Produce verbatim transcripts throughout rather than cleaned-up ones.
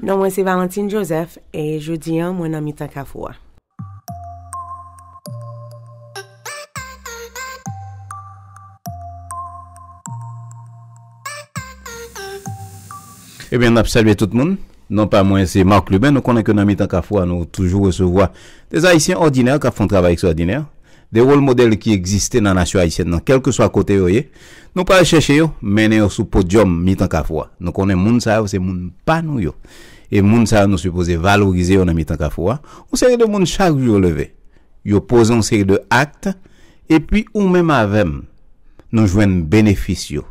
Non mwen se Valentine Joseph e jodi a mwen nan mitan kafou a. Ebyen, n ap salye tout moun. Non pa mwen se Marc Lubin. Nou konnen ke nan mitan kafou a nou toujou resevwa de Ayisyen òdinè k ap fè yon travay ekstwòdinè, de wòl modèl ki egziste nan nasyon ayisyèn nan, kèlkeswa kote yo ye. Nou pral chèche yo, mennen yo sou podyòm mitan kafou a. Nou konnen moun sa yo se moun pa nou yo. E moun sa yo nou sipoze valorize yo nan mitan kafou a. Yon seri de moun chak jou yo leve, yo poze yon seri de akt, epi ou menm avè m, nou jwenn benefis yo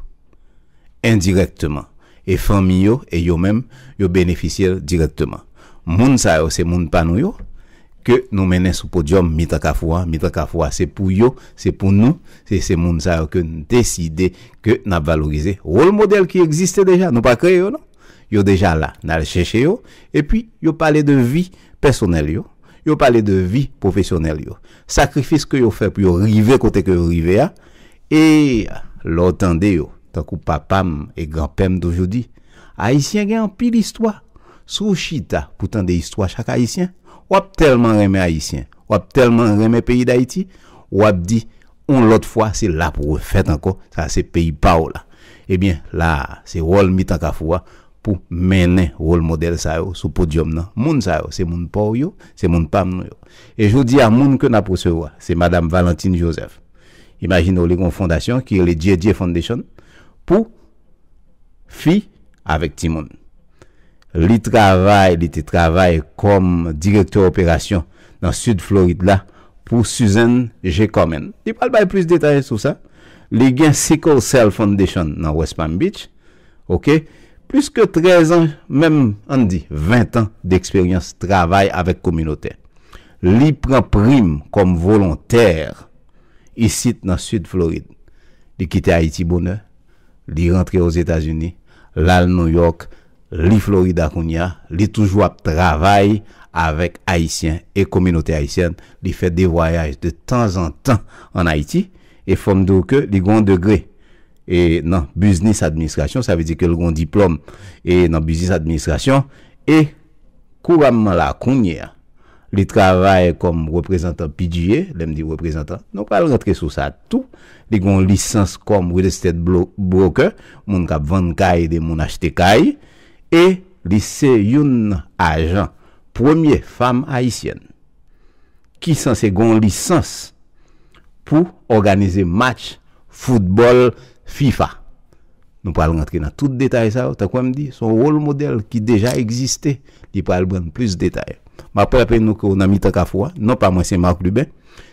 endirèkteman. E fanmi yo e yo menm, yo benefisye l dirèkteman. Moun sa yo se moun pa nou yo ke nou mennen sou podyòm mitan kafou a. Mitan kafou a se pou yo, se pou nou, se se moun sa yo ke n deside ke n ap valorize. Wòl modèl ki egziste deja, nou pa kreye yo non. Yo deja la, n al chèche yo, epi yo pale de vi pèsonèl yo, yo pale de vi pwofesyonèl yo, sakrifis ke yo fè pou yo rive kote ke yo rive a. E lè w tande yo, tankou papa m e granpè m toujou di, Ayisyen gen anpil istwa. Si w chita pou tande istwa chak Ayisyen, w ap tèlman renmen Ayisyen, w ap tèlman renmen peyi Dayiti, w ap di, yon lòt fwa se l ap refèt ankò, sa se peyi pa w la. Ebyen, la a, se wòl mitan kafou a pou mennen wòl modèl sa yo sou podyòm nan. Moun sa yo, se moun pa w yo, se moun pa m nou yo. E jodi a, moun ke n ap resevwa, se Madanm Valentine Joseph. Imajine w, li gen yon fondasyon ki rele J J Foundation pou fi avèk timoun. Li travay, li te travay kòm direktè operasyon nan Sid Florid la pou Susan G. Komen. Li pral bay plis detay sou sa. Li gen Sickle Cell Foundation nan West Palm Beach. Oke. Plis ke trèz an, menm ann di ven tan deksperyans travay avèk kominote. Li pran prim kòm volontè isit nan Sid Florid. Li kite Ayiti bonè, li rantre Ozetazini, l al Nouyòk, li Florida kounye a, li toujou ap travay avèk Ayisyen e kominote ayisyèn, li fè de vwayaj de tanzantan ann Ayiti, e fò m di w ke li gen yon degre e nan biznis administrasyon, sa vle di ke l gen yon diplòm e nan biznis administrasyon, e kouramman la kounye a, li travay kòm reprezantan P G A, lè m di reprezantan, nou pral rantre sou sa tou. Li gen yon lisans kòm real estate blo- broker, moun k ap vann kay, ede moun achte kay, e li se youn nan ajan, premye fanm ayisyèn ki sanse gen yon lisans pou òganize match foutbòl fifa. Nou pral rantre nan tout detay sa yo, tankou m di, se yon wòl modèl ki deja egziste, li pral ban n plis detay. M ap raple nou ke w nan mitan kafou a, non pa mwen se Marc Lubin.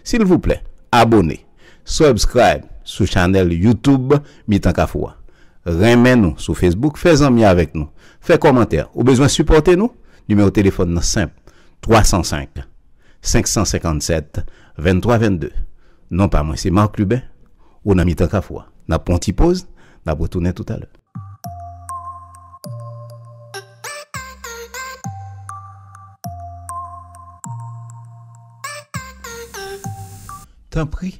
Silvouplè, abòne, subscribe sou chanèl YouTube Mitan Kafou a. Renmen nou sou Facebook, fè zanmi avèk nou, fè kòmantè. Ou bezwen sipòte nou? Nimewo telefòn nan senp, twa san senk, senk san senkannsèt, venntwa vennde. Non pa mwen se Marc Lubin, ou nan mitan kafou a. N ap pran yon ti poz, n ap retounen toutalè. Tanpri,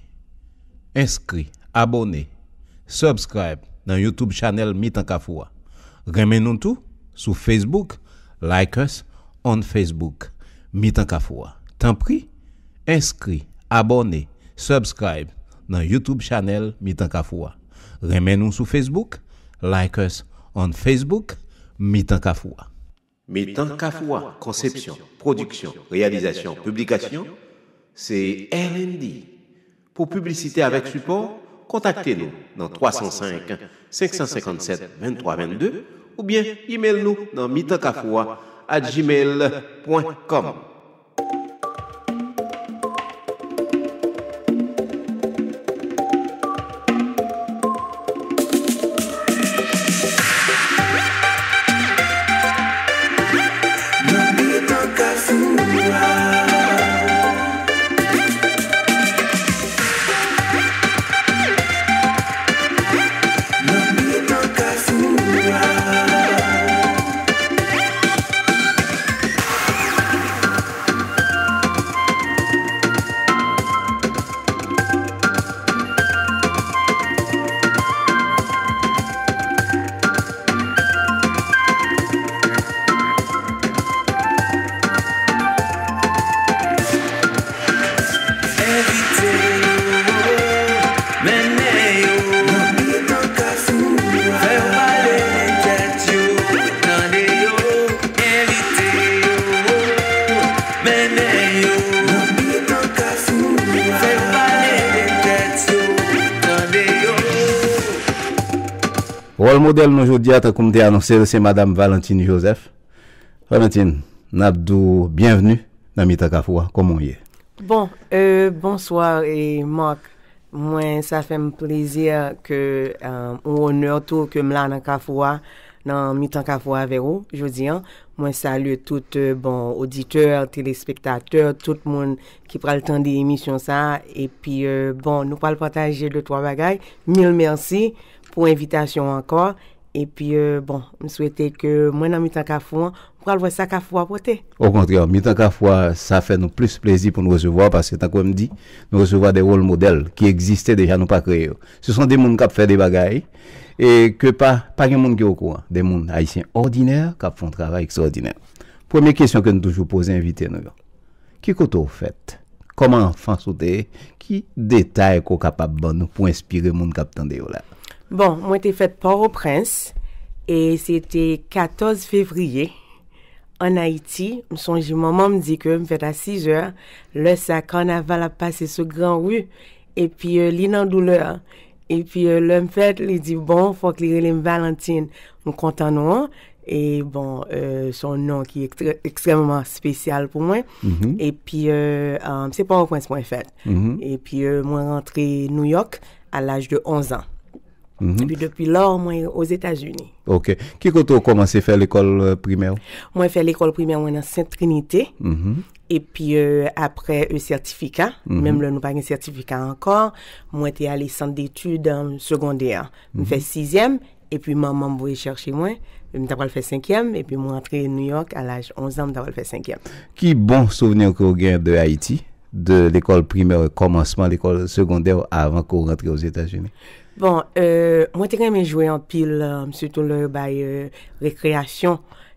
enskri, abòne, subscribe nan YouTube chanèl Mitan Kafou a. Renmen nou tou sou Facebook, like us on Facebook, Mitan Kafou a. Tanpri, enskri, abòne, subscribe nan YouTube chanèl Mitan Kafou a. Renmen nou sou Facebook, like us on Facebook, Mitan Kafou a. Mitan Kafou a, konsepsyon, pwodiksyon, reyalizasyon, piblikasyon, se L and D. Pou piblisite avèk sipò, kontakte nou nan twa san senk, senk san senkannsèt, venntwa vennde oubyen imèl nou nan mitan kafou a at gmail pwen kòm. Wòl modèl nou jodi a, tankou m te anonse l, se Madanm Valentine Joseph. Valentine, n ap di w byenvni nan Mitan Kafou a. Kòman w ye? Bon, euh, bonsoir, eh, Marc. Mwen, sa fè m plezi ke, euh, ou onè tou ke m la nan Kafou a, nan Mitan Kafou a avè w jodi a. Mwen salye tout, euh, bon, oditè, telespektatè, tout moun ki pral tande emisyon sa a. Epi, euh, bon, nou pral pataje de twa bagay. Mil mèsi pou envitasyon an ankò. Epi, euh, bon, m swete ke mwen nan Mitan Kafou an, m pral wè sa Kafou a pote. Okontrè, Mitan Kafou a, sa fè nou plis plezi pou n resevwa w, paske tankou m di, nou resevwa de wòl modèl ki egziste deja, nou pa kreye yo. Se son de moun k ap fè de bagay, e ke pa, pa gen moun ki okouran. De moun ayisyen òdinè k ap fè yon travay ekstraòdinè. Premye kesyon ke n toujou poze envite nou yo. Ki kote w fèt? Kòman anfans ou te ye? Ki detay ke w kapab ban nou pou enspire moun k ap tande yo la? Bon, mwen te fèt Pòtoprens, e se te katòz fevriye, ann Ayiti. M sonje manman m di ke m fèt a sizè, lè sa kanaval ap pase sou Gran Ri, epi, euh, li nan doulè. Epi, euh, lè m fèt, li di, bon, fòk li rele m Valentine. M kontan non an. E bon, euh, se yon non ki ekstrè- ekstrèmman espesyal pou mwen. Epi, euh, euh, se Pòtoprens mwen fèt. Epi, euh, mwen rantre Nouyòk a laj de onz an. Epi depi lò, mwen Ozetazini. Ok. Ki kote w kòmanse fè lekòl, euh, primè w? Mwen fè lekòl primè mwen nan Sent Trinite. Epi, euh, apre, euh, sètifika, menm lè nou pa gen sètifika ankò, mwen te ale sant detid, euh, segondè. M fè sizyèm, epi manman m voye chèche mwen. M ta pral fè senkyèm, epi mwen rantre Nouyòk a laj onz an, m ta pral fè senkyèm. Ki bon souvni ke w gen de Ayiti, de lekòl primè, kòmansman lekòl segondè avan ke w rantre Ozetazini? Bon, euh, mwen te renmen jwe anpil, euh, sitou lè yo bay, euh, rekreyasyon.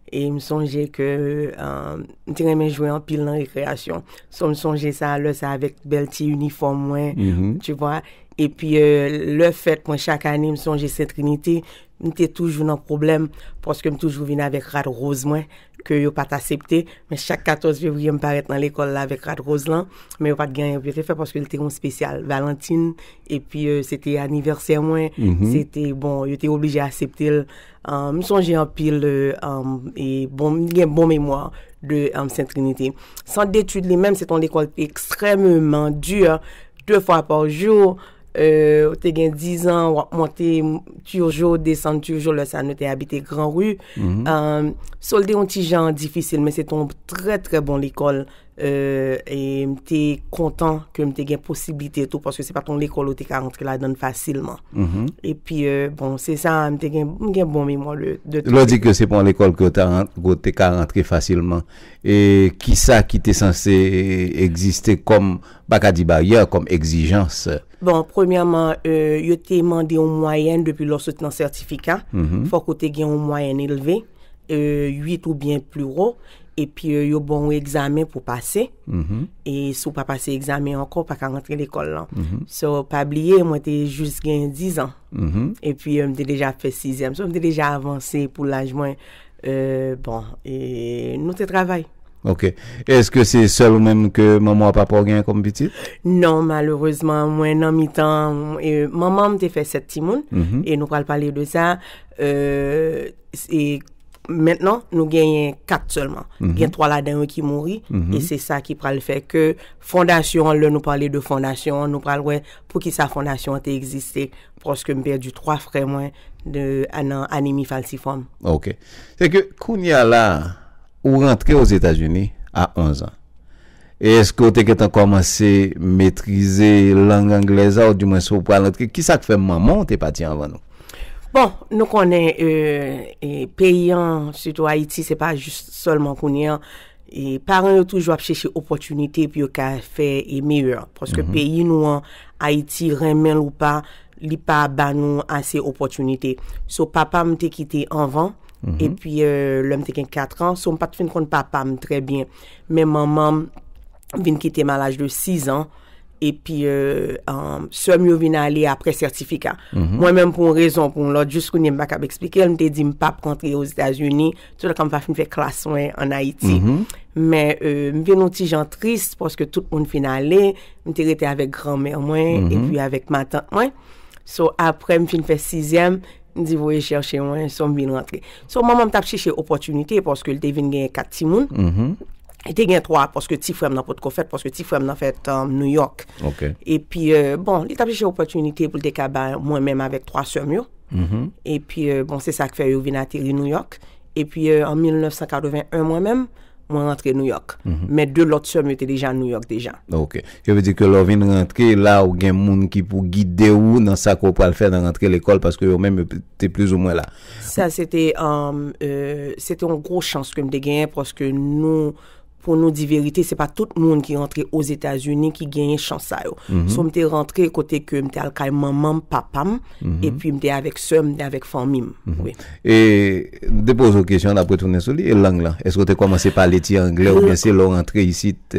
E m sonje ke, euh, m te renmen jwe anpil nan rekreyasyon. So, m sonje sa, lè sa avèk bèl ti inifòm mwen, tu vois. Epi, euh, lè fèt mwen chak ane, m sonje Sent Trinite, m te toujou nan pwoblèm, paske m toujou vin avèk rad woz mwen, ke yo pa t asepte. Men chak katòz fevriye, m parèt nan lekòl la avèk rad woz lan, men yo pa t gen anyen pou yo te fè, paske l te yon espesyal Valentin, epi, euh, se te anivèsè mwen, se te, bon, yo te oblije asepte l. Euh, m sonje anpil, euh, euh, e bon, m gen bon memwa de, euh, Sent Trinite. Sant detid li menm, se te yon lekòl ekstrèmeman di. De fwa pa jou, euh, ou te gen diz an, w ap monte, m, toujou desann, toujou lè sa nou te abite Gran Ri. Euh, so l te yon ti jan difisil, men se te yon trè, trè bon lekòl. Euh, e m te kontan ke m te gen posiblite tou, paske se pa t yon lekòl ou te ka rantre ladan l fasilman. Epi, euh, bon, se sa, m te gen, m gen bon memwa de, de tout. Lè w di ke se pa yon lekòl ke w ta ran-, ke w te ka rantre fasilman, e kisa ki te sanse egziste kòm, m pa ka di baryè, kòm egzijans? Bon, premyèman, euh, yo te mande yon mwayèn depi lè w sot nan sètifika. Fòk ou te gen yon mwayèn elve, euh, uit oubyen pli wo. Epi, euh, yo ba w yon egzamen pou pase. E si w pa pase egzamen ankò, w pa ka rantre lekòl lan. So, pa bliye, mwen te jis gen diz an. Epi, euh, m te deja fè sizyèm. So, m te deja avanse pou laj mwen. Euh, bon, e nou te travay. Ok. Èske se sèl ou menm ke manman w ak papa w genyen kòm pitit? Non, malerezman, mwen nan mitan, e, manman m te fè sèt timoun, e nou pral pale de sa. Euh, e mentnan, nou genyen kat sèlman. Gen twa ladan yo ki mouri, e se sa ki pral fè ke fondasyon an, lè nou pale de fondasyon an, nou pral wè poukisa fondasyon an te egziste, paske m pèdi twa frè mwen de, nan anemi falsifòm. Ok. Se ke kounye a la, ou rantre Ozetazini a onz an. E èske w te gentan kòmanse metrize lang anglè a, oudimwen si w pral rantre, kisa k fè manman w te pati anvan nou? Bon, nou konnen, euh, e, peyi an, sitou Ayiti, se pa jis sèlman kounye an. E paran yo toujou ap chèche opòtinite pou yo ka fè e meyè. Paske peyi nou an, Ayiti, renmen l ou pa, li pa ba nou ase opòtinite. So, papa m te kite anvan, epi, euh, lè m te gen kat an, so m pa t fin konn papa m trè byen. Men manman m vin kite m a laj de sis an. Epi, euh, euh, sè m yo vin ale apre sètifika. Mwen menm, pou yon rezon, pou yon lòt, jis kounye m pa kab eksplike l, m te di m p ap rantre Ozetazini, toutan m pa fin fè klas mwen ann Ayiti. Men, euh, m vin yon ti jan tris, paske tout moun fin ale, m te rete avèk granmè mwen, epi avèk matant mwen. So, apre m fin fè sizyèm, M di voye chèche mwen, so m vin rantre. So, manman m t ap chèche opòtinite paske l te vin genyen kat timoun. Li te gen twa paske ti frè m nan potko fèt, paske ti frè m nan fèt um, New York. Ok. Epi, euh, bon, li t ap chèche opòtinite pou l te ka ba mwen menm avèk twa sè m yo. Epi, euh, bon, se sa k fè yo vin ateri New York. Epi, euh, an mil nèf san katreven en, mwen menm, mwen rantre New York. Men de lòt sè m yo te deja New York deja. Ok. Yo vle di ke lè w vin rantre la, ou gen moun ki pou gide w nan sa ke w pral fè nan rantre lekòl, paske yo menm yo te plizoumwen la. Sa se te um, euh, se te yon gwo chans ke m te genyen paske nou, pou nou di verite, se pa tout moun ki rantre Ozetazini ki genyen chans sa yo. So m te rantre kote ke m te al kay manman m, papa m, epi m te avèk sè m, m te avèk fanmi m. Wi. E m te poze w kesyon, n ap retounen sou li, e lang lan? Èske w te kòmanse pale ti anglè oubyen se lè w rantre isit?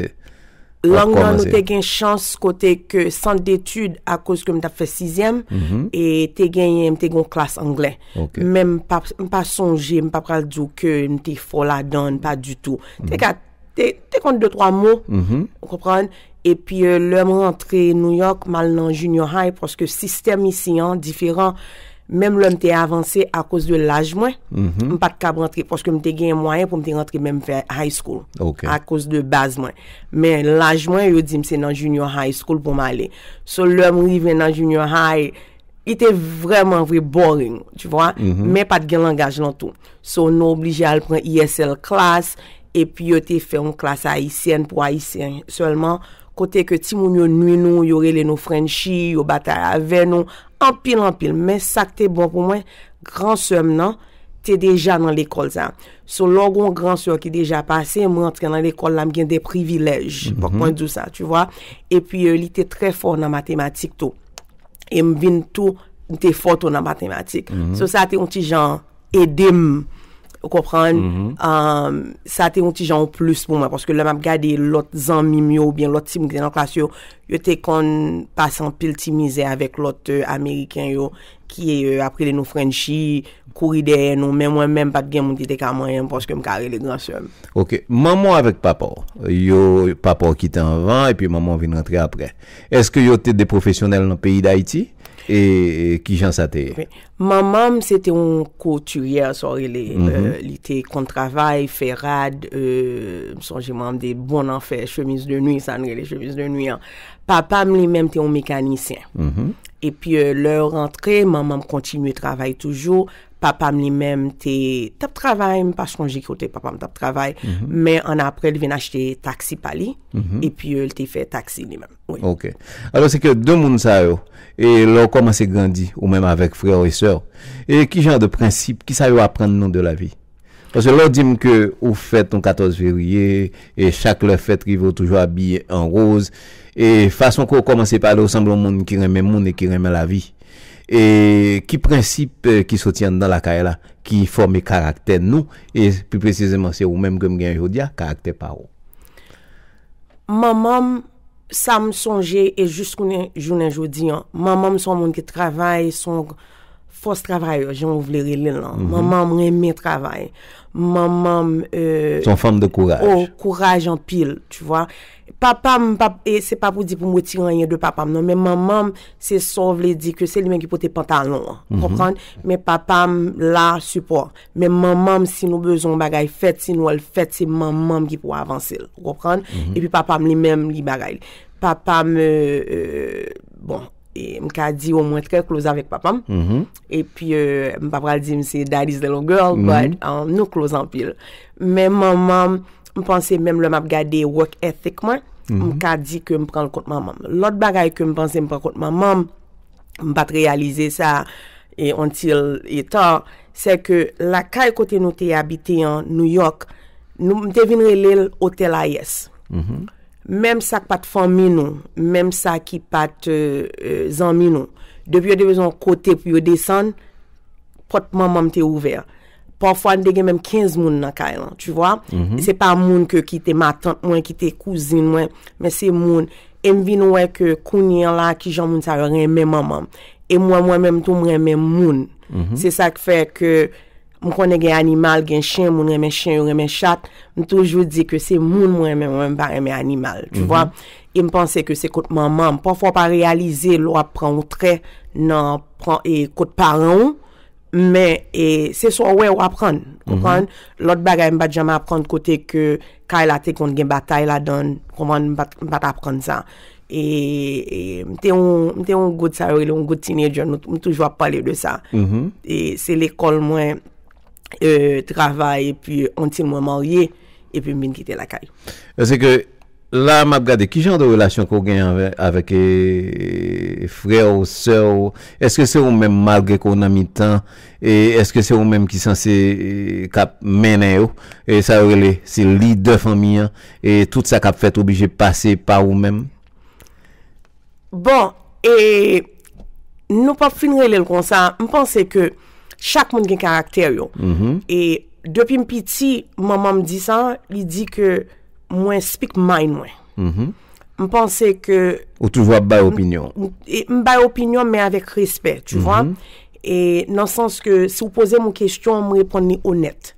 Lang nan nou te gen chans kote ke sant detid, akoz ke m t ap fè sizyèm, e te genyen, m te gen yon klas anglè. Ok. Men m pa, m pa sonje, m pa pral di w ke m te fò ladan, pa ditou. Te ka, te, te konn de twa mo, ou konprann? Epi euh, lè m rantre New York, m al nan junior high, paske sistèm isi an diferan. Menm lè m te avanse akoz de laj mwen, m pa t kab rantre, paske m te gen mwayen pou m te rantre menm fè high school. Ok. Akoz de baz mwen. Men laj mwen, yo di m se nan junior high school pou m ale. So lè m rive nan junior high, li te vrèman vre boring, tu vois, men pa t gen langaj lan tou. So nou oblije al pran E S L class, epi yo te fè yon klas ayisyèn pou ayisyen sèlman, kote ke timoun yo nwi nou, yo rele nou Frenchi, yo batay avè nou, anpil anpil. Men sa k te bon pou mwen, gran sè m nan te deja nan lekòl sa. So lè w gen yon gran sè ki deja pase, m rantre nan lekòl la, m gen de privilèj. Fòk mwen di w sa, tu vois. Epi euh, li te trè fò nan matematik tou. E m vin tou, m te fò tou nan matematik. So sa te yon ti jan ede m, ou konprann? Um, sa te yon ti jan yon plis pou mwen, paske lè m ap gade lòt zanmi m yo oubyen lòt timoun ki te nan klas yo, yo te konn pase anpil ti mizè avèk lòt euh, ameriken yo ki euh, ap rele nou Frenchi, kouri dèyè nou, men mwen menm pa t gen moun ki te ka manyen m paske m ka rele gran sè m. Ok. Manman w avèk papa w, yo, papa w kite anvan, epi manman w vin rantre apre. Èske yo te de pwofesyonèl nan peyi Dayiti? E, e kijan sa te ye? Manman m se te yon koutiryè, sa w rele. Euh, li te konn travay, fè rad, euh, m sonje manman m te bon nan fè chemiz de nwi, sa n rele chemiz de nwi an. Papa m li menm te yon mekanisyen. Epi euh, lè yo rantre, manman m kontinye travay toujou. Papa m li menm te t ap travay, m pa sonje kote papa m t ap travay, men annapre li vin achte taksi pa li, epi euh, li te fè taksi li menm. Wi. Ok. Alò, se ke de moun sa yo, e lè w kòmanse grandi, ou menm avèk frè w e sè w, e ki jan de prensip, ki sa yo aprann nou de lavi? Paske lè w di m ke ou fèt yon katòz fevriye, e chak lè fèt rive, ou toujou abiye an woz, e fason ke w kòmanse pale, ou sanble yon moun ki renmen moun e ki renmen lavi. E ki prensip eh, ki soti anndan lakay la, ki fòme karaktè nou, e pi presizeman, se ou menm ke m genyen jodi a, karaktè pa w? Manman m, sa m sonje, e jis kounye jounen jodi an, manman m se yon moun ki travay, se yon fòs travayè, jan w vle rele l lan. Manman m renmen travay. Manman m euh, Se yon fanm de kouraj. Oh, kouraj anpil, tu vois. Papa m, pa, e se pa pou di pou m retire anyen de papa m, non, men manman m, se sa w vle di ke se li menm ki pote pantalon an. Konprann? Men papa m la, sipò. Men manman m, si nou bezwen yon bagay fèt, si nou wè l fèt, se manman m ki pou avanse l. Ou konprann? Epi papa m li menm, li bagay li. Papa m, euh, euh, bon, e m ka di w mwen trè close avèk papa m. Epi, euh, m pa pral di m se daddy's little girl, but um, nou close anpil. Men manman m, m panse menm lè m ap gade work ethic mwen, m ka di ke m pran l kont manman m. Lòt bagay ke m panse m pran kont manman m, m pa t reyalize sa, e until e ta, se ke lakay kote nou te abite an New York, nou, m te vin rele l Otèl Ayès. Menm sa k pa t fanmi nou, menm sa ki pa t euh, euh, zanmi nou, depi yo te bezwen yon kote pou yo desann, pòt manman m te ouvè. Pafwa, n te gen menm kenz moun nan kay lan, tu vois. Se pa moun ke ki te matant mwen, ki te kouzin mwen, men se moun. E m vin wè ke kounye an la, kijan moun sa yo renmen manman m. E mwen, mwen menm tou, m renmen moun. Se sa k fè ke m konnen gen animal, gen chen, moun renmen chen, yo renmen chat. M toujou di ke se moun mwen renmen, mwen menm pa renmen animal, tu vois. E m panse ke se kot manman m. Pafwa w pa reyalize lè w ap pran yon trè nan pran, e kot paran w, Men, e, se sa w wè, w aprann. Konprann? Lòt bagay, m pa t janm aprann kote ke kay la te konn gen batay ladan l. Konprann? M pa t, m pa t aprann sa. E, e, m te yon, m te yon good, sa yo rele yon good teenager. Nou, m toujou ap pale de sa. E se lekòl mwen, e, travay, epi until mwen marye, epi m vin kite lakay. Paske la, m ap gade, ki jan de relasyon ke w gen avè-, avèk, e, frè w, sè w? Èske se ou menm, malgre ke w nan mitan, e èske se ou menm ki sanse, e, k ap mennen yo? E sa yo rele, se lidè fanmi an, e tout sa k ap fèt oblije pase pa ou menm? Bon, e nou p ap fin rele l konsa. M panse ke chak moun gen karaktè yo. E depi m piti, manman m di sa, li di ke mwen speak mind mwen. M panse ke Ou toujou ap bay opinyon. M, e, m bay opinyon, men avèk respè, tu vois. E nan sans ke si w poze m yon kesyon, m reponn li onèt.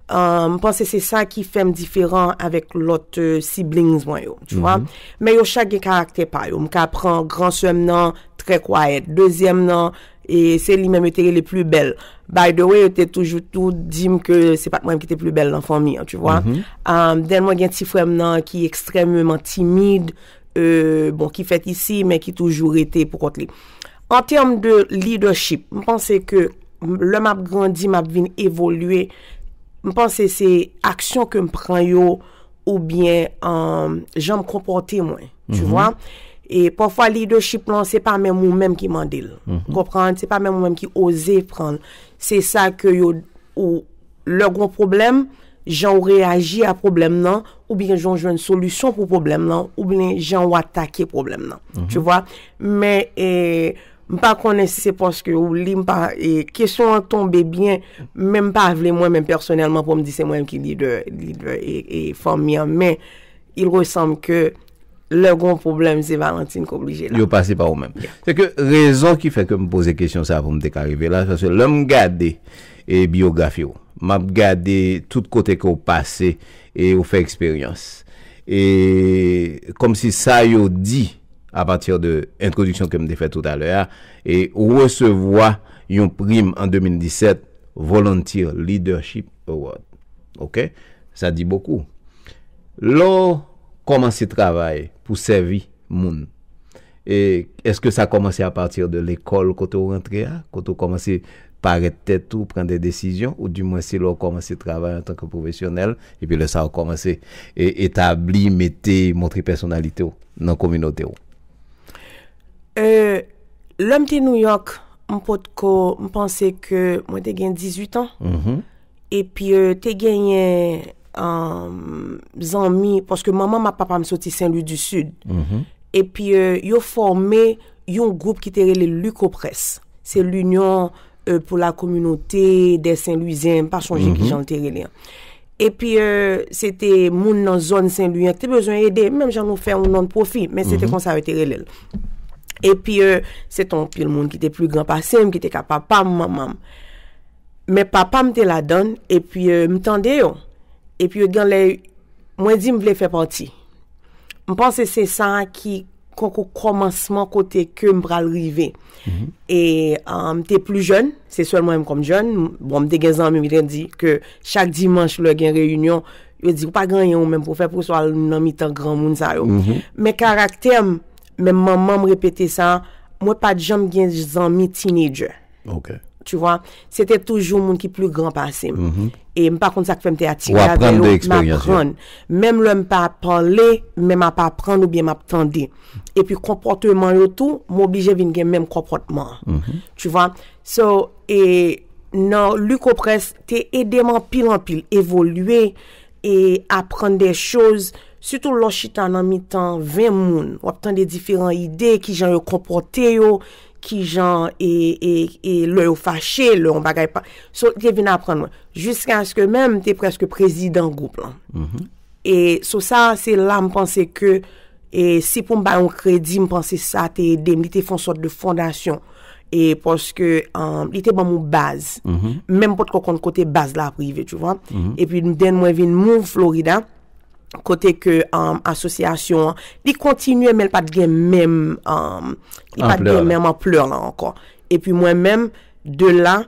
Euh, m panse se sa ki fè m diferan avèk lòt, euh, siblings mwen yo, tu vois. Men yo chak gen karaktè pa yo. M ka pran gran sè m nan, trè kwayèt. Dezyèm nan, e se li menm yo te rele pli bèl. By the way, yo te toujou tou di m ke se pa t mwen menm ki te pli bèl nan fanmi an, tu vois. Um, then mwen gen ti frè m nan ki ekstrèmeman timid, euh, bon, ki fèt isi, men ki toujou rete pou kont li. An tèm de leadership, m panse ke m, lè m ap grandi, m ap vin evolye, m panse se aksyon ke m pran yo oubyen, um, jan m konpòte mwen, tu vois. E pafwa leadership lan, se pa menm ou menm ki mande l. Konprann? Se pa menm ou menm ki oze pran l. Se sa ke yo, ou, lè gon pwoblèm, jan w reyaji a pwoblèm nan, oubyen jan w jwenn solisyon pou pwoblèm nan, oubyen jan w atake pwoblèm nan. Tu vois? Men, e, m pa konnen si se paske ou li, m pa, e, kesyon an tonbe byen, men m pa vle mwen menm pèsonèlman pou m di se mwen menm ki lidè, lidè e, e fanmi an, men il ressemble ke lè gon pwoblèm, se Valentine k oblije la. Yo pase pa ou menm. Se ke rezon ki fè ke m poze kesyon sa pou m te ka rive la, paske lè m gade, e, biyografi w, m ap gade tout kote ke w pase e w fè eksperyans. E kòmsi sa yo di, apati de entwodiksyon ke m te fè toutalè a, e ou resevwa yon prim an de mil disèt, Volunteer Leadership Award. Oke? Sa di bokou. Lè w kòmanse travay pou sèvi moun, e èske sa kòmanse apati de lekòl kote w rantre a, kote w kòmanse parèt tèt ou, pran de desizyon, ou dimwen se lè w kòmanse travay antanke pwofesyonèl, epi lè sa w kòmanse e, etabli, mete, montre pèsonalite w nan kominote w? Euh, lè m te New York, m potko, m panse ke mwen te gen dizuit an. Epi, euh, te genyen, um, zanmi, paske manman m ak papa m soti Sen Lwi di Sid. Epi, euh, yo fòme yon gwoup ki te rele Lukoprès. Se l'Union, euh, pour la Communauté des Saint-Louisiens, m pa sonje ki jan l te rele an. Epi, euh, se te moun nan zòn Sen Lwi an ki te bezwen ede, menm jan nou fè yon non-profit, men se te konsa yo te rele l. Epi, euh, se te yon pil moun ki te pli gran pase m, ki te ka papa m, manman m. Men papa m te ladan l, epi, euh, m tande yo. Epi yo gen lè, mwen di m vle fè pati. M panse se sa ki konkou kòmansman kote ke m pral rive. E, um, m te pli jèn, se sèl mwen menm kòm jèn. Bon, m te gen zanmi m ki te di ke chak dimanch lè gen reyinyon, yo di, "Ou pa gen anyen ou menm pou fè, pou sa w al nan mitan granmoun sa yo." Men karaktè m, menm manman m repete sa, mwen pa t janm gen zanmi teenager. Tu vois, se te toujou moun ki pli gran pase m. E m pa konn sa k fè m te atire avè yo, m aprann. Menm lè m pa pale, men m ap aprann oubyen m ap tande. Epi konpòteman yo tou, m oblije vin gen menm konpòtman an. Tu vois? So, e nan Lukoprès te ede m anpil, anpil evolye, e aprann de choz, sitou lè w chita nan mitan ven moun, w ap tande diferan ide, kijan yo konpòte yo, kijan, e, e, e lè yo fache, lè yon bagay pa. So, li te vin aprann mwen. Jiskaske menm, m te prèske prezidan gwoup lan. E so sa, se la m panse ke, e si pou m bay yon kredi, m panse sa te ede m, li te fè yon sòt de fondasyon. E paske, um, li te ban m yon baz. Men m potko konn kote baz la ap rive, tu vois. Epi, then mwen vin move Florida, kote ke, um, asosyasyon an, li kontinye, men l pa t gen menm, um, li pa t gen menm anplè la ankò. Epi mwen menm, de la,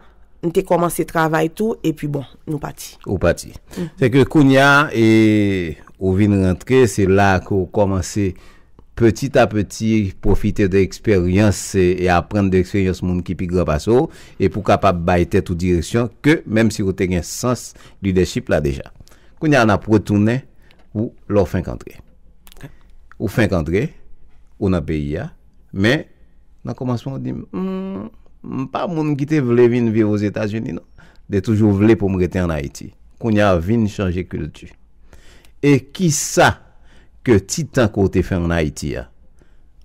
M te kòmanse travay tou, epi bon, nou pati. Ou pati. Se ke kounye a, e, ou vin rantre, se la ke ou kòmanse petit à petit pwofite de eksperyans e, e aprann de eksperyans moun ki pi gran pase w, e pou kapab bay tèt ou direksyon ke menm si ou te gen sans lidèchip la deja. Kounye a n ap retounen pou lè w fenk antre. Ou fenk antre, ou nan peyi a, men nan kòmansman ou di m, "Hmm, m pa moun ki te vle vin viv Ozetazini non. M te toujou vle pou m rete ann Ayiti." Kounye a vin chanje kilti. E kisa ke ti tan ke w te fè ann Ayiti a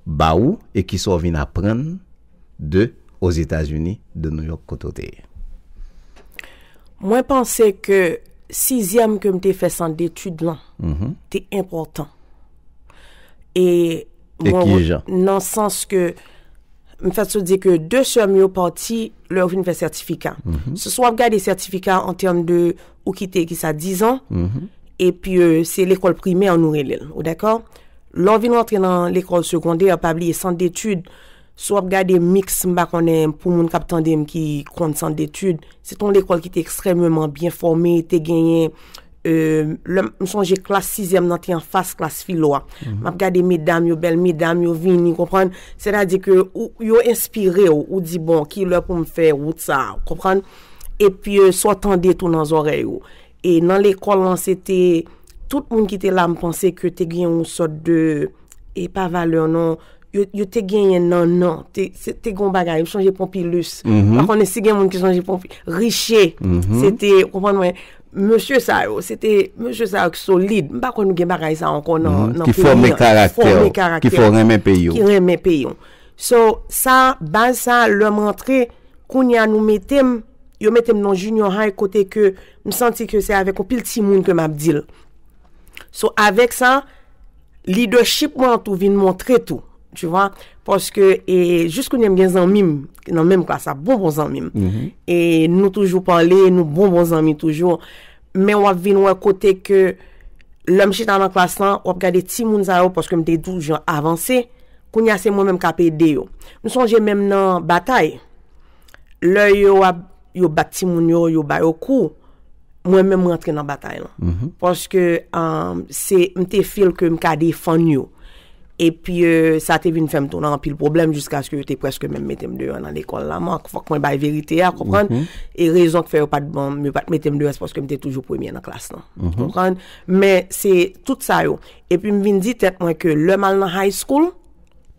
ba ou e kisa w vin aprann de Ozetazini, de New York kote w te ye? Mwen panse ke sizyèm ke m te fè sant detid lan te enpòtan. E E mwen ki jan? Nan sans ke m fèt sou di ke de sè m yo pati lè yo fin fè sètifika. Se swa w ap gade sètifika an tèm de ou kite ki sa dizan, epi euh, se lekòl primè nou rele l, ou dakò? Lè w vin rantre nan lekòl segondè, pa bliye sant detid, si w ap gade miks, m pa konnen pou moun k ap tande m ki konn sant detid, se te yon lekòl ki te ekstrèmeman byen fòme, te genyen euh, lè m sonje klas sizyèm nan te anfas klas filo a. M ap gade medam yo, bèl medam yo vini, konprann? Sètadi ke ou, yo enspire w, ou di, "Bon, ki lè pou m fè wout sa a?" Konprann? Epi euh, sa w tande tou nan zòrèy ou. E nan lekòl lan, se te tout moun ki te la, m panse ke te gen yon sòt de, e pa valè non, yo, yo te genyen nan non, te, se, te gen yon bagay, m sonje Pompilus. M pa konnen si gen moun ki sonje Pompilus. Riche, se te, konprann mwen, mesye sa yo, se te mesye sa yo ki solid. M pa kwè nou gen bagay sa ankò nan, nan peyi an. Ki fòme karaktè w, ki fè w renmen peyi w. Ki renmen peyi w. So, sa, baz sa, lè m rantre, kounye a nou mete m, yo mete m nan junior high kote ke m santi ke se avèk yon pil timoun ke m ap deal. So, avèk sa, leadership mwen an tou vin montre tou, tu vois, paske e, jis kounye a m gen zanmi m nan menm klas la, bon bon zanmi m. E nou toujou pale, nou bon bon zanmi toujou. Men w ap vin wè kote ke lè m chita nan klas lan, w ap gade timoun sa yo, paske m te toujou avanse, kounye a se mwen menm k ap ede yo. M sonje menm nan batay, lè yo ap, yo bat timoun yo, yo ba yo kou, mwen menm m rantre nan batay lan. Paske um, se, m te feel ke m ka defann yo. Epi euh, sa te vin fè m tou nan anpil pwoblèm jiskaske yo te prèske menm mete m deyò nan lekòl la. Mwen, fòk mwen bay verite a, konprann? E rezon k fè yo pa t ban m, yo pa t mete m deyò, se paske m te toujou premye nan klas lan. Konprann? Men se tout sa yo. Epi m vin di tèt mwen ke lè m al nan high school,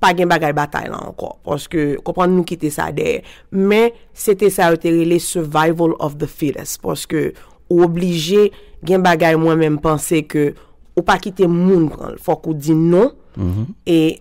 pa gen bagay batay la ankò. Paske, konprann, nou kite sa dèyè. Men, se te sa yo te rele survival of the fittest. Paske, ou oblije gen bagay mwen menm panse ke ou pa kite moun pran l. Fòk ou di non. E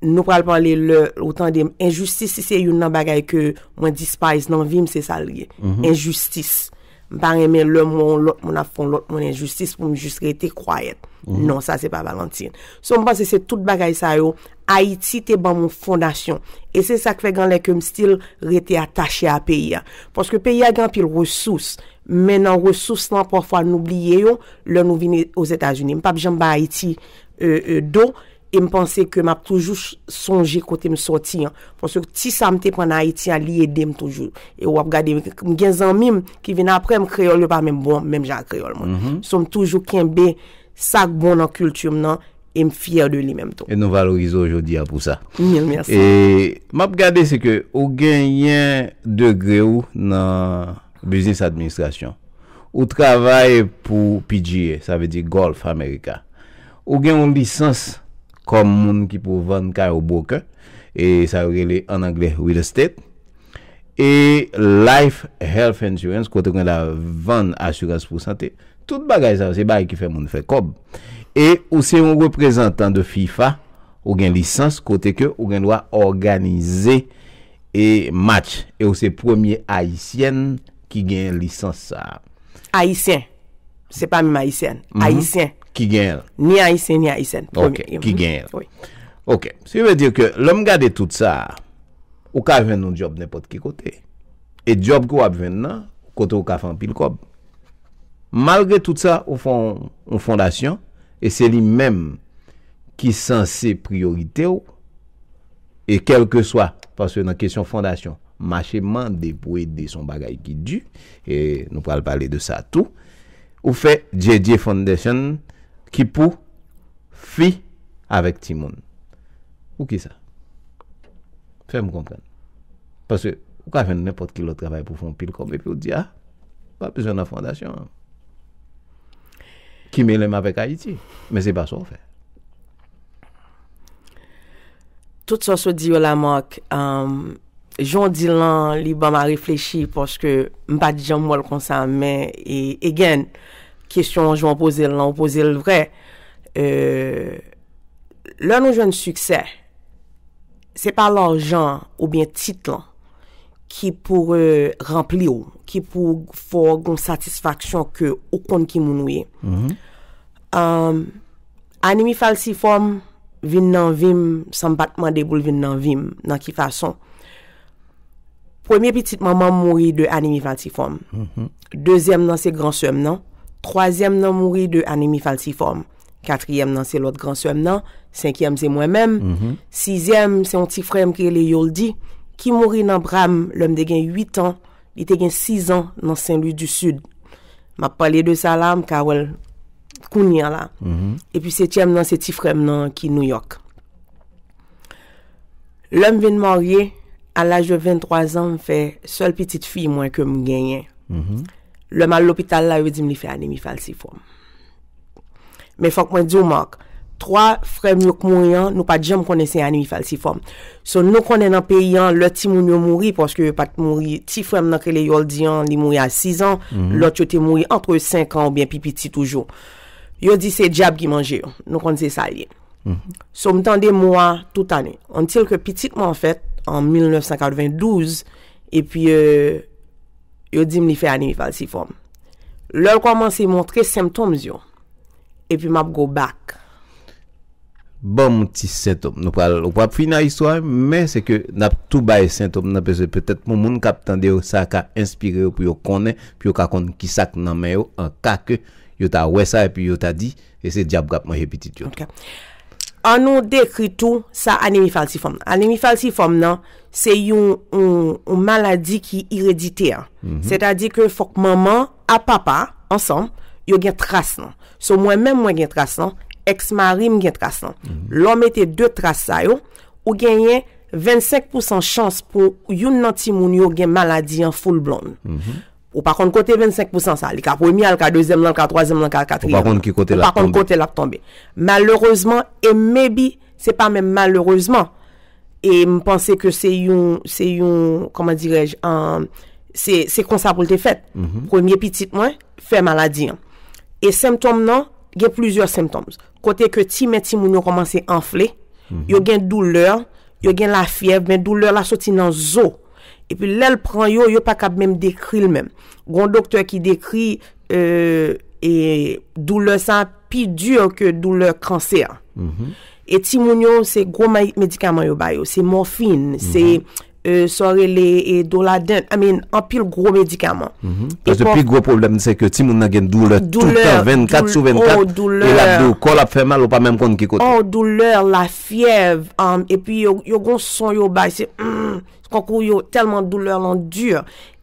nou pral pale lè ou tande m. Enjistis, si se youn nan bagay ke mwen despise nan vi m, se sa l ye. Enjistis. M pa renmen lè m wè yon lòt moun ap fè yon lòt moun enjistis pou m jis rete quiet. Non, sa se pa Valentine. So, m panse se tout bagay sa yo, Ayiti te ban m yon fondasyon. E se sa k fè gen lè ke m still rete atache a peyi a. Paske peyi a gen anpil resous, men nan resous lan, pafwa nou bliye yo lè nou vin Ozetazini. M p ap janm bay Ayiti euh, euh, do, e m panse ke m ap toujou ch- sonje kote m sòti an. Paske ti sa m te pran nan Ayiti a, li ede m toujou. E w ap gade, m gen zanmi m ki vin apre m, kreyòl yo pa menm bon, menm jan ak kreyòl mwen. So, m toujou kenbe sa k bon nan kilti m nan, e m fyè de li menm tou. E nou valorize w jodi a pou sa. Mil mèsi. E m ap gade se ke ou genyen degre w nan biznis administrasyon. Ou travay pou P G A, sa vle di Gulf America. Ou gen yon lisans kòm moun ki pou vann kay ou broker, e sa yo rele an anglè real estate. E life health insurance, kote ou gen la vann asirans pou sante. Tout bagay sa yo, se bagay ki fè moun fè kòb. E ou se yon reprezantan de FIFA, ou gen lisans kote ke ou gen dwa òganize e match. E ou se premye ayisyèn ki gen lisans sa a. Ayisyen. Se pa menm ayisyèn. Ayisyen. Ki gen l. Ni ayisyen, ni ayisyèn. Ok, ki gen l. Wi. Ok. Se vle di ke lè m gade tout sa, ou ka jwenn yon djòb nenpòt ki kote. E djòb ke w ap jwenn nan, kote ou ka fè anpil kòb. Malgre tout sa, ou fè yon, yon fondasyon, e se li menm ki sanse priyorite w, e kèlkeswa, paske nan kesyon fondasyon, mache mande pou ede, se yon bagay ki di, e nou pral pale de sa tou. Ou fè J J Foundation ki pou fi avèk timoun. Poukisa? Fè m konprann. Paske ou ka jwenn nenpòt ki lòt travay pou fè yon pil kòb, epi ou di, a, pa bezwen nan fondasyon an. Ki mele m avèk Ayiti. Men se pa sa w fè. Tout sa w sot di yo la, Marc, um, jan w di l lan, li ban m a reflechi, paske m pa t janm wè l konsa, men, e, again, kesyon an, jan w poze l lan, ou poze l vrè. Euh, lè nou jwenn siksè, se pa lajan oubyen tit lan ki pou euh, ranpli w, ki pou fè w gen satisfaksyon ke ou konn ki moun ou ye. Um, Animi Falsiform vin nan vi m san m pa t mande pou l vin nan vi m. Nan ki fason? Premye pitit manman m mouri de animi falsifòm. Dezyèm nan se gran sè m nan. Twazyèm nan mouri de animi falsifòm. Katriyèm nan se lòt gran sè m nan. Senkyèm se mwen menm. Sizyèm se yon ti frè m ki rele Yoldi, ki mouri nan bra m lè m te gen uit an. Li te gen sis an nan Sen Lwi di Sid. M ap pale de sa la, m ka wè l kounye a la. Epi setyèm nan se ti frè m nan ki Nouyòk. Lè m vin marye, a laj de venntwa zan, m fè sèl pitit fi mwen ke m genyen. Lè m al lopital la, yo di m li fè anemi falsifòm. Men fòk mwen di w, Marc, twa frè m yo k mouri an, nou pa t janm konnen se anemi falsifòm. So, nou konnen nan peyi an, lè timoun yo mouri, paske yo pa t mouri, ti frè m nan k rele Yoldi an, li mouri a sis an, lòt yo te mouri antre senk an oubyen pi piti toujou. Yo di se dyab ki manje yo. Nou konn se sa l ye. So, m tande mo a tout ane. Until ke pitit mwen an fèt, an mil nèf san katrevendouz, epi euh, yo di m li fè anemi falsifòm. Lè l kòmanse montre symptoms yo, epi m ap go back. Ban m ti sentòm. Nou pral, ou pral fini a istwa, men se ke n ap tou bay sentòm nan, paske petèt pou moun k ap tande yo, sa ka enspire yo pou yo konnen, pou yo ka konn ki sa k nan men yo, an ka ke yo ta wè sa, epi yo ta di, e se dyab k ap manje pitit yo. Ok. An nou dekri tou sa anemi falsifòm. Anemi falsifòm nan, se yon, yon, yon maladi ki ireditè. Sètadi ke fòk manman a papa, ansanm, yo gen tras lan. So, mwen menm, mwen gen tras lan, èks mari m gen tras lan. Lè w mete de tras sa yo, ou genyen vennsenk pousan chans pou youn nan timoun yo gen maladi an full blown. Ou pa konn kote vennsenk pousan sa, li ka premye a, li ka dezyèm lan, li ka twazyèm lan, li ka katriyèm lan. Ou pa konn ki kote l ap tonbe. Malerezman, e maybe, se pa menm malerezman. E m panse ke se yon, se yon, kòman dirèj, um, se, se konsa pou l te fèt. Premye pitit mwen fè maladi an. E sentòm nan, gen plizyè sentòm. Kote ke ti men timoun yo kòmanse anfle, yo gen doulè, yo gen lafyèv, men doulè la soti nan zo. Epi lè l pran yo, yo pa kab menm dekri l menm. Gon doktè ki dekri euh, e doulè sa pi di ke doulè kansè. E timoun yo, se gwo may- medikaman yo ba yo. Se mòfin, se euh, sa w rele e doladent, I mean, anpil gwo medikaman. Paske pi gwo pwoblèm se ke timoun nan gen doulè toutan, vennkat sou vennkat, e l ap di w kò l ap fè mal, ou pa menm konn ki kote. Oh, doulè, lafyèv, um, epi yo, yo gon son yo bay, se mm, konkou yo tèlman doulè lan di.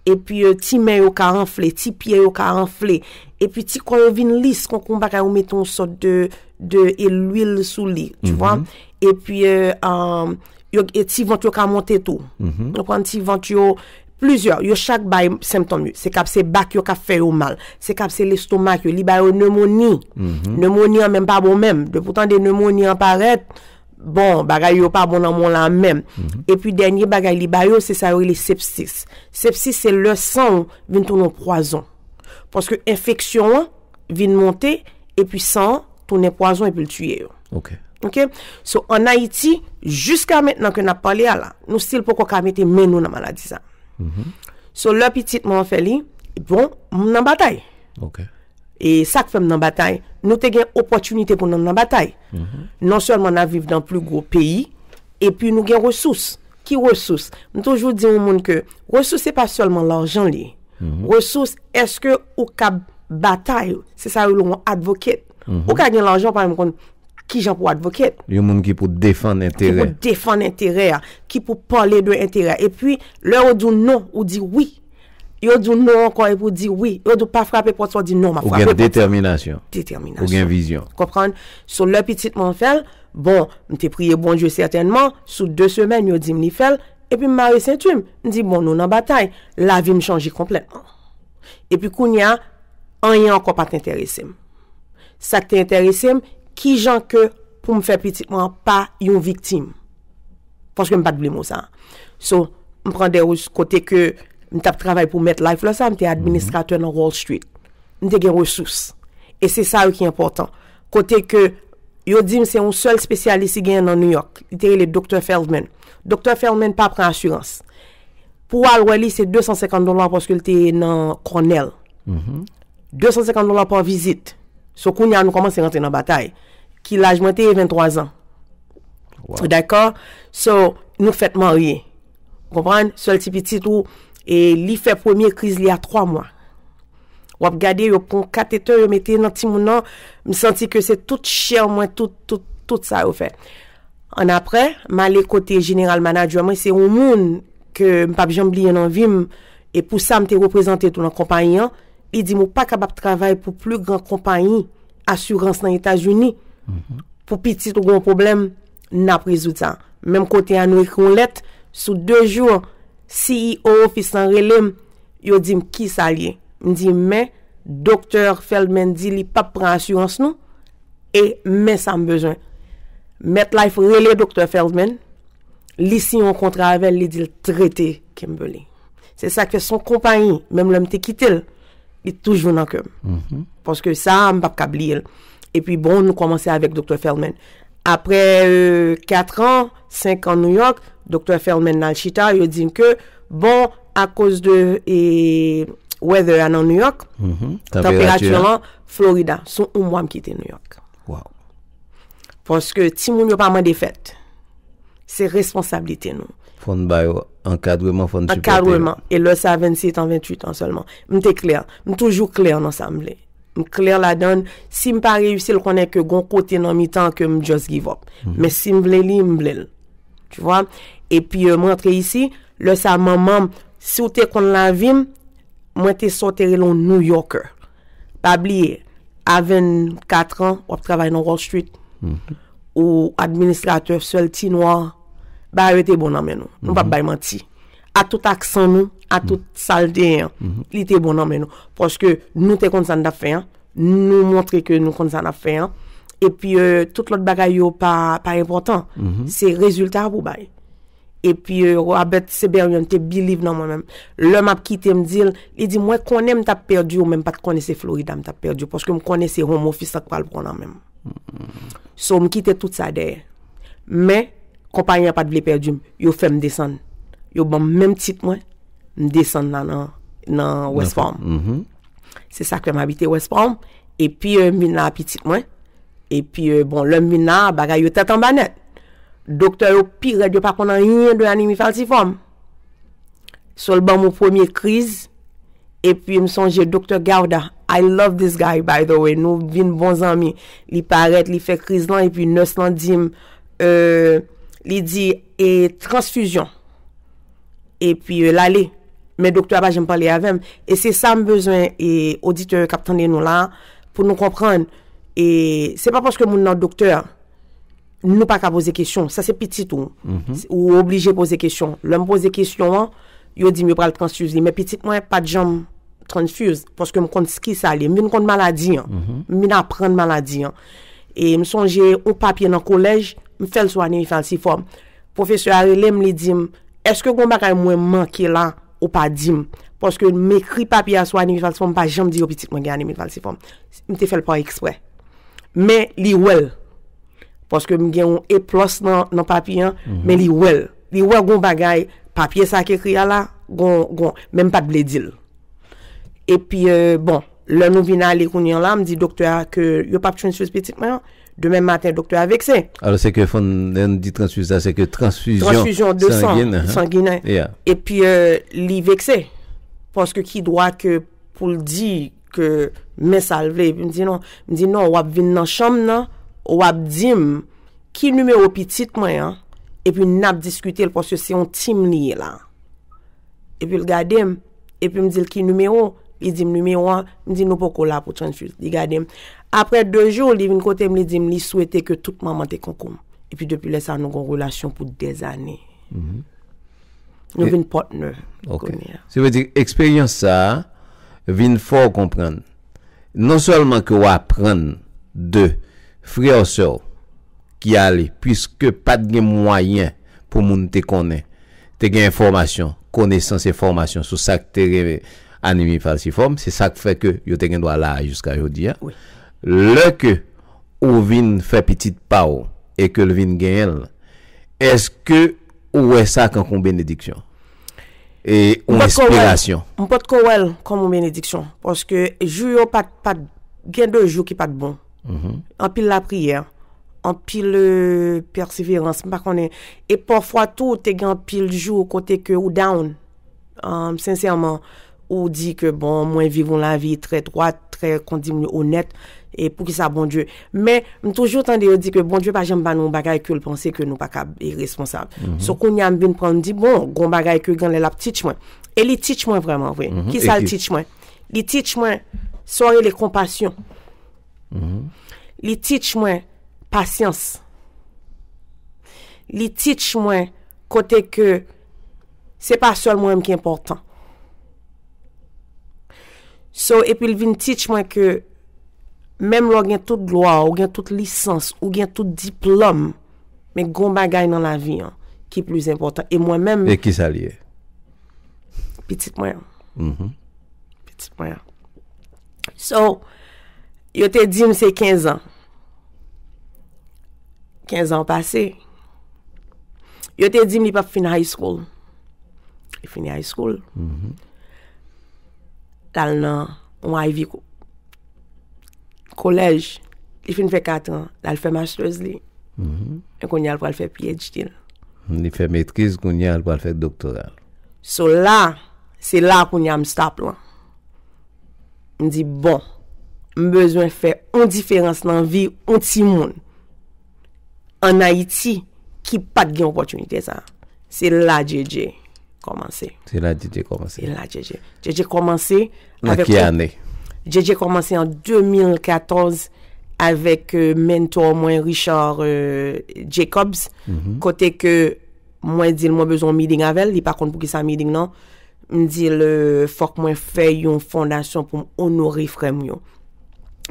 Epi euh, ti men yo ka anfle, ti pye yo ka anfle. Epi ti kò yo vin lis, konkou yon bagay ou mete yon sòt de, de e lwil sou li, tu vois. Epi euh, um, yo, e ti vant yo ka monte tou. Ou konprann, ti vant yo, plizyè, yo chak bay sentòm yo. Se kab se bak yo k ap fè yo mal. Se kab se lestomak yo, li ba yo nemoni. Nemoni an menm pa bon menm. Depi w tande nemoni an parèt, bon, bagay yo pa bon nan men w la menm. Epi dènye bagay li ba yo, se sa yo rele sepsis. Sepsis se lè san w vin tounen yon pwazon. Paske enfeksyon an vin monte, epi san an tounen pwazon epi l tiye yo. Ok. Ok? So, ann Ayiti, jiska mentnan ke n ap pale a la, nou still poko ka mete men nou nan maladi sa. So, lè pitit mwen an fè li, bon, m nan batay. Ok. E sa k fè m nan batay, nou te gen opòtinite pou nou nan batay. Non sèlman n ap viv nan pli gwo peyi, epi nou gen resous. Ki resous? M toujou di yon moun ke resous se pa sèlman lajan li ye. Resous, èske ou kab batay? Se sa yo rele yon advocate. Ou ka gen lajan, ou pa menm konn kijan pou advocate. Yon moun ki pou defann enterè. Ki pou defann enterè a, ki pou pale de enterè a. Epi, lè yo di w non, ou di wi. Yo di w non ankò epi ou di wi. Yo di w pa frape pòt sa, ou di non, m ap frape pòt sa. Ou gen detèminasyon. Detèminasyon. Ou gen vizyon. Konprann? So, lè pitit mwen fè l, bon, m te priye Bondye sètènman, sou de semèn, yo di m li fè l, epi m mare senti m. M di, bon, nou nan batay. Lavi m chanje konplètman. Epi kounye a, anyen ankò pa t enterese m. Sa k te enterese m, kijan ke pou m fè pitit mwen pa yon viktim. Paske m pa t vle mo sa. So, m pran de risk kote ke m t ap travay pou MetLife lè sa, m te administratè nan Wall Street. M te gen resous. E se sa yo ki enpòtan. Kote ke yo di m se yon sèl espesyalis ki genyen nan New York. Li te rele Doktè Feldman. Doktè Feldman pa pran asirans. Pou w al wè li, se de san senkant dola paske l te nan Cornell. De san senkant dola pa vizit. So kounye a nou kòmanse rantre nan batay. Ki laj mwen te ye? Venntwa zan. Dakò? So, nou fèk marye. Ou konprann? Sèl ti pitit ou, e li fè premye kriz li a twa mwa. W ap gade, yo pran katetè, yo mete nan timoun nan. M santi ke se tout chè mwen, tout, tout, tout sa yo fè. Annapre, m ale kote jeneral manadjè mwen, se yon moun ke m p ap janm bliye nan vi m, e pou sa m te reprezante tou nan konpayi an, li di m ou pa kapab travay pou pli gran konpayi asirans nan Etazini pou pitit ou gen yon pwoblèm, n ap rezoud sa. Menm kote a, nou ekri yon lèt, sou de jou, C E O ofis lan rele m, yo di m kisa l ye. M di men, Doktè Feldman di li p ap pran asirans nou, e men sa m bezwen. MetLife rele Doktè Feldman, li siyen yon kontra avè l, li di l trete Kimberly. Se sa k fè se yon konpayi, menm lè m te kite l, li toujou nan kè m. Paske sa a, m p ap ka bliye l. Epi bon, nou kòmanse avèk Doktè Feldman. Apre euh, kat an, senk an New York, Doktè Feldman al chita, yo di m ke, bon, akoz de e, weather a nan New York, tanperati lan, Florida, sou yon mwa m kite New York. Paske timoun yo pa mande fèt. Se responsablite nou. Fò n ba yo ankadreman, fò n sipòte yo. Ankadreman. E lè sa, vennsetan, venntuit an sèlman. M te klè. M toujou klè nan sa m vle. M klè ladan l. Si m pa reyisi l, konnen ke gon kote nan mitan ke m just give up. Men si m vle li, m vle l. Tu vois? Epi euh, m rantre isi, lè sa manman m, si w te konn lavi m, mwen te sòti rele yon New Yorker. Pa bliye, a vennkat an, w ap travay nan Wall Street. Ou administratè sèl ti nwa, bagay yo te bon nan men nou. Nou p ap bay manti. A tout aksan nou, a tout sa l te ye an, li te bon nan men nou. Paske nou te konn sa n t ap fè an, nou montre ke nou konn sa n ap fè an. Epi euh, tout lòt bagay yo pa, pa enpòtan. Se rezilta a pou bay. Epi euh, Robert Seberian te believe nan mwen menm. Lè m ap kite m di l, li di mwen konnen m t ap pèdi w, men m pa t konnen se Florida m t ap pèdi w, paske m konnen se home office lan k pral pran w nan men m. So m kite tout sa dèyè. Men, konpayi an pa t vle pèdi m. Yo fè m desann. Yo ban m menm tit mwen. M desann la nan, nan West Palm. Se sa k fè m abite West Palm. Epi euh, m vin la a pitit mwen. Epi euh, bon, lè m vin la a, bagay yo tèt anba nèt. Doktè yo pi rèd, yo pa konn anyen de anemi falsifòm. So l ban m yon premye kriz. Epi m sonje Doktè Gouda. I love this guy, by the way. Nou vin bon zanmi. Li parèt, li fè kriz lan, epi nurse lan di m, euh, li di, e transfizyon. Epi euh, l ale. Men doktè a pa janm pale avè m. E se sa m bezwen, e oditè yo k ap tande nou la, pou nou konprann. E se pa paske moun nan doktè, nou pa ka poze kesyon. Sa se pitit ou. Ou oblije poze kesyon. Lè m poze kesyon an, yo di m yo pral transfize li. Men pitit mwen pa t janm transfize, paske m konn ki sa l ye. M vin konn maladi an. M vin aprann maladi an. E m sonje yon papye nan kolèj, m fè l sou anemi falsifòm. Pwofesè a rele m, li di m, èske gon bagay mwen manke la, ou pa di m? Paske m ekri papye a sou anemi falsifòm, m pa janm di yo pitit mwen gen anemi falsifòm. M te fè l pa eksprè. Men li wè l. Paske m gen yon A plus nan, nan papye an, men li wè l. Li wè gon bagay, papye sa k ekri a la, gon, gon, men m pa t vle di l. Epi, euh, bon, lè nou vin ale kounye a la, m di doktè a ke yo p ap transfuse pitit mwen an. Demen maten, doktè a vekse. Alò, se ke fò n, lè n di transfuse la, se ke transfizyon. Transfizyon de san, sanginen. Epi, euh, li vekse. Paske ki dwa ke pou l di ke men sa l vle. Epi m di non. M di non, w ap vin nan chanm nan w ap di m ki nimewo pitit mwen an, epi n ap diskite l paske se yon team li ye la. Epi l gade m, epi m di l ki nimewo, li di m nimewo an, m di nou poko la pou transfuse. Li gade m. Apre de jou, li vin kote m, li di m li swete ke tout manman te konkou m. Epi depi lè sa, nou gon relasyon pou dèzane. Nou vin partner kounye a. Se vle di, eksperyans sa a vin fè w konprann non sèlman ke w aprann de frè sè w ki ale, piske pa t gen mwayen pou moun te konnen, te gen enfòmasyon, konesans, enfòmasyon sou sa k te rele anemi falsifòm, se sa k fè ke yo te gen dwa la a jiska jodi a. Lè ke ou vin fè pitit pa w e ke l vin genyen l, èske ou wè sa kankou yon benediksyon? E yon enspirasyon? M potko wè l kòm yon benediksyon, paske jou yo pa t, pa t, gen de jou ki pa t bon. Anpil lapriyè, anpil, euh, pèseverans, m pa konnen. E pafwa tou, te gen anpil jou kote ke ou down. Um, sensèman, ou di ke, bon, mwen viv yon lavi trè dwat, trè, kon di moun yo, onèt, e poukisa Bondye? Men, m toujou tande yo di ke Bondye pa janm ba nou yon bagay ke l panse ke nou pa kab e responsab. So, kounye a, m vin pran, m di, bon, gon bagay ke gen lè l ap teach mwen. E li teach mwen vrèman vre. Kisa l teach mwen? Li teach mwen sa w rele konpasyon. Li teach mwen pasyans. Li teach mwen kote ke se pa sèl mwen menm ki enpòtan. So, epi l vin teach mwen ke menm lè w gen tout glwa, ou gen tout lisans, ou gen tout diplòm, men gon bagay nan lavi an ki plis enpòtan. E mwen menm, e kisa l ye? Pitit mwen an. Pitit mwen an. So, yo te di m se kenz an. Kenz an pase. Yo te di m li p ap fin high school. Li fini high school. L al nan yon Ivy ko-, kolèj. Li fin fè kat an. L al fè masters li. E kounye a l pral fè P H D l. Li fè metriz, kounye a l pral fè doktora l. So la, se la kounye a m stop lan. M di, bon, m bezwen fè yon diferans nan vi yon timoun ann Ayiti ki pa t gen opòtinite sa. Se la J J kòmanse. Se la J J kòmanse. Se la J J. J J kòmanse avèk ki ane? J J kòmanse an de mil katòz avèk, euh, mentor mwen, Richard, euh, Jacobs, kote ke mwen di l mwen bezwen yon meeting avè l, li pa konn poukisa meeting nan. M di l, euh, fòk mwen fè yon fondasyon pou m onore frè m yo.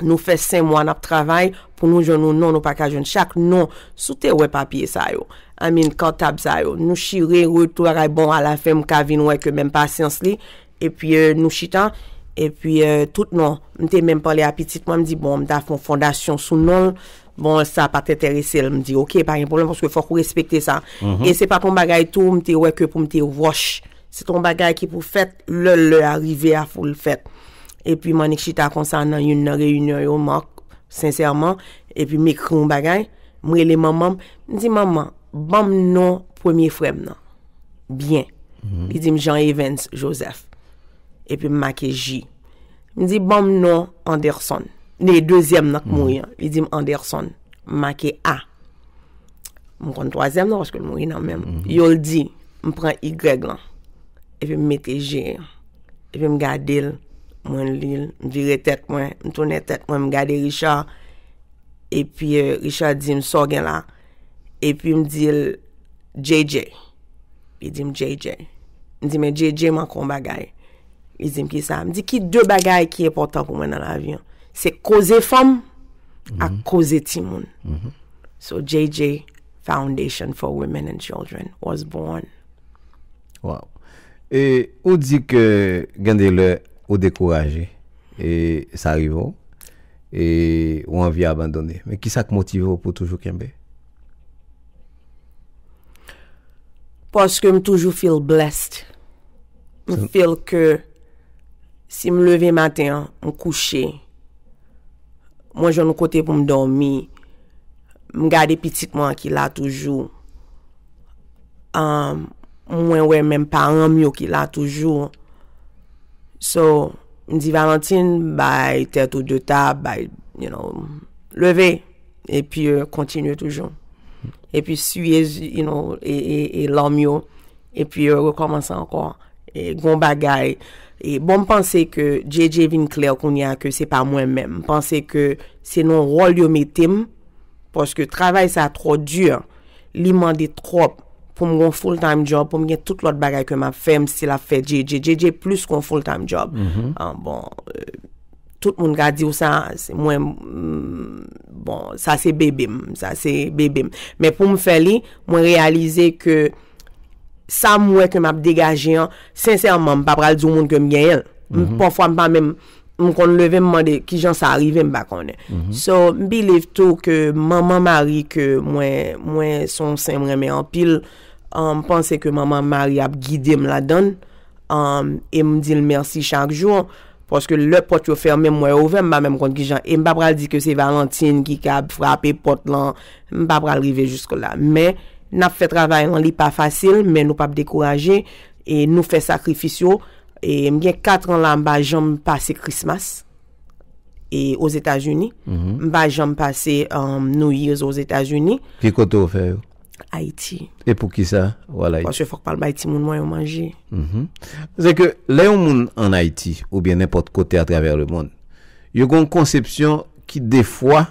Nou fè senk mwa n ap travay pou nou jwenn yon non, nou pa ka jwenn chak non. Si w te wè papye sa yo, I mean, kantab sa yo, nou chire, retounen, bon, alafen m ka vin wè ke menm pasyans li, epi, euh, nou chita, epi, euh, tout non, m te menm pale a pitit mwen, m di, bon, m ta fè yon fondasyon sou non l, bon, sa pa t enterese l, m di, oke, pa gen pwoblèm, paske fòk ou respekte sa. E se pa t yon bagay tou, m te wè ke pou m te rush. Se t yon bagay ki pou fèt, lè lè a rive a, fò l fèt. Epi m annik chita konsa nan youn nan reyinyon yo, Mark, sensèman, epi m ekri yon bagay, m rele manman m, m di, manman, ban m non premye frè m nan. Byen. Li di m Jean Evans Joseph. Epi m make J. M di, ban m non Anderson. Ne dezyèm nan k mouri an. Li di m Anderson. M make A. M konn twazyèm nan paske l mouri nan men m. Yo l di, m pran Y lan. Epi m mete G an. Epi m gade l, mwen li l, m vire tèt mwen, m tounen tèt mwen, m gade Richard. Epi, euh, Richard di m, sa w gen la? Epi m di l, J J. Li di m, J J. M di, men J J, m ankò yon bagay. Li di m, kisa? M di, ki de bagay ki enpòtan pou mwen nan lavi an? Se koze fanm ak koze timoun. So, J J Foundation for Women and Children was born. Wow. E ou di ke gen de lè ou dekouraje, e sa rive w, e ou anvi abandone. Men kisa k motive w pou w toujou kenbe? Paske m toujou feel blessed. M feel ke si m leve maten an, m kouche, mwen jwenn yon kote pou m dòmi, m gade pitit mwen an ki la toujou. Um, mwen wè menm paran m yo ki la toujou. So, m di, Valentine, bay tèt ou de tab, bay, you know, leve. epi euh, kontinye toujou. Epi siye, you know, e, e, e lòm yo, epi euh, rekòmanse ankò. E gon bagay. E bon, m panse ke J J vin klè kounye a ke se pa mwen menm. M panse ke se nan wòl yo mete m, paske travay sa twò di, li mande twòp pou m gon full time job, pou m gen tout lòt bagay ke m ap fè, m still ap fè J J. J J plis gon full time job. Ah, bon, euh, tout moun ka di w sa, se mwen, mm, bon, sa se bebe m, sa se bebe m. Men pou m fè li, mwen reyalize ke sa m wè ke m ap degaje an, sensèman, m pa pral di yon moun ke m genyen l. M, pafwa, m pa menm, m konn leve, m mande kijan sa rive, m pa konnen. So, m believe tou ke manman Mari ke mwen, mwen se yon sen m renmen anpil, um, m panse ke manman Mari ap gide m ladan l, um, e m di l mèsi chak jou, paske lè pòt yo fèmen, m wè yo ouvè, m pa menm konn kijan, e m pa pral di ke se Valentine ki ka frape pòt lan, m pa pral rive jiske la. Men, n ap fè travay lan, li pa fasil, men nou p ap dekouraje, e nou fè sakrifis yo. E m gen kat an la, m pa janm pase Christmas e Ozetazini. M pa janm pase um, New Year's Ozetazini. Ki kote w fè yo? Ayiti. E poukisa w al Ayiti? Paske fòk m al bay timoun mwen yo manje. Se ke lè yon moun ann Ayiti, oubyen nenpòt kote atravè lemonn, yo gen yon konsepsyon ki defwa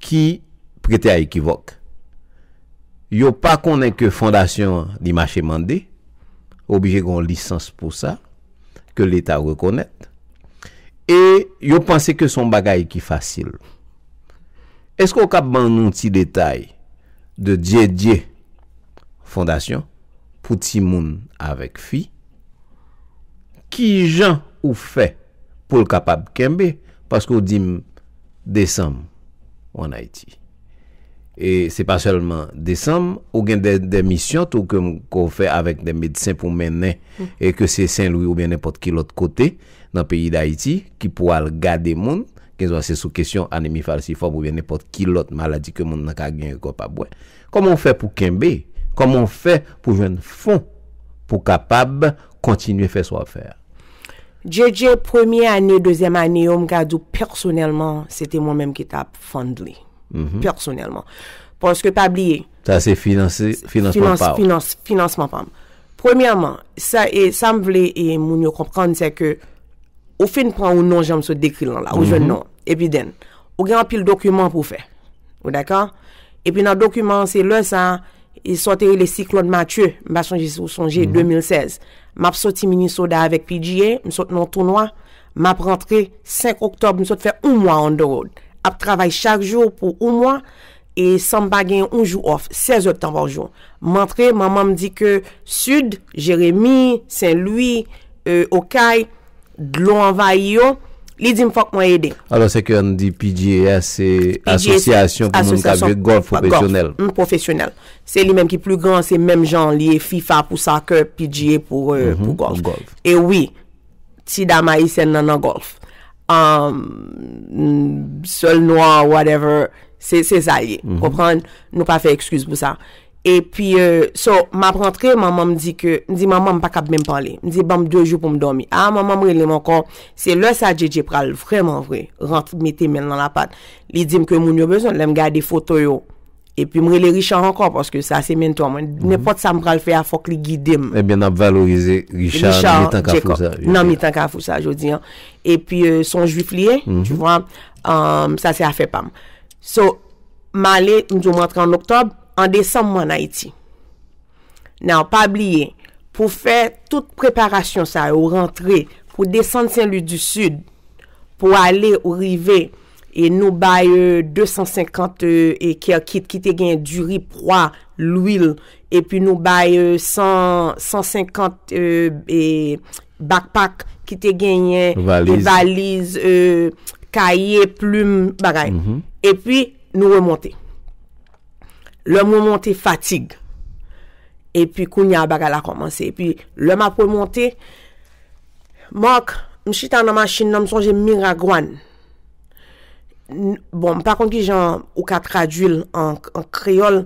ki prete a ekivòk. Yo pa konnen ke fondasyon an, li mache mande, oblije gen yon lisans pou sa, ke Leta rekonèt, e yo panse ke se yon bagay ki fasil. Èske w kab ban nou ti detay de Dyedye Fondasyon pou timoun avèk fi? Kijan ou fè pou l kapab kenbe? Paske w di m desanm ou ann Ayiti. E se pa sèlman desanm, ou gen de, de misyon tou ke m, ke w fè avèk de medsen pou mennen, e ke se Sen Lwi oubyen nenpòt ki lòt kote nan peyi Dayiti ki pou al gade moun, kezwa se sou kesyon anemi falsifòm oubyen nenpòt ki lòt maladi ke moun nan ka gen yo kapab wè. Kòman w fè pou kenbe? Kòman w fè pou jwenn fon pou kapab kontinye fè sa w ap fè a? J J, premye ane, dezyèm ane yo, m ka di w pèsonèlman, se te mwen menm ki t ap fund li. Pèsonèlman. Paske pa bliye, sa se finanse, finansman finans, pa w. Finans, finansman pa m. Premyèman, sa, e, sa m vle e moun yo konprann, se ke ou fin pran yon non jan m sot dekri l lan la, ou jwenn non. Epi then, ou gen anpil dokiman pou w fè. Ou dakò? Epi nan dokiman an, se lè sa, e sa w te rele siklòn Matye, m pa sonje si w sonje, de mil sèz. M ap soti Minnesota avèk P G A, m sot nan yon tounwa, m ap rantre senk oktòb, m sot fè yon mwa on the road. Ap travay chak jou pou yon mwa, e san m pa gen yon jou off, sèz èdtan pa jou. M antre, manman m di ke Sid, Jeremi, Sen Lwi, e, Okay, dlo anvayi yo, li di m fòk mwen ede. Alò, se ke n di P G A, se P G A, se asosyasyon pou moun k ap jwe gòlf pwofesyonèl. Pwofesyonèl. Se li menm ki pli gran, se menm jan li ye FIFA pou soccer, P G A pou, e, pou gòlf. E wi, ti dam ayisyèn nan nan gòlf. Um, sèl nwa, whatever, se, se sa l ye. Konprann? Nou pa fè ekskiz pou sa. Epi, e, so, m ap rantre, manman m di ke, m di, "Manman, m pa kab menm pale." M di, "Ban m de jou pou m dòmi." A, manman m rele m ankò. Se lè sa J J pral vrèman vre rantre, mete men l nan lapat. Li di m ke moun yo bezwen l. Lè m gade foto yo, epi m rele Richard ankò, paske sa se menntò mwen. Nenpòt sa m pral fè a, fòk li gide m. Ebyen, n ap valorize Richard nan mitan kafou sa, nan mitan kafou sa, jodi an. Epi, e, se yon jwif li ye, tu vois, um, sa se afè pa m. So, m ale, m di w m rantre an oktòb, an desanm, mwen ann Ayiti. Now, pa bliye, pou fè tout preparasyon sa yo, rantre, pou desann Sen Lwi di Sid, pou ale ou rive, e nou bay, e, de san senkant, e, e, care kit ki te gen diri, pwa, lwil, epi nou bay, e, san, san senkant, e, e, backpack ki te genyen, e, valiz, e, kaye, plim, bagay. Epi nou remonte. Lè m remonte, fatig. Epi kounye a bagay la kòmanse. Epi lè m ap remonte, Mark, m chita nan machin nan, m sonje Miragwàn. N-, bon, m pa konn kijan ou ka tradui l an, an kreyòl.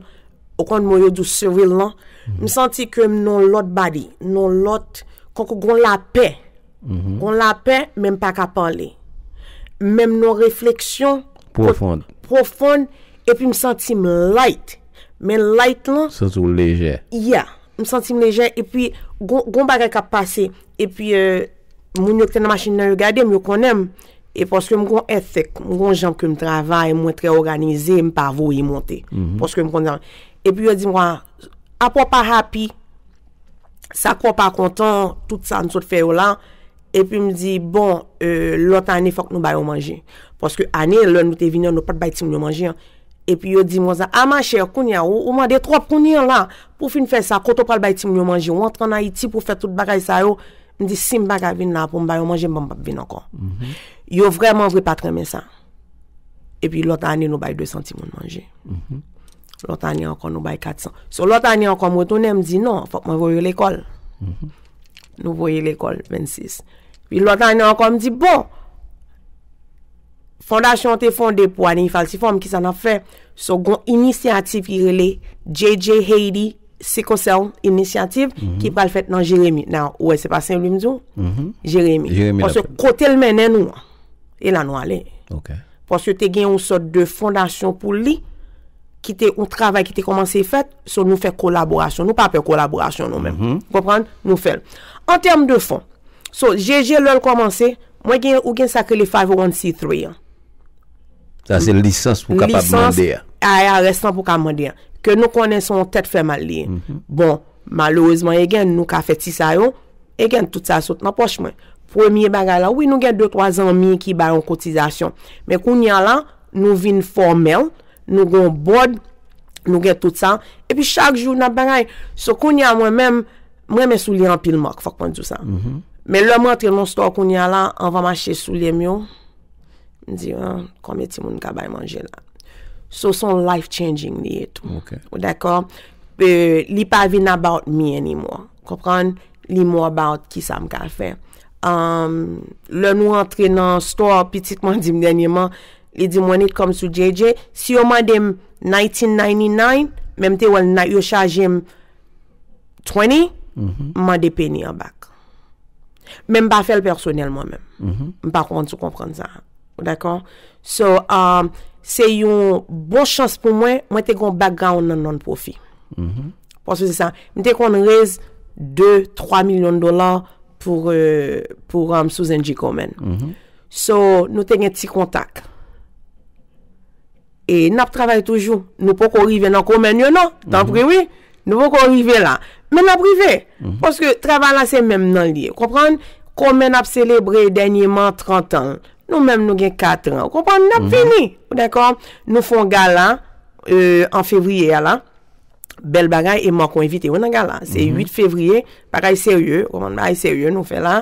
Ou konn mo yo di w surreal lan? M santi ke m nan yon lòt body, nan yon lòt, konkou gon lapè. Gon lapè, men m pa ka pale. Men m nan refleksyon pwofon. pwofon, epi m santi m light. Men light lan, Santi w lejè. Yeah, m santi m lejè, epi gon, gon bagay k ap pase, epi euh, moun yo ki te nan machin nan yo gade m, yo konnen m, e paske m gon ethic, m gon jan ke m travay, mwen trè òganize, m pa voye monte, paske m konnen. Epi yo di m, apa w pa happy, sa k fè w pa kontan, tout sa n sot fè yo la, epi m di, bon, euh, lòt ane fòk nou ba yo manje. Paske ane, lè nou te vini an, nou pa t bay timoun yo manje an. Epi yo di m konsa, a machè, kounye a, ou, ou mande twòp kounye a la, pou w fin fè sa, kote w pral bay timoun yo manje, ou antre ann Ayiti pou w fè tout bagay sa yo, m di, si m pa ka vin la pou m ba yo manje, m p ap vin ankò. Yo vrèman vre pa t renmen sa. Epi lòt ane, nou bay de san timoun manje. Lòt ane ankò, nou bay kat san. So, lòt ane ankò, m retounen, m di, non, fòk mwen voye yo lekòl. Nou voye lekòl, vennsis. Pi lòt ane ankò, m di, bon, fondasyon an te fonde pou anemi falsifòm, kisa n ap fè? So, gon inisyativ ki rele J J Haiti Sickle Cell Initiative, ki pral fèt nan Jeremi. Now, ou wè, se pa Senlwi m di w? Jeremi. Jeremi l ap Paske fèt. Kote l mennen nou an, e la nou ale. Ok. Paske te gen yon sòt de fondasyon pou li, ki te yon travay ki te kòmanse fèt, so nou fè kolaborasyon. Nou pa pè kolaborasyon nou menm. Ou konprann? Nou fè l. An tèm de fon, so J J lè l kòmanse, mwen gen, ou gen sa k rele five oh one C three an. Sa se lisans pou kapab Lisans mande a. I R S lan pou ka mande a. Ke nou konnen se yon tèt fè mal li ye. Bon, malerezman, again, nou ka fè ti sa yo, again, tout sa sot nan pòch mwen. Premye bagay la, wi, nou gen de twa zanmi ki bay yon kotizasyon. Men kounye a la, nou vin fòmèl, nou gen yon board, nou gen tout sa. Epi chak jou n ap bagay. So kounye a mwen menm, mwen renmen soulye anpil, Marc, fòk mwen di w sa. Men lè mwen antre nan store kounye a la, anvan m achte soulye m yo, m di, ah, konbyen timoun ka bay manje la? So se yon life changing li ye tou. Ok. Ou dakò? Euh, li pa vin about me anymore. Konprann? Li more about ki sa m ka fè. Um, lè nou antre nan store, pitit mwen di m dènyèman, li di m, when it comes to J J, si yo mande m nineteen ninety-nine, men m te wè l, yo chaje m twenty, m mande penny an back. Men m pa fè l pèsonèl mwen menm. M pa konn si w konprann sa. Ou dakò? So, um, se yon bon chans pou mwen, mwen te gen yon background nan non-profit. Paske se sa, m te konn raise de, twa milyon dola pou, euh, pou um, Susan G. Komen. So, nou te gen ti kontak. E n ap travay toujou. Nou poko rive nan Komen yo non. Tanpri wi. Nou poko rive la. Men n ap rive. Paske travay la se menm nan li ye. Konprann? Komen ap selebre dènyèman trant an. Nou menm nou gen kat an. Konprann? N ap vini. Ou dakò? Nou fè yon gala euh, an fevriye a la. Bèl bagay, e Marco envite yo nan gala. Se uit fevriye, bagay serye, konprann, bagay serye nou fè la.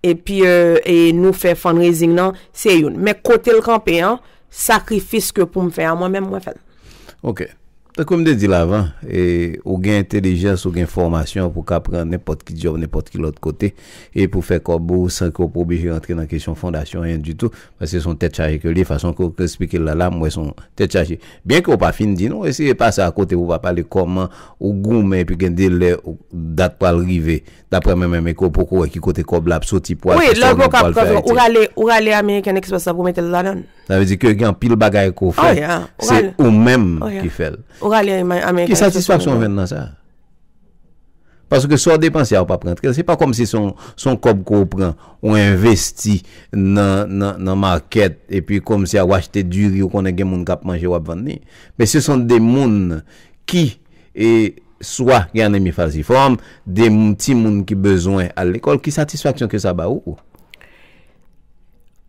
Epi euh, e nou fè fundraising nan, se youn. Men kote l kanpe an, sakrifis ke pou m fè a, mwen menm mwen fè l. Ok. Tankou m te di l avan, e, ou gen entelijans, ou gen fòmasyon pou ka pran nenpòt ki djòb, nenpòt ki lòt kote, e pou fè kòb ou san ke w pa oblije rantre nan kesyon fondasyon, anyen ditou, paske se yon tèt chaje ke l ye, fason ke w eksplike l la, la, m wè se yon tèt chaje. Byen ke w pa fin di nou, eseye pase akote pou w pa pale kòman ou goumen, epi gen de lè ou, dat pral rive, daprè mwen menm, e ke w poko wè ki kote kòb la ap soti pou al Wi, fè lè w sòvni poko pou ap al fè fè, ou Ayiti. Rale, ou rale American Express la pou mete l ladan l. Sa vle di ke gen anpil bagay ke w fè. Oh, yeah. Ou Se rale- ou menm Oh, yeah. ki fè l. Ou rale Ama- American Ki Express satisfaksyon w pou jwenn nan sa? Paske sa w depanse a, ou p ap rantre l. Se pa kòmsi se yon, se yon kòb ke w pran, ou envesti nan, nan, nan makèt, epi kòmsi a w achte diri, ou konnen gen moun k ap manje, w ap vann li. Men se son de moun ki, e, swa gen anemi falsifòm, de m- timoun ki bezwen al lekòl, ki satisfaksyon ke sa ba ou?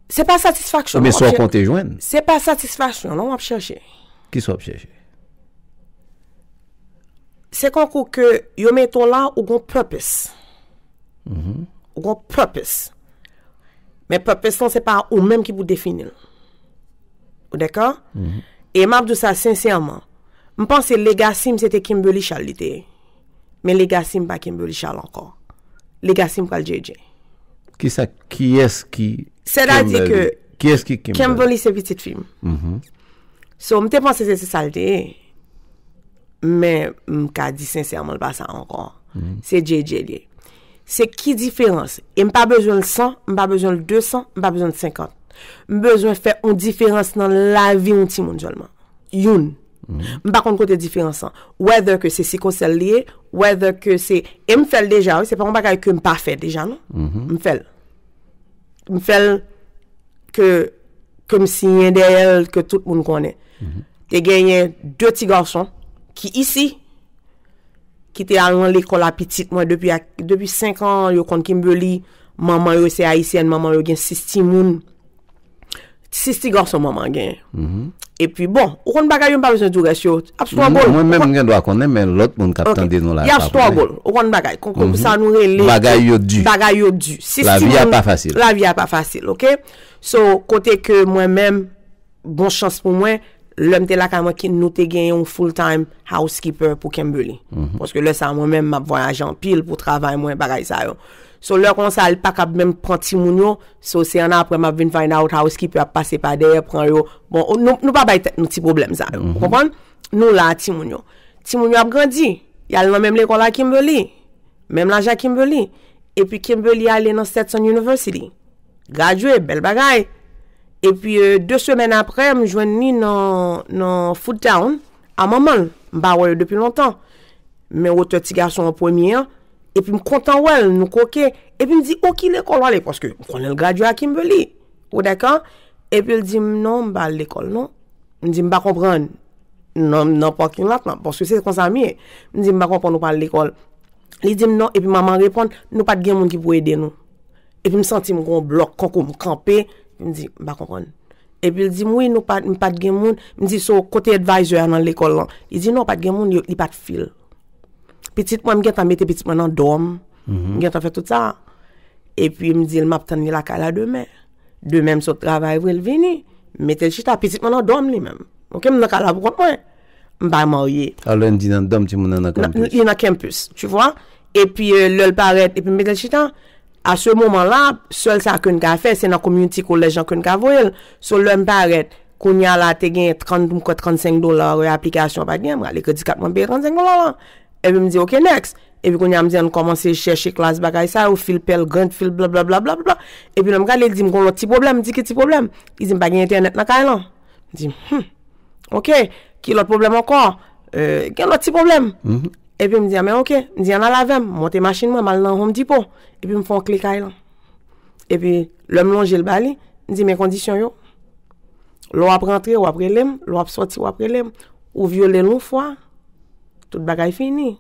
Se pa satisfaksyon. Oubyen Non, sa w w ap chè- konte jwenn? Se pa satisfaksyon, non, w ap chèche. Ki sa w ap chèche? Se konkou ke yo mete w la, ou gon purpose. Ou gon purpose. Men purpose lan, se pa ou menm ki pou defini l. Ou dakò? E m ap di w sa sensèman. M panse legacy m se te Kimberly Charles li te ye. Men legacy m pa Kimberly Charles ankò. Legacy m pral J J. Kisa, kiyès ki Sètadi Kimberly? Ke Kiyès ki Kimberly? Kimberly se pitit fi m. So, m te panse se, se sa l te ye. Men, m ka di sensèman, l pa sa ankò. Se J J li ye. Se ki diferans? E m pa bezwen l san, m pa bezwen l de san, m pa bezwen l senkant. M bezwen fè yon diferans nan lavi yon timoun sèlman. Youn. M pa konn kote diferans lan. Whether ke se sikosèl li ye, whether ke se, e m fè l deja, wi, se pa yon bagay ke m pa fè deja, non. M fè l. M fè l ke, ke m siyen dèyè l, ke tout moun konnen. Te genyen de ti gason ki isi, ki te al nan lekòl a pitit mwen depi, depi senk an, yo konn Kimberly, manman yo se ayisyèn, manman yo gen sis timoun, sis ti gason manman genyen. Epi bon, ou konn bagay yo, m pa bezwen di w rès yo, ap struggle. Mwen menm m gen dwa konnen, men lòt moun k ap tande nou la, y ap struggle, ou konn bagay, kon, kon sa nou rele, bagay yo di. Bagay yo di. Sis timoun, lavi a pa fasil. Lavi a pa fasil, oke? So, kote ke mwen menm, bon chans pou mwen, lè m te lakay mwen, ki nou te gen yon full time housekeeper pou Kimberly. Paske lè sa, mwen menm, m ap vwayaje anpil pou travay mwen, bagay sa yo. So, lè konsa, li pa kab menm pran timoun yo. So, se annapre m ap vin find out housekeeper ap pase pa dèyè, pran yo. Bon, nou, nou pa bay tèt nou ti pwoblèm sa yo. Ou konprann? Nou la, timoun yo. Timoun yo ap grandi. Y al nan menm lekòl a Kimberly. Menm laj a Kimberly. Epi Kimberly ale nan Stetson University. Gradye, bèl bagay. Epi, euh, de semèn apre, m jwenn li nan, nan Food Town, a manman l. M pa wè yo depi lontan. Men wotè ti gason an premye an. Epi m kontan wè l, nou koke. Epi m di, "O, ki lekòl w ale?" Paske m konnen l gradye a Kimberly. Ou dakò? Epi l di m, "Non, m pa al lekòl, non." M di, "M pa konprann." Nan, nan parking lot lan, paske se konsa m ye. M di, "M pa konprann ou pa al lekòl." Li di m, "Non," epi manman reponn, "Nou pa t gen moun ki pou ede nou." Epi m santi m gon blòk, kankou m kanpe. M di, "M pa konprann." Epi l di m, "Wi, nou pa, m pa t gen moun." M di, "So, kote advisor a nan lekòl lan?" Li di, "Non, pa t gen moun, yo, li pa t fil." Pitit mwen, m gentan mete pitit mwen nan dòm. M gentan fè tout sa. Epi m di l, "M ap tann li lakay la demen." Demen, m sot travay vre, l vini. M mete l chita, pitit mwen nan dòm li menm. Oke, m nan kay la pou kont mwen. M pa marye. Alò, n di nan dòm, timoun nan nan campus. Li nan campus, tu vois. Epi, euh, lè l parèt, epi m mete l chita. A se moman la, sèl sa ke n ka fè, se nan community college an ke n ka voye l. So, lè m parèt, kounye a la, te gen trant, m kwè trannsenk dola, euh, aplikasyon pa gen, m rale kredi kat mwen peye trannsenk dola la. Epi m di, "Ok, next." Epi kounye a, m di, "Ann kòmanse chèche klas bagay sa yo, fil Pell Grant, fil blablabla, blablabla." Epi lè m gade, li di m, "Gon lòt ti pwoblèm." M di, "Ki ti pwoblèm?" Li di m, "Pa gen entènèt nan kay lan." M di, "Hmm, ok, ki lòt pwoblèm ankò?" Euh, "Gen lòt ti pwoblèm." Epi m di, "A, men ok." M di, "Ann al avè m." M monte machin mwen, m al nan Home Depot. Epi m fè yon kle kay lan. Epi lè m lonje l ba li, m di, "Men kondisyon yo. Lè w ap rantre, w ap rele m. Lè w ap sòti, w ap rele m. Ou vyole l yon fwa, tout bagay fini."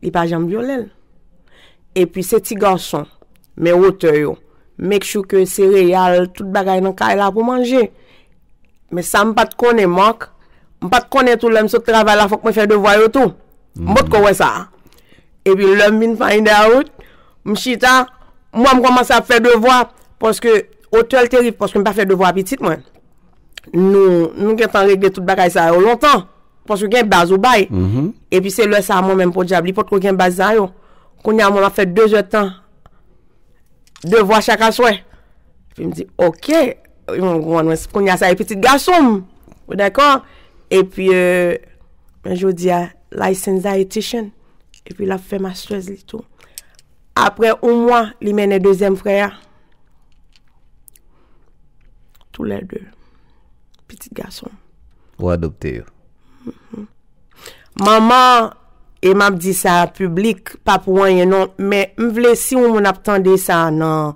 Li pa janm vyole l. Epi se ti gason, men wotè yo. Make sure ke sereyal, tout bagay nan kay la pou manje. Men sa m pa t konnen, Mark. M pa t konnen tou lè m sot travay la, fòk mwen fè devwa yo tou. M potko wè sa. Epi lè m vin find out, m chita, mwen m kòmanse ap fè devwa, paske otè l te rive, paske m pa fè devwa pitit mwen. Nou, nou gentan regle tout bagay sa yo lontan, paske gen baz ou bay. Epi se lè sa a mwen menm podyab, li potko gen baz sa yo. Kounye a mwen m ap fè de zè tan devwa chak aswè. Epi m di, "Ok." Mwen, mwen, mwen, kounye a sa e pitit gason m. Ou dakò? Epi, euh, men jodi a, licensed dietitian. Epi l ap fè masters li tou. Apre yon mwa, li mennen dezyèm frè a. Toulède. Pitit gason m. Ou adopte yo. Manman, e m ap di sa piblik, pa pou anyen non, men m vle si yon moun ap tande sa nan,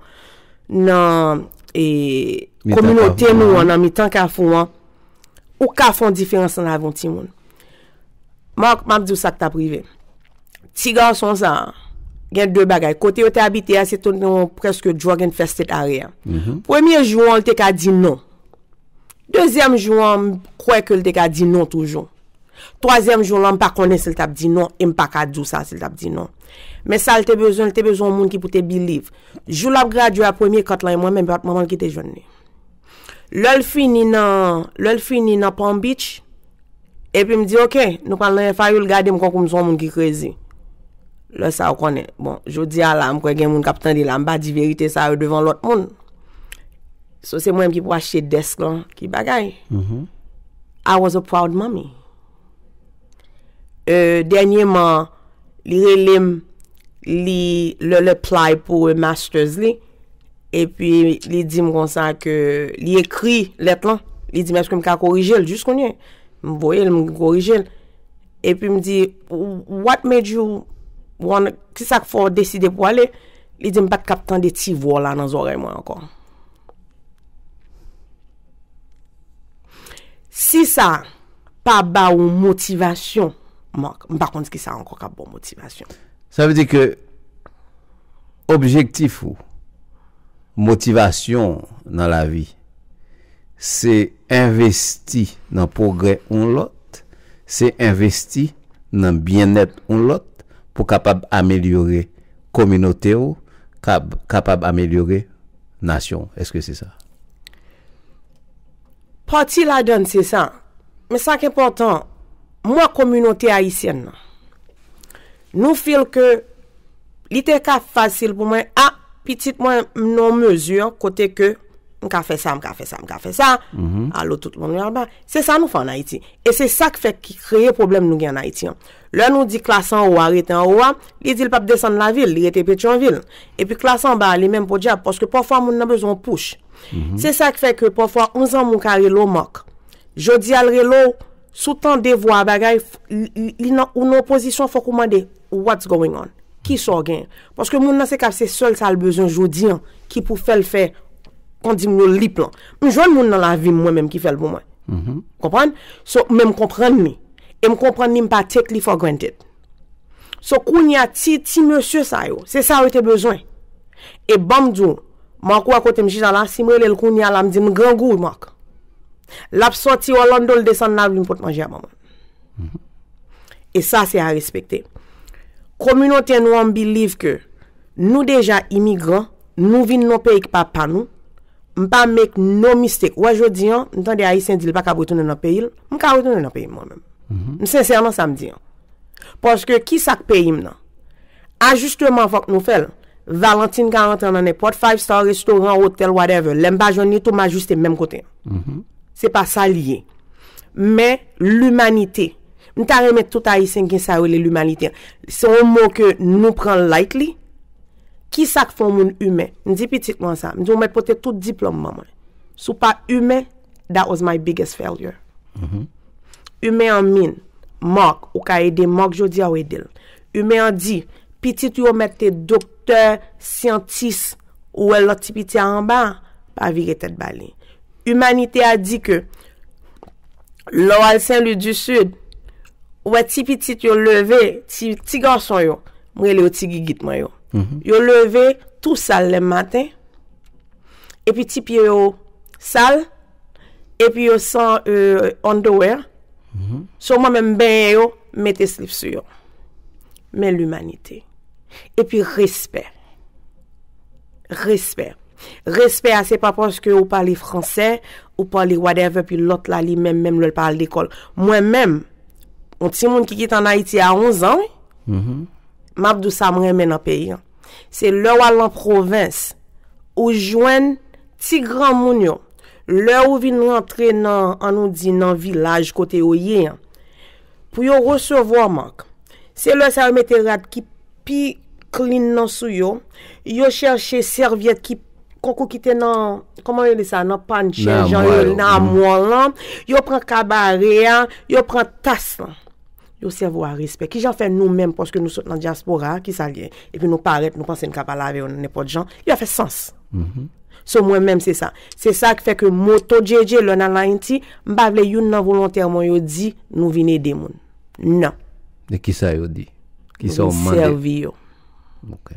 nan, e, kominote nou an, nan mitan kafou an, ou ka fè yon diferans nan lavi yon timoun. Mark, m ap di w sa k t ap rive. Ti gason sa a, gen de bagay. Kote yo te abite a, se te yon prèske drug infested area. Premye jou an, l te ka di non. Dezyèm jou an, m kwè ke l te ka di non toujou. Twazyèm jou lan, m pa konnen si l t ap di non, e m pa ka di w sa si l t ap di non. Men sa l te bezwen, l te bezwen yon moun ki pou te believe. Jou l ap gradye a, premye kat lan, e mwen menm, e pa t manman l ki te jwenn li. Lè l fini nan, lè l fini nan Palm Beach, epi m di, "Ok, nou pral nan F I U," l gade m kankou m se yon moun ki crazy. Lè sa a, ou konnen. Bon, jodi a la, m kwè gen moun k ap tande la, m pa di verite sa yo devan lòt moun. So, se mwen menm ki pou achte desk lan, ki bagay. I was a proud mommy. Euh, dènyèman, li rele m, li, lè l apply pou, euh, masters li, Epi li di m konsa ke li ekri lèt lan. Li di m, èske m ka korije l? Jis kounye a, m voye l, m korije l. Epi m di, "What made you want, ki sa k fè w deside pou ale?" Li di m, "M pa t kab tande ti vwa w la nan zòrèy mwen ankò." Si sa pa ba ou motivasyon, Marc, m pa konn ki sa ankò k ap ba w motivasyon. Sa vle di ke objektif ou, motivasyon nan lavi, se envesti nan pwogrè yon lòt, se envesti nan byennèt yon lòt pou kapab amelyore kominote w, kab-, kapab amelyore nasyon w. Èske se sa? Pati ladan l se sa. Men sa k enpòtan, mwen, kominote ayisyèn nan, nou feel ke li te ka fasil pou mwen, a, pitit mwen, m nan yon mezi kote ke m ka fè sa, m ka fè sa, m ka fè sa, alo tout moun yo anba. Se sa nou fè ann Ayiti. E se sa k fè ki kreye pwoblèm nou gen ann Ayiti an. Lè nou di klas anwo a rete anwo a, li di l p ap desann lavil, li rete Petyonvil. Epi klas anba a, li menm podyab, paske pafwa moun nan bezwen yon pouch. Se sa k fè ke pafwa yon zanmi w ka rele w Marc. Jodi a l rele w, si w tande vwa a bagay, f-, li, li, li nan, ou nan pozisyon fòk ou mande, "What's going on?" Ki sa w gen? Paske moun nan se ka, se sèl sa l bezwen jodi an ki pou fè l fè, kon di m yo, lip lan. M jwenn moun nan lavi m mwen menm ki fè l pou mwen. Konprann? So, men m konprann li. E m konprann li, m pa take li for granted. So, kounye a, ti, ti mesye sa yo, se sa yo te bezwen. E ban m di w, Marc, ou wè kote m chita la, si m rele l kounye a la, m di m grangou, Marc. L ap sòti Orlando, l desann lavil, l vin pot manje a ban mwen. E sa, se a respekte. Kominote nou an, m believe ke nou deja imigran, nou vin nan peyi ki pa pa nou. M pa make no mistake. Ou wè jodi an, m tande Ayisyen di l pa kab retounen nan peyi l, m ka retounen nan peyi m mwen menm. M sensè nan sa m di an. Paske ki sa k peyi m nan? Ajisteman fòk nou fè l. Valentine ka rantre nan nenpòt five star restoran, otèl, whatever. Lè m pa jwenn li tou, m ajiste menm kote an. Se pa sa l ye. Men, limanite. M ta renmen tout Ayisyen gen sa yo rele limanite an. Se yon mo ke nou pran lightly. Ki sa k fè yon moun imen? M di pitit mwen sa. M di, "Ou mèt pote tout diplòm ban mwen. Si w pa imen, that was my biggest failure." Imen an min. Marc, ou ka ede Marc jodi a, ou ede l. Imen an di, pitit ou yo mèt te doktè, syantis, ou wè lòt ti piti a anba, pa vire tèt ba li. Imanite a di ke lè w al Sen Lwi di Sid, ou wè ti pitit yo leve, ti, ti gason yo, m rele yo ti gigit mwen yo. Yo leve tou sal lè maten, epi ti pye yo sal, epi yo san, euh, underwear. So, mwen menm, m benyen yo, m mete slip sou yo. Men limanite. Epi respè. Respè. Respè a, se pa paske ou pale fransè, ou pale whatever, pi lòt la, li menm, menm lè l pa al lekòl. Mwen menm, yon timoun ki kite ann Ayiti a onz an, wi. M ap di w sa m renmen nan peyi an. Se lè w al nan pwovens, ou jwenn ti granmoun yo. Lè ou vin rantre nan, ann nou di, nan vilaj kote yo ye an, pou yo resevwa w, Marc, se lè sa yo mete rad ki pi clean nan sou yo. Yo chèche sèvyèt ki, konkou ki te nan, kòman yo rele sa, nan panchè, nan jan yo, nan amwa lan. Yo pran kabare a, yo pran tas lan. Yo sèvi w a respè. Kijan fè nou menm, paske nou sot nan dyaspora, ki sa l ye? Epi nou parèt, nou panse n ka pa lave yo nenpòt jan. Li pa fè sans. So, mwen menm, se sa. Se sa k fè ke moto J J, lè n al Ayiti, m pa vle youn nan volontè mwen yo di, "Nou vin ede moun." Non. E kisa yo di? Kisa w mande? Nou vin sèvi yo. Ok.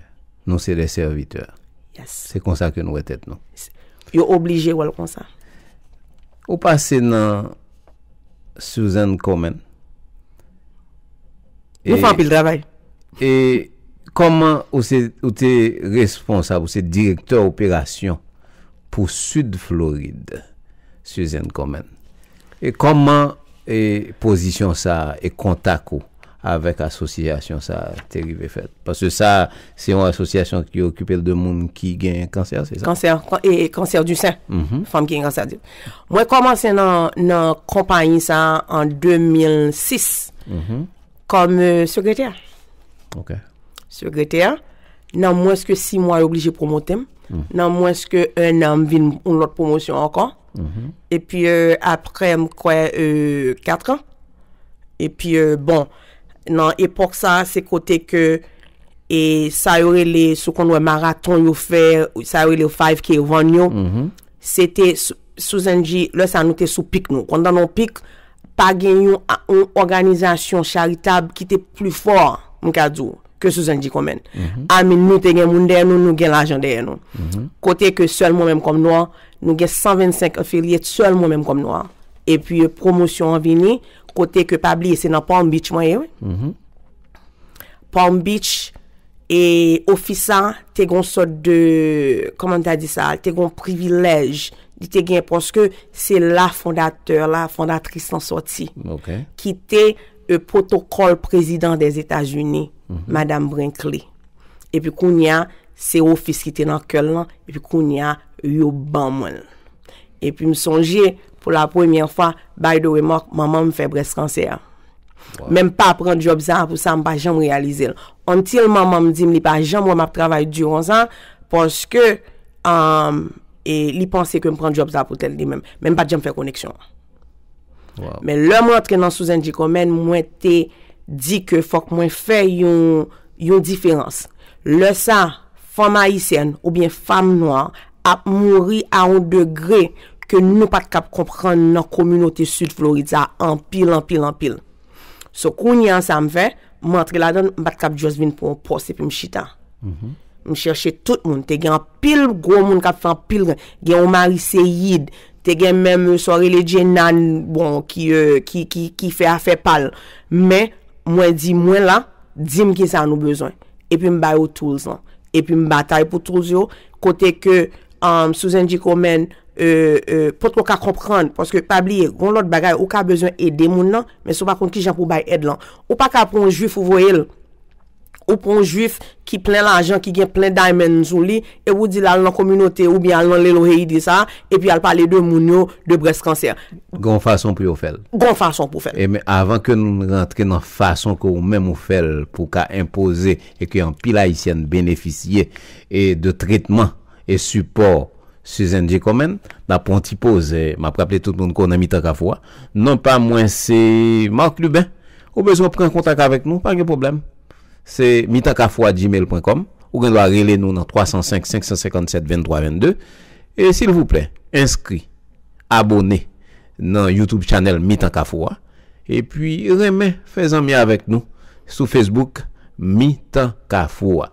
Nou se de sèvitè. Yes. Se konsa ke nou wè tèt nou. Yo oblije wè l konsa. Ou pase nan Susan Komen. Nou fè anpil travay. E kòman ou se, ou te responsab, ou se direktè operasyon pou Sid Florid, Susan Komen. E kòman, e pozisyon sa a e kontak ou avèk asosyasyon sa a te rive fèt? Paske sa, se yon asosyasyon ki okipe l de moun ki gen kansè, se sa? Kansè, kan-, e, e kansè di sen. Fanm ki gen kansè di. Mwen kòmanse nan, nan konpayi sa a an de mil sis kòm, e, sekretè. Ok. Sekretè. Nan mwens ke sis mwa, yo oblije pwomote m. Nan mwens ke en an, m vin yon lòt pwomosyon ankò. Epi, euh, apre, m kwè, euh, kat an. Epi, euh, bon, nan epòk sa, se kote ke, e sa yo rele, si w konn wè maraton yo fè, sa yo rele five K run yo, se te sou, sou Zenji, lè sa nou te sou pik nou. Konn nan yon pik, pa gen yon, yon òganizasyon charitab ki te pli fò, m ka di w, ke sou Zenji Kòmèn. Amin, nou te gen moun dèyè nou, nou gen lajan dèyè nou. Kote ke sèl mwen menm kòm nwa, nou gen san vennsenk afilye, sèl mwen menm kòm nwa. Epi, euh, pwomosyon an vini, kote ke pa bliye, se nan Palm Beach mwen ye, wi. Palm Beach, e ofis sa te gon sòt de, kòman m ta di sa, te gon privilèj, li te gen paske se la fondatè la, fondatris lan sòti, ki te, euh, protokòl prezidan dèzetazini, Madanm Brinkley. Epi kounye a, se ofis ki te nan kè l lan, epi kounye a, yo ban mwen l. Epi m sonje, pou la premyè fwa, by the way, Marc, manman m fè brèskansè. Men m pa pran djòb sa a pou sa, m pa janm reyalize l. Until manman m di m li pa janm wè m ap travay di konsa, paske, um, e li panse ke m pran djòb sa a pou tèt li menm. Men m pa t janm fè koneksyon an. Men lè mwen antre nan Susan G. Komen, mwen te di ke fòk mwen fè yon, yon diferans. Lè sa, fanm ayisyèn oubyen fanm nwa ap mouri a yon degre ke nou pa t kab konprann nan kominote Sid Florid sa anpil, anpil, anpil. So, kounye a sa m fè, m antre ladan, m pa t kab just vin pran yon pòs epi m chita. M chèche tout moun. Te gen anpil gwo moun k ap fè anpil grenn. Gen Omari Seyid, te gen menm, euh, sa w rele Jenan, bon, ki, euh, ki, ki, ki fè afè pa l. Men, mwen di, mwen la, di m kisa nou bezwen. Epi m ba yo tools lan. Epi m batay pou tools yo, kote ke, um, Susan G. Komen, euh, euh, potko ka konprann, paske pa bliye, gon lòt bagay, ou ka bezwen ede moun nan, men si w pa konn kijan pou w bay èd lan. Ou pa ka pran yon jwif ou voye l. Ou pran yon jwif ki plen lajan, ki gen plen diamond sou li, epi w di l al nan kominote oubyen al nan Little Haiti sa, epi al pale de moun yo de brèskansè. Gon fason pou yo fè l. Gon fason pou fè l. E men avan ke nou rantre nan fason ke ou menm ou fè l pou w ka enpoze e ke anpil Ayisyèn benefisye e de tretman e sipò Susan G. Komen, n ap pran yon ti poz, e m ap raple tout moun ke w nan Mitan Kafou a. Non pa mwen se Marc Lubin. Ou bezwen pran kontak avèk nou, pa gen pwoblèm. Se mitan kafou a gmail pwen kòm. Ou gen dwa rele nou nan twa san senk, senk san senkann sèt, venntwa vennde. E silvouplè, enskri, abòne nan YouTube channel Mitan Kafou a. Epi renmen, fè zanmi avèk nou sou Facebook Mitan Kafou a.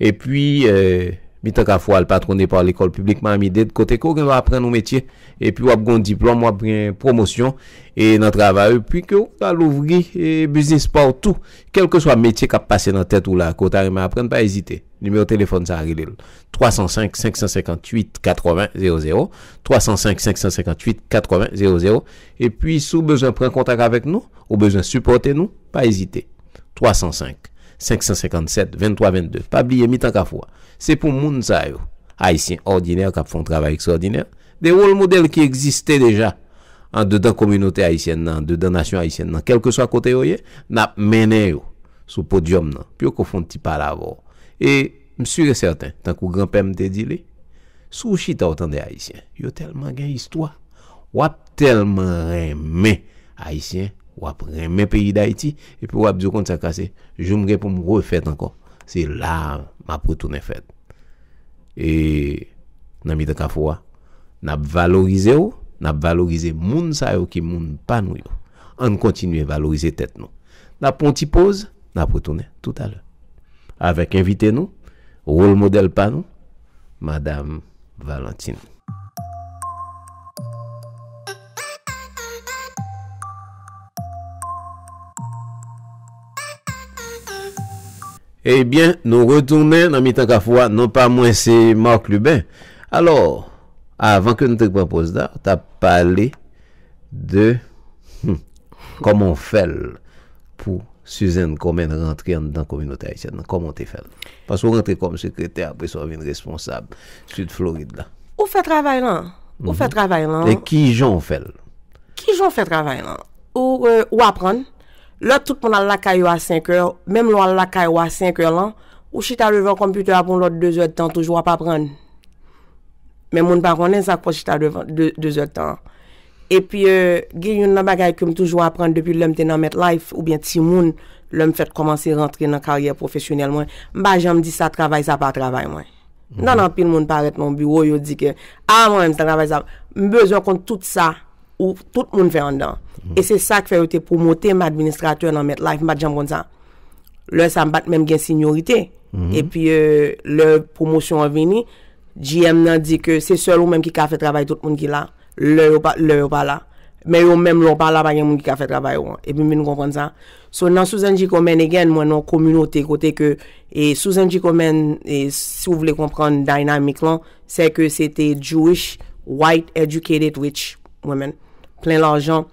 Epi, eh, Mitan Kafou a patwone pa Lekòl Piblik Miami-Dade, kote ke w gen dwa aprann yon metye, epi w ap gen yon diplòm, w ap gen pwomosyon, e nan travay, epi ke w ta louvri, e biznis pa w tou, kèlkeswa metye k ap pase nan tèt ou la, ke w ta renmen aprann, pa ezite. Nimewo telefòn sa a, rele l. Twa san senk, senk san senkantuit, katreven, zewo zewo, twa san senk, senk san senkantuit, katreven, zewo zewo. Epi, si w bezwen pran kontak avèk nou, ou bezwen sipòte nou, pa ezite. Twa san senk, senk san senkannsèt, venntwa vennde. Pa bliye Mitan Kafou a. Se pou moun sa yo, Ayisyen òdinè k ap fè yon travay ekstwòdinè, de wòl modèl ki egziste deja andedan kominote ayisyèn nan, andedan nasyon ayisyèn nan, kèlkeswa kote yo ye, n ap mennen yo sou podyòm nan, pou yo ko fè yon ti pale avè w. E m si e sèten, tankou granpè m te di li, si w chita w tande Ayisyen, yo tèlman gen istwa, w ap tèlman renmen Ayisyen, w ap renmen peyi Dayiti, epi w ap di w konn sa k pase, jou m gen pou m refèt ankò, se la a m ap retounen fèt. E nan Mitan Kafou a, n ap valorize w, n ap valorize moun sa yo ki moun pa nou yo. Ann kontinye valorize tèt nou. N ap pran yon ti poz, n ap retounen toutalè. Avèk envite nou, wòl modèl pa nou, Madam Valentine. Ebyen, nou retounen nan Mitan Kafou a. Non pa mwen, se Marc Lubin. Alò, avan ke nou te pran poz la, t ap pale de, hmm, kòman w fè l pou Susan Komen rantre anndan kominote ayisyèn nan. Kòman w te fè l? Paske w rantre kòm sekretè, apre sa w vin responsab Sid Florid la. Ou fè travay lan. Ou fè travay lan. E kijan w fè l? Kijan w fè travay lan? Ou, euh, ou aprann. Lè tout moun al lakay yo a senk è, menm lè w al lakay ou a senk è lan, Ou chita devan konpitè a pou yon lòt de zè tan, toujou ap aprann. Men moun pa konnen sa k fè w chita devan de, de zè tan. Epi, euh, gen youn nan bagay ke m toujou aprann depi lè m te nan MetLife, oubyen timoun, lè m fèt kòmanse rantre nan karyè pwofesyonèl mwen, m pa janm di sa travay sa pa travay mwen. M tann anpil moun parèt nan biwo, yo di ke, a, mwen menm, sa travay sa. M bezwen konn tout sa ou tout moun fè anndan. E se sa k fè yo te pwomote m administratè nan MetLife, m pa t janm konn sa. Lè sa, m pa t menm gen senyorite. Epi, euh, lè pwomosyon an vini, G M nan di ke se sèl ou menm ki ka fè travay tout moun ki la. Lè yo pa, lè yo pa la. Men yo menm, lè w pa la, pa gen moun ki ka fè travay ou an. Epi m vin konprann sa. So, nan Susan G. Komen, again, mwen nan yon kominote kote ke, e Susan G. Komen, e si w vle konprann dynamic lan, se ke se te Jewish, white, educated, rich women. Plen lajan,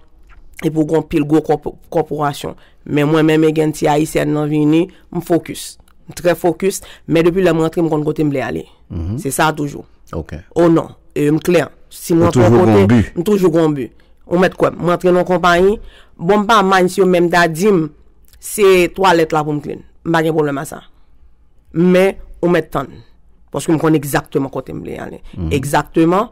epi w gen pil gwo kòp-, kòporasyon. Men mwen menm, again, ti ayisyèn nan vini, m focus. M trè focus, men depi lè m rantre, m konn kote m vle ale. Se sa toujou. Ok. Oh non, e m klè. Si m Ou rantre yon toujou gen yon kote, bi. M toujou gen yon bi. Ou mèt kwè m, m rantre nan yon konpayi, bon, m pa mind si yo menm ta di m, se twalèt la pou m clean. M pa gen pwoblèm a sa. Men, ou mèt tann. Paske m konn egzakteman kote m vle ale. Egzakteman,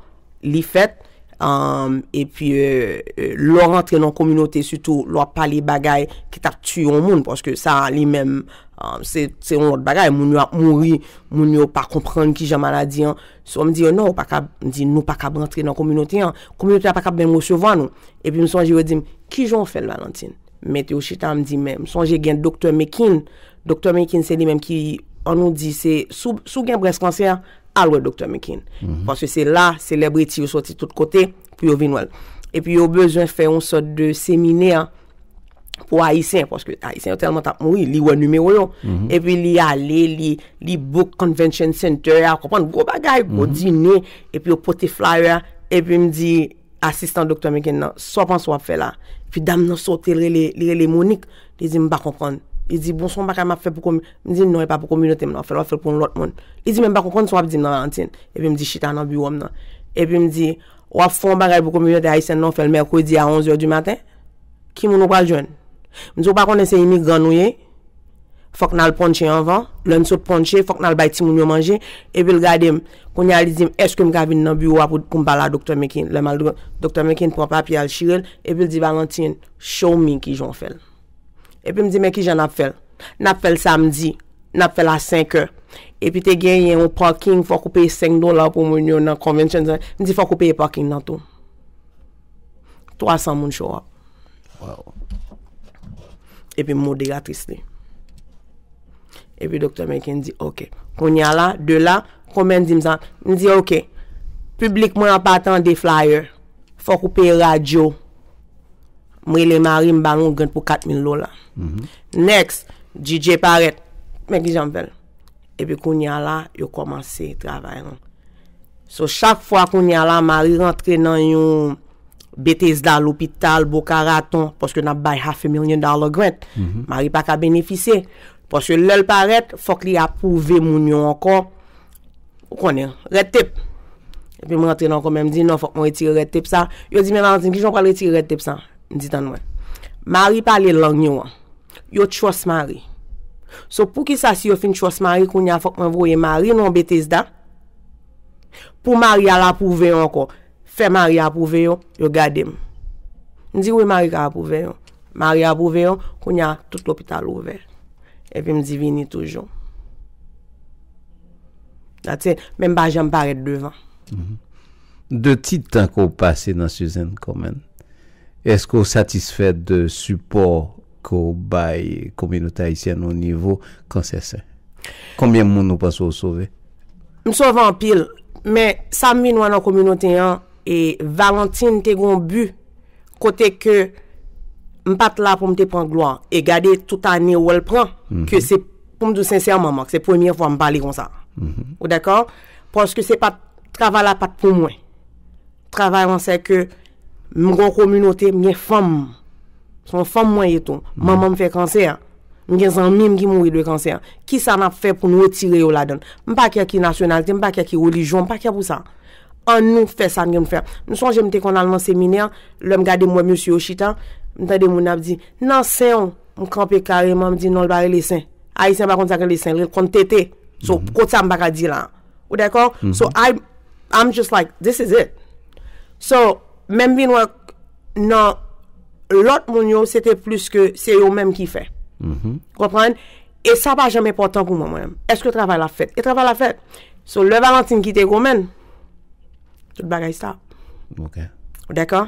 li fèt, um, epi, euh, euh, lè w rantre nan yon kominote, sitou lè w ap pale bagay ki t ap tiye yon moun, paske sa, li menm, um, se, se yon lòt bagay. Moun yo ap mouri, moun yo pa konprann kijan maladi an. So, m di yo, non, ou pa kab, m di, nou pa kab rantre nan kominote an. Kominote a pa kab menm resevwa nou. Epi m sonje yo di m, kijan w fè l, Valentine? M mete yo chita, m di, men, m sonje gen Doktè Mekin. Doktè Mekin, se li menm ki, an nou di, se, si w, si w gen brèst kansè, al wè Doktè Mekin. Paske se la, selebriti yo soti tout kote pou yo vin wè l. Epi yo bezwen fè yon sòt de seminè pou Ayisyen, paske Ayisyen yo tèlman t ap mouri, li wè nimewo yo. Epi li ale, li, li book Convention Center a, konprann, gwo bagay, gwo dine, epi yo pote flyer a, epi m di, asistan Doktè Mekin nan, sa w panse w ap fè la? Epi dam nan sote, li rele, li rele Monique. Li di, m pa konprann. Li di, bon, se yon bagay m ap fè pou komi-, m di, non, e pa pou kominote m nan w ap fè l, w ap fè l pou yon lòt moun. Li di, men m pa konprann sa w ap di m nan, Valentine. Epi m di, chita nan biwo m nan. Epi m di, w ap fè yon bagay pou kominote ayisyèn nan, w fè l mèkredi a onz è di maten? Ki moun ou pral jwenn? M di, ou pa konnen se imigran nou ye? Fòk n al ponche anvan. Lè n sot ponche, fòk n al bay timoun yo manje. Epi l gade m. Kounye a, li di m, èske m ka vin nan biwo a pou, pou m pale a Doktè Mekin? Lè m al, Doktè Mekin pran papye a, l chire l. Epi l di, Valentine, show me kijan w fè l. Epi m di, men kijan n ap fè l? N ap fè l samdi. N ap fè l a senk è. Epi te genyen yon parking, fòk ou peye senk dola pou moun yo nan convention center. M di, fòk ou peye parking nan tou. Twa san moun show up. Wow. Epi m moderatris li. Epi Doktè Mekin di, ok. Kounye a la, de la, konbyen di m sa? M di, ok. Piblik mwen an pa tande flyer. Fòk ou peye radyo. M rele mari m, ba l yon grant pou kat mil dola. Next, D J parèt. Men kijan m fè l? Epi kounye a la, yo kòmanse travay lan. So, chak fwa kounye a la, mari rantre nan yon Bethesda, lopital, Boca Raton, paske n ap bay half a million dollar grant. Mari pa ka benefisye. Paske lè l parèt, fòk li apwouve moun yo ankò. Ou konnen, red tape. Epi m rantre nan kòmè, m di, non, fòk mwen retire red tape sa. Yo di, men Valentine, kijan w pral retire red tape sa? M di, tann mwen. Mari pale lang yo an. Yo trust mari. So, poukisa si yo fin trust mari, kounye a fòk mwen voye mari nan Bethesda? Pou mari al apwouve yo ankò. Fè mari apwouve yo, yo gade m. M di, wi, mari ka apwouve yo. Mari apwouve yo, kounye a, tout lopital ouvè. Epi m di, vini toujou. That's it. Men m pa janm parèt devan. De ti tan ke w pase nan Susan Komen, èske w satisfè de sipò ke w bay kominote ayisyèn o nivo kansè sen? Konbyen moun ou panse w sove? M sove anpil, men sa m vin wè nan kominote an, e Valentine te gon bi kote ke m pa t la pou m te pran glwa. E gade tout ane ou wè l pran, ke se, pou m di w sensèman, Marc, se premye fwa m pale konsa. Ou dakò? Paske se pa t, travay la pa t pou mwen. Travay lan se ke m gon kominote, m gen fanm. Se yon fanm mwen ye tou. Manman m fè kansè. M gen zanmi m ki mouri de kansè. Kisa n ap fè pou n retire yo ladan l? M pa kè ki nasyonalite, m pa kè ki relijyon, m pa kè pou sa. An nou fè sa n gen pou fè. M sonje m te konn al nan seminè, lè m gade m wè mesye yo chita, m tande moun ap di, nan sen w, m kanpe kareman, m di non, l pa rele sen. Ayisyen pa konn sa k rele sen, li konn tete. So, kot sa m pa ka di la. Ou dakò? So, I, I'm just like, this is it. So, menm vin wè nan lòt moun yo, se te plis ke se yo menm ki fè. Konprann? E sa pa janm enpòtan pou mwen, mwen menm. Èske travay la fèt? E travay la fèt. So, lè Valentin kite Gomenn, tout bagay stop. Ok. Ou dakò?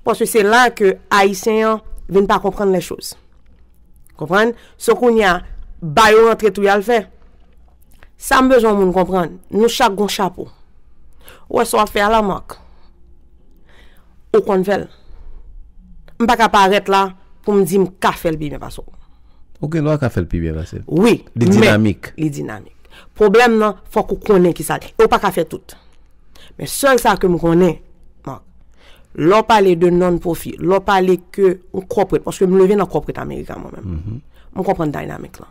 Paske se la ke Ayisyen an vin pa konprann lè choz. Konprann? So kounye a, ba yo rantre tou y al fè. Sa m bezwen moun konprann, nou chak gon chapo. Ou wè sa w ap fè a la, Marc? Ou konn fè l. M pa ka parèt la pou m di m ka fè l pi byen pase w. Ou gen dwa ka fè l pi byen pase l. Wi, Li men dinamik. Li dinamik. Pwoblèm nan, fòk ou konnen ki sa l ye. E ou pa ka fè tout. Men sèl sa ke m konnen, Marc, lè w pale de non-profit, lè w pale ke yon corporate, paske m leve nan corporate America mwen menm. M konprann dynamic lan.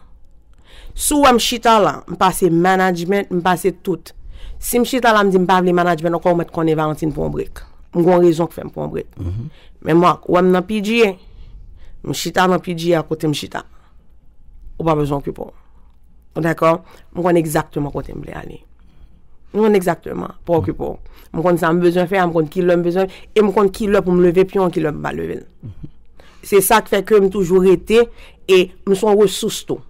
Si w wè m chita la, m pase management, m pase tout. Si m chita la, m di m pa vle management ankò, ou mèt konnen Valentin pran yon break. M gon rezon k fè m pran yon break. Men Marc, ou wè m nan P G A, m chita nan P G A kote m chita. Ou pa bezwen okipe w. Ou dakò? M konn egzakteman kote m vle ale. M konn egzakteman. Pa okipe w. M konn sa m bezwen fè a, m konn ki lè m bezwen, e m konn ki lè pou m leve pye an, ki lè m pa leve l. Se sa k fè ke m toujou rete, e m se yon resous tou.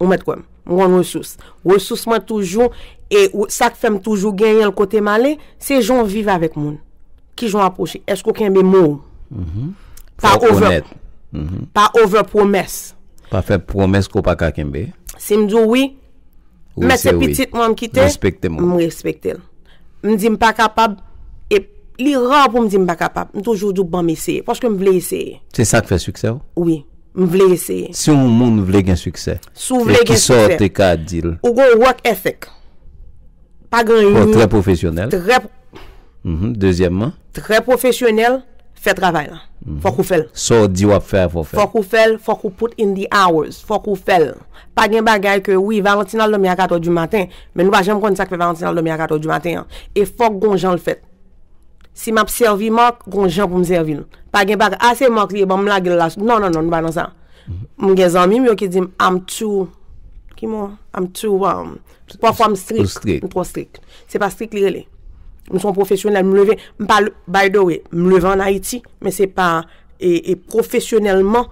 Ou mèt kwè m. M gon resous. Resous mwen toujou, e ou- sa k fè m toujou genyen l kote m ale, se jan w viv avèk moun. Ki jan w apwoche? Èske w kenbe mo w? Pa Fòk over, onèt. Pa over pwomès. Pa fè pwomès ke w pa ka kenbe. Si m di w wi, Wi, men se se wi. Pitit mwen m kite, Respekte moun. M respekte l. M di m pa kapab, e li ra pou m di m pa kapab. M toujou di w ban m eseye, paske m vle eseye. Se sa k fè siksè w. Wi, m vle eseye. Si yon moun vle gen siksè, Si w vle e gen kisa w siksè. Te ka di l? Ou gon work ethic. Pa gen Bon, yon trè pwofesyonèl. Trè, Mhm, dezyèmman, trè pwofesyonèl, fè travay la. Fòk ou fè l. sa w di w ap fè a, fò w fè. Fòk ou fè l, fòk ou put in the hours, fòk ou fè l. Pa gen bagay ke, wi, Valentin al dòmi a katè di maten, men nou pa janm konn sa k fè Valentin al dòmi a katè di maten an. E fòk gon jan l fèt. Si m ap sèvi Marc, gon jan pou m sèvi l. Pa gen bagay, a se Marc li ye, ban m lage l la. Non, non, non, nou pa nan sa. M gen zanmi m yo ki di m, I'm too, ki mo? I'm too, um, pafwa m strik. Ou strik. M twò strik. Se pa strik li rele. M se yon pwofesyonèl, m leve, m pa, by the way, m leve an Ayiti, men se pa, e, e pwofesyonèlman,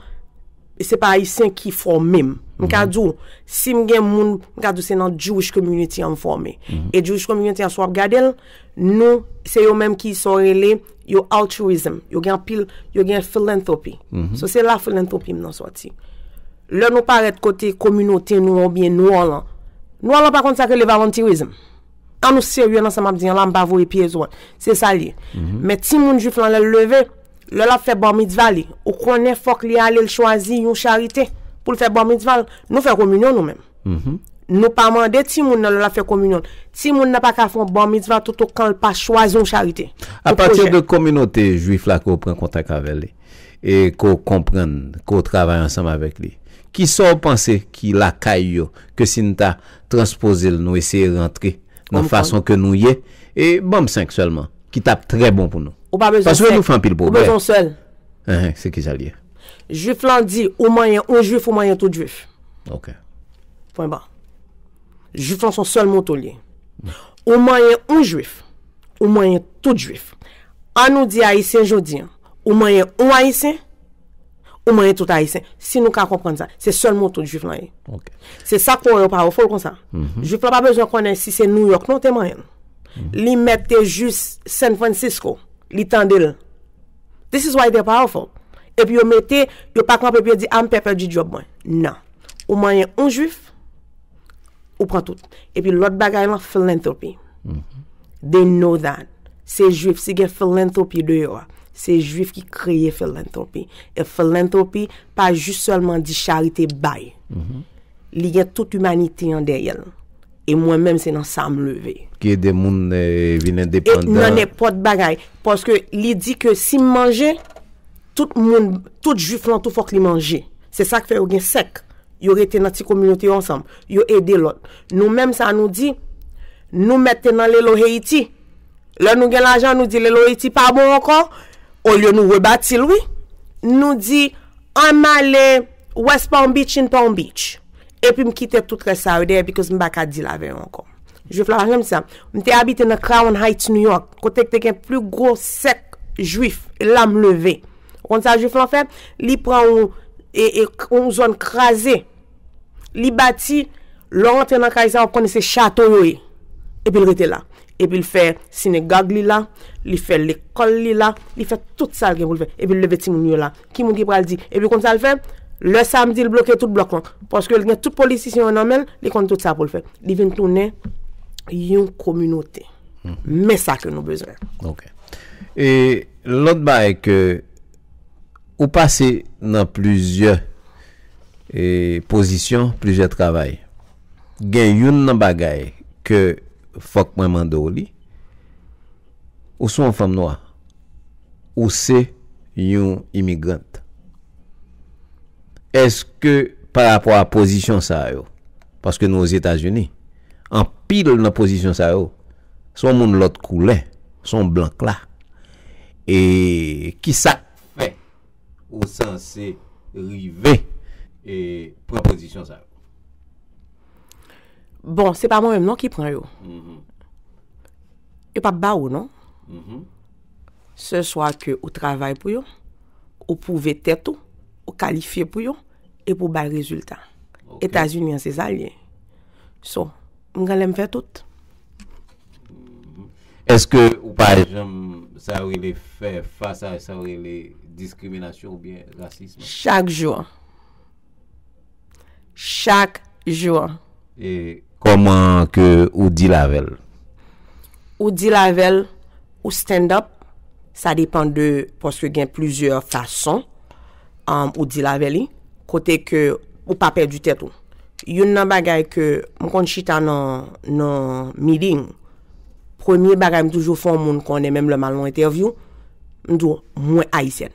se pa Ayisyen ki fòme m. M ka di w, si m gen moun, m ka di w se nan Jewish community an m fòme. E Jewish community an, si w ap gade l, nou, se yo menm ki sa w rele, yo altruism, yo gen anpil, yo gen philanthropy. So se la philanthropy m nan sòti. Lè nou parèt kote kominote nou oubyen nou an lan, nou an lan pa konn sa k rele volunteerism. An nou serye nan sa m ap di an la, m pa voye pye sou. Se sa l ye. Men timoun jwif lan lè l leve, lè l ap fè bar mitzvah li, ou konnen fòk li ale l chwazi yon charite pou l fè bar mitzvah l. Nou fè kominyon nou menm. Nou pa mande timoun nan lè l ap fè kominyon. Timoun nan pa ka fè yon bar mitzvah toutotan l pa chwazi yon charite. Apati de kominote jwif la ke w pran kontak avè li, e ke w konprann, ke w travay ansanm avèk li, kisa w panse ki lakay yo, ke si n ta transpoze l, nou eseye rantre nan fason ke nou ye, e ban m senk sèlman, ki t ap trè bon pou nou. Ou pa bezwen Paske senk. Nou fè anpil Ou pwogrè. Bezwen sèl. Enhen, se kisa l ye? Jwif lan di, ou manyen yon jwif, ou manyen tout jwif. Ok. Pwen ba. Jwif lan se yon sèl moto l ye. Ou manyen yon jwif, ou manyen tout jwif. An nou di ayisyen jodi an, ou manyen yon ayisyen, ou manyen tout ayisyen. Si nou ka konprann sa, se sèl moto jwif lan ye. Ok. Se sa k fè yo pawoful konsa. Jwif lan pa bezwen konnen si se New York non te manyen l. Li mèt te jis San Francisco, li tande l. This is why they're powerful. Epi yo mete, yo pa kanpe epi yo di, a m pè pèdi djòb mwen. Non. Ou manyen yon jwif, ou pran tout. Epi lòt bagay lan, philanthropy. They know that. Se jwif, si gen philanthropy deyò a, se jwif ki kreye philanthropy. E philanthropy pa jis sèlman di charite bay. Li gen tout imanite an dèyè l. E mwen menm, se nan sa m leve. Ki ede moun eh, vin E endepandan. Nan nenpòt bagay. Paske li di ke si m manje, tout moun, tout jwif lan tou fòk li manje. Se sa k fè yo gen sèk. Yo rete nan ti kominote yo ansanm. Yo ede lòt. Nou menm sa nou di, nou mèt te nan Lelo Haiti. Lè nou gen lajan, nou di Lelo Haiti pa bon ankò. Olye nou rebati l, wi. Nou di, an m ale West Palm Beach in Palm Beach. Epi m kite tout rès sa yo dèyè, because m pa ka deal avè yo ankò. Jwif la pa janm di sa. M te abite nan Crown Heights, New York, kote k te gen pli gwo sèk jwif, e la m leve. Ou konn sa jwif lan fè? Li pran yon, e, e, yon zòn kraze. Li bati, lè w antre nan kay sa, w ap konnen se chato yo ye. Epi l rete la. Epi l fè sinagòg li la, li fè lekòl li la, li fè tout sa l gen pou l fè. Epi l leve timoun yo la. Ki moun ki pral di? Epi konn sa l fè? Lè samdi, l bloke tout blòk lan. Paske l gen tout politisyen yo nan men l, li konn tout sa pou l fè. Li vin tounen yon kominote. Men sa ke nou bezwen. Ok. E lòt bagay ke ou pase nan plizyè e, pozisyon, plizyè travay. Gen youn nan bagay ke fòk mwen mande w li. Ou se yon fanm nwa. Ou se yon imigrant. Èske pa rapò a pozisyon sa yo, paske nou Ozetazini, anpil nan pozisyon sa yo, se yon moun lòt koulè, se yon blan kla. E kisa k fè ou sanse rive e, pran pozisyon sa yo? Bon, se pa mwen menm non ki pran yo. Yo p ap ba ou non. Se swa ke ou travay pou yo, ou pwouve tèt ou, ou kalifye pou yo, epi ou bay rezilta. Etazini an se sa l ye. So, m gen lè m fè tout. Èske ou pa janm sa yo rele fè fas a sa yo rele diskriminasyon oubyen rasism? Chak jou. Chak jou. E kòman ke ou deal avè l? Ou deal avè l, ou stand up, sa depan de, paske gen plizyè fason um, ou deal avè li, kote ke ou pa pèdi tèt ou. Youn nan bagay ke m konn chita nan, nan meeting, premye bagay m toujou fè yon moun konnen, menm lè m al nan entèvyou, m di w, mwen ayisyèn.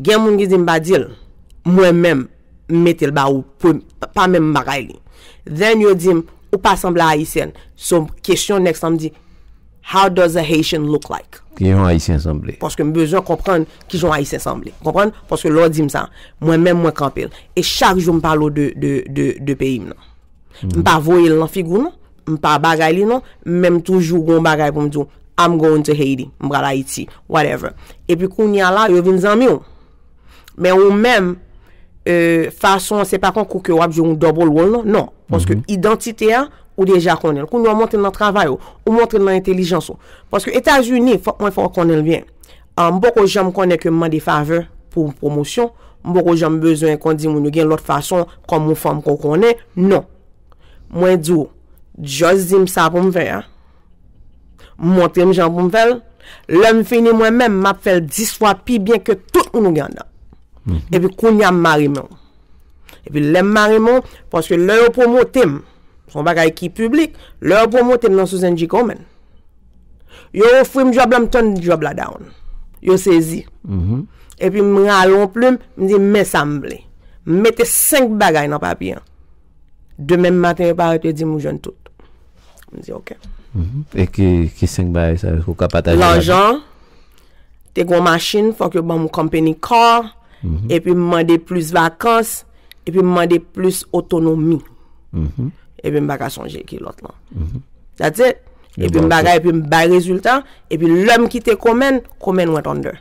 Gen moun ki di m pa di l, mwen menm, m mete l ba ou, pa menm bagay li. Then yo di m, ou pa sanble a ayisyèn. So, kesyon next lan m di, how does a Haitian look like? Kijan yon ayisyen sanble? Paske m bezwen konprann kijan yon ayisyen sanble. Konprann? Paske lè w di m sa, mwen menm mwen kanpe l. E chak jou m pale w de, de, de, de peyi m nan. M pa voye l nan figi w non. M pa bagay li non. Men m toujou gon bagay pou m di w, I'm going to Haiti. M pral Ayiti. Whatever. Epi kounye a la, yo vin zanmi w. Men ou menm, e, fason an se pa konkou ke w ap jwe yon double role non. Non. Paske idantite a, ou deja konnen l. Kounye a w montre l nan travay ou, ou montre l nan entèlijans ou. Paske Etazini, fòk mwen fè w konnen l byen. Ah, m poko janm konnen ke m mande favè pou pwomosyon. M poko janm bezwen kon di moun yo gen lòt fason kòm yon fanm ke w konnen. Non. Mwen di w, just di m sa pou m fè a. Montre m jan pou m fè l. Lè m fini mwen menm, m ap fè l dis fwa pi byen ke tout moun ou gen anndan. Epi kounye a m mare men w. Epi lè m mare men w, paske lè yo pwomote m, se yon bagay ki piblik, lè yo pwomote m nan Susan G. Komen, yo ofri m djòb la, m tann djòb la down. Yo sezi. Epi m rale yon plim, m di men sa m vle. M mete senk bagay nan papye an. Demen maten yo parèt, yo di m ou jwenn tout. M di ok. E ki, ki senk bagay sa yo, èske ou ka pataje avè nou? Lajan, te gen yon machin, fòk yo ban m yon company car, epi m mande plis vakans, epi m mande plis otonomi. Epi m pa ka sonje ki lòt lan. That's it. Epi m bagay, epi m bay rezilta, epi lè m kite Komen, Komen went under.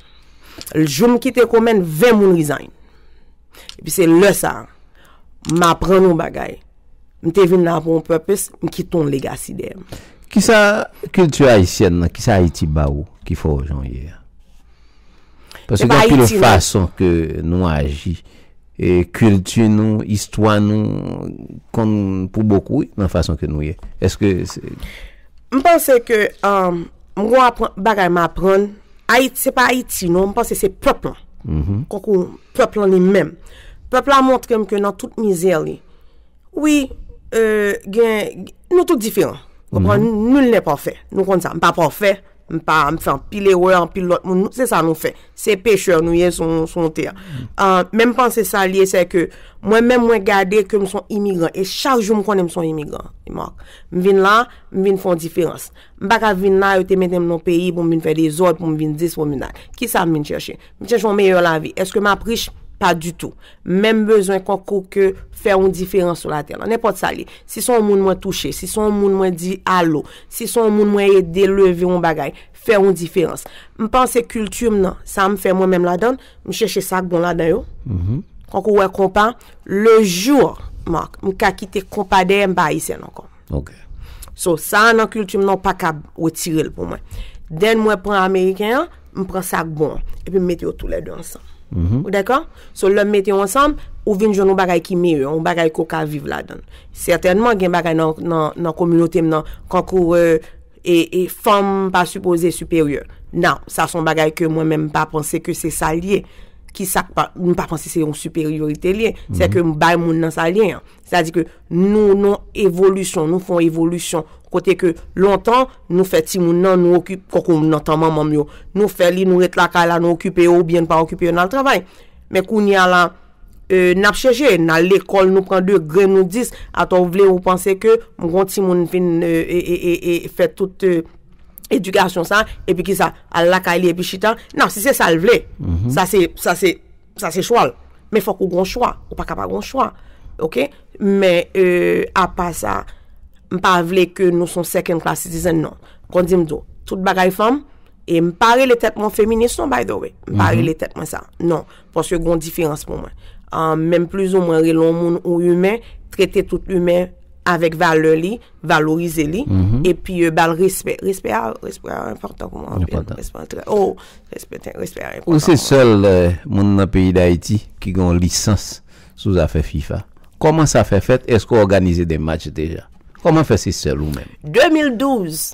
Jou m kite Komen, ven moun resign. Epi se lè sa a, m aprann yon bagay. M te vin la pou yon purpose, m kite yon legacy dèyè m. Kisa kilti ayisyèn nan, kisa Ayiti ba ou ki fè w jan w ye a? Paske gen anpil fason ke nou aji. E kilti nou, istwa nou, konn pou bokou, wi, nan fason ke nou ye. Èske se... M panse ke um, m gon aprann, bagay m aprann. Ayiti, se pa Ayiti, non. M panse se pèp lan. Konkou pèp lan li menm. Pèp la montre m ke nan tout mizè li, wi, euh, gen, nou tout diferan. Konprann? Nul n'est parfait. Nou konn sa. M pa pafè. M pa, m fè anpil erè, anpil lòt moun. Se sa nou fè. Se pechè nou ye sou, sou tè a. Ah, men m panse sa l ye, se ke mwen menm, mwen gade ke m son imigran. E chak jou m konnen m son imigran. M vin la, m vin fè yon diferans. M pa ka vin la, yo te mete m nan peyi pou m vin fè dezòd, pou m vin dis, pou m vin dat. Kisa m vin chèche? M chèche yon meyè lavi. Èske m ap rich? pa ditou. Men m bezwen konkou ke fè yon diferans sou latè lan. Nenpòt sa l ye. Si se yon moun mwen touche, si se yon moun mwen di alo, si se yon moun mwen ede leve yon bagay, fè yon diferans. M panse kilti m nan, sa m fè mwen menm ladan, m chèche sa k bon ladan yo. Konkou wè konpa, le jour, Marc, m ka kite konpa dèyè, m pa ayisyèn ankò. Ok. So, sa a nan kilti m nan, w pa ka retire l pou mwen. Then mwen pran ameriken an, m pran sa k bon an, epi m mete yo toulède ansanm. Ou dakò? So, lè m mete yo ansanm, ou vin jwenn yon bagay ki meyè, yon bagay ke w ka viv ladan l. Sètènman, gen bagay nan, nan, nan kominote m nan, kankou, euh, e, e fanm pa sipoze siperyè. Now, sa se yon bagay ke mwen menm m pa panse ke se sa l ye. Ki sa k pa, m pa panse se yon siperyorite l ye. Se ke m bay moun nan sa l ye an. Sètadi ke nou, nou evolisyon, nou fè yon evolisyon. Kote ke lontan, nou fè timoun nan, nou okipe, kankou nan tan manman m yo. Nou fè li, nou ret lakay la, nou okipe yo, oubyen n pa okipe yo, n al travay. Men kounye a la, euh, n ap chèche, n al lekòl, nou pran degre, nou dis, atò w vle, ou panse ke m gon timoun fin, euh, e, e, e, e, fè tout, euh, edikasyon sa, epi ki sa, al lakay li epi chita. Non, si se sa l vle, sa se, sa se, sa se chwa l. Men fòk ou gon chwa, ou pa ka pa gon chwa. Ok? Men, euh, apa sa, m pa vle ke nou se yon second class citizen, non. Kon di m tou, tout bagay fanm, e m pa rele tèt mwen feminis, non, by the way. M pa rele tèt mwen sa. Non, paske gon diferans pou mwen. Ah, menm plizoumwen rele yon moun ou imen, trete tout imen avèk valè li, valorize li, epi, euh, ba l respè. Respè a, respè a enpòtan pou mwen anpil. Enpòtan. Respè a, oh, respè, respè a enpòtan Ou se pou mwen. Sèl, euh, moun nan peyi Dayiti ki gen yon lisans sou zafè fifa. Kòman sa fè fèt? Èske w òganize de match deja? Kòman fè se sèl ou menm? De mil douz,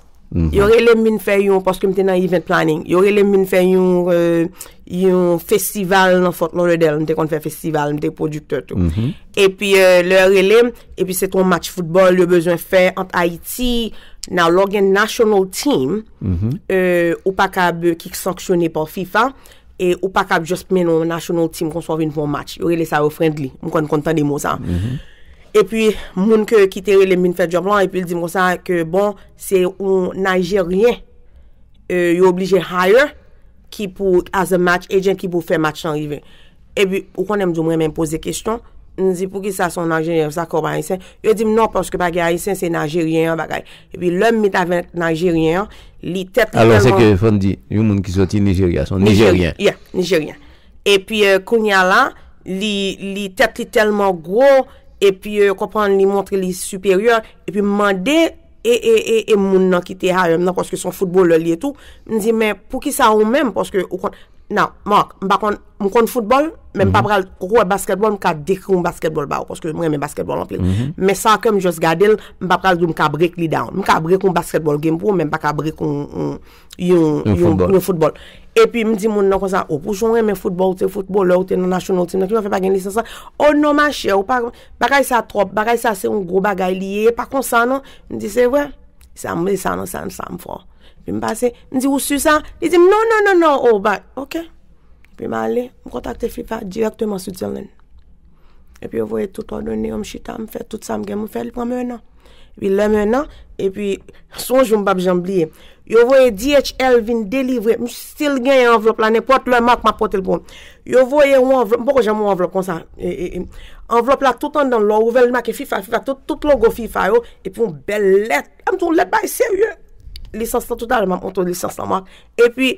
yo rele m vin fè yon, paske m te nan event planning. Yo rele m vin fè yon, euh, yon festival nan Fort Lauderdale. M te konn fè festival, m te pwodiktè tou. Epi, euh, lè yo rele m, epi se te yon match foutbòl yo bezwen fè ant Ayiti. Now, lè w gen national team, euh, ou pa kab, ki sanksyone pa fifa, e ou pa kab just mennen yon national team konsa w vin fè yon match. Yo rele sa yo friendly. M konn, konn tande mo sa. Epi, moun ke, ki te rele m vin fè djòb lan, epi l di m konsa ke, bon, se yon Nijeryen, euh, yo oblije hire, ki pou, as a match agent, ki pou fè match lan rive. Epi, ou konnen m di w m renmen poze kesyon. M di, "Poukisa se yon Nijeryen, sa kòm Ayisyen?" Yo di m, "Non, paske pa gen Ayisyen, se Nijeryen an, bagay." Epi, lè m meet avèk Nijeryen an, li tèt li Alò, se tèlman ke, fò n di, yon moun ki soti Nijerya, se yon Nijeryen. Yeah, Nijeryen. Epi, euh, kounye a la, li, li tèt li tèlman gwo, epi, euh, konprann, li montre li siperyè, epi m mande e, e, e, e moun nan ki te hire m nan, paske se yon foutbolè li ye tou, m di, "Men poukisa ou menm?" Paske ou konn, non, Marc, m pa konn, m konn foutbòl, men m pa pral, ou wè baskètbòl, m ka dekri yon baskètbòl ba ou, paske m renmen baskètbòl anpil. Men soccer, m just gade l, m pa pral di w m ka break li down. M ka break yon baskètbòl game pou ou, men m pa ka break yon, yon, yon, Yon yon, foutbòl. Yon foutbòl. Epi m di moun nan konsa, "O, pou jan w renmen foutbòl, ou te foutbolè, ou te nan national team nan, ki fè pa gen lisans la?" "O non, machè, ou pa, bagay sa twòp, bagay sa se yon gwo bagay li ye, e pa konsa non." M di, "Se vre?" Sa m, sa nan sa, sa m fò. Epi m pase, m di, "Ou si sa?" Li di m, "Non, non, non, non, o, ba, ok." Epi m ale, m kontakte fifa dirèkteman Switzerland. Epi yo voye tout òdone yo, m chita, m fè tout sa m gen, m fè, li pran m en an. Epi lè m en an, epi se yon jou m p ap janm bliye. Yo voye D H L vin delivre, m still genyen anvlòp la, nenpòt lè Marc m ap pote l pou ou. Yo voye yon anvlòp, m poko janm wè yon anvlòp konsa. E, e, e, anvlòp la tout anndan, lè w ouvè l, li make fifa, fifa, tout, tout logo fifa yo, epi yon bèl lèt. M di yon lèt bay serye. Lisans lan, toutalè, m ap montre w lisans lan, Marc. Epi,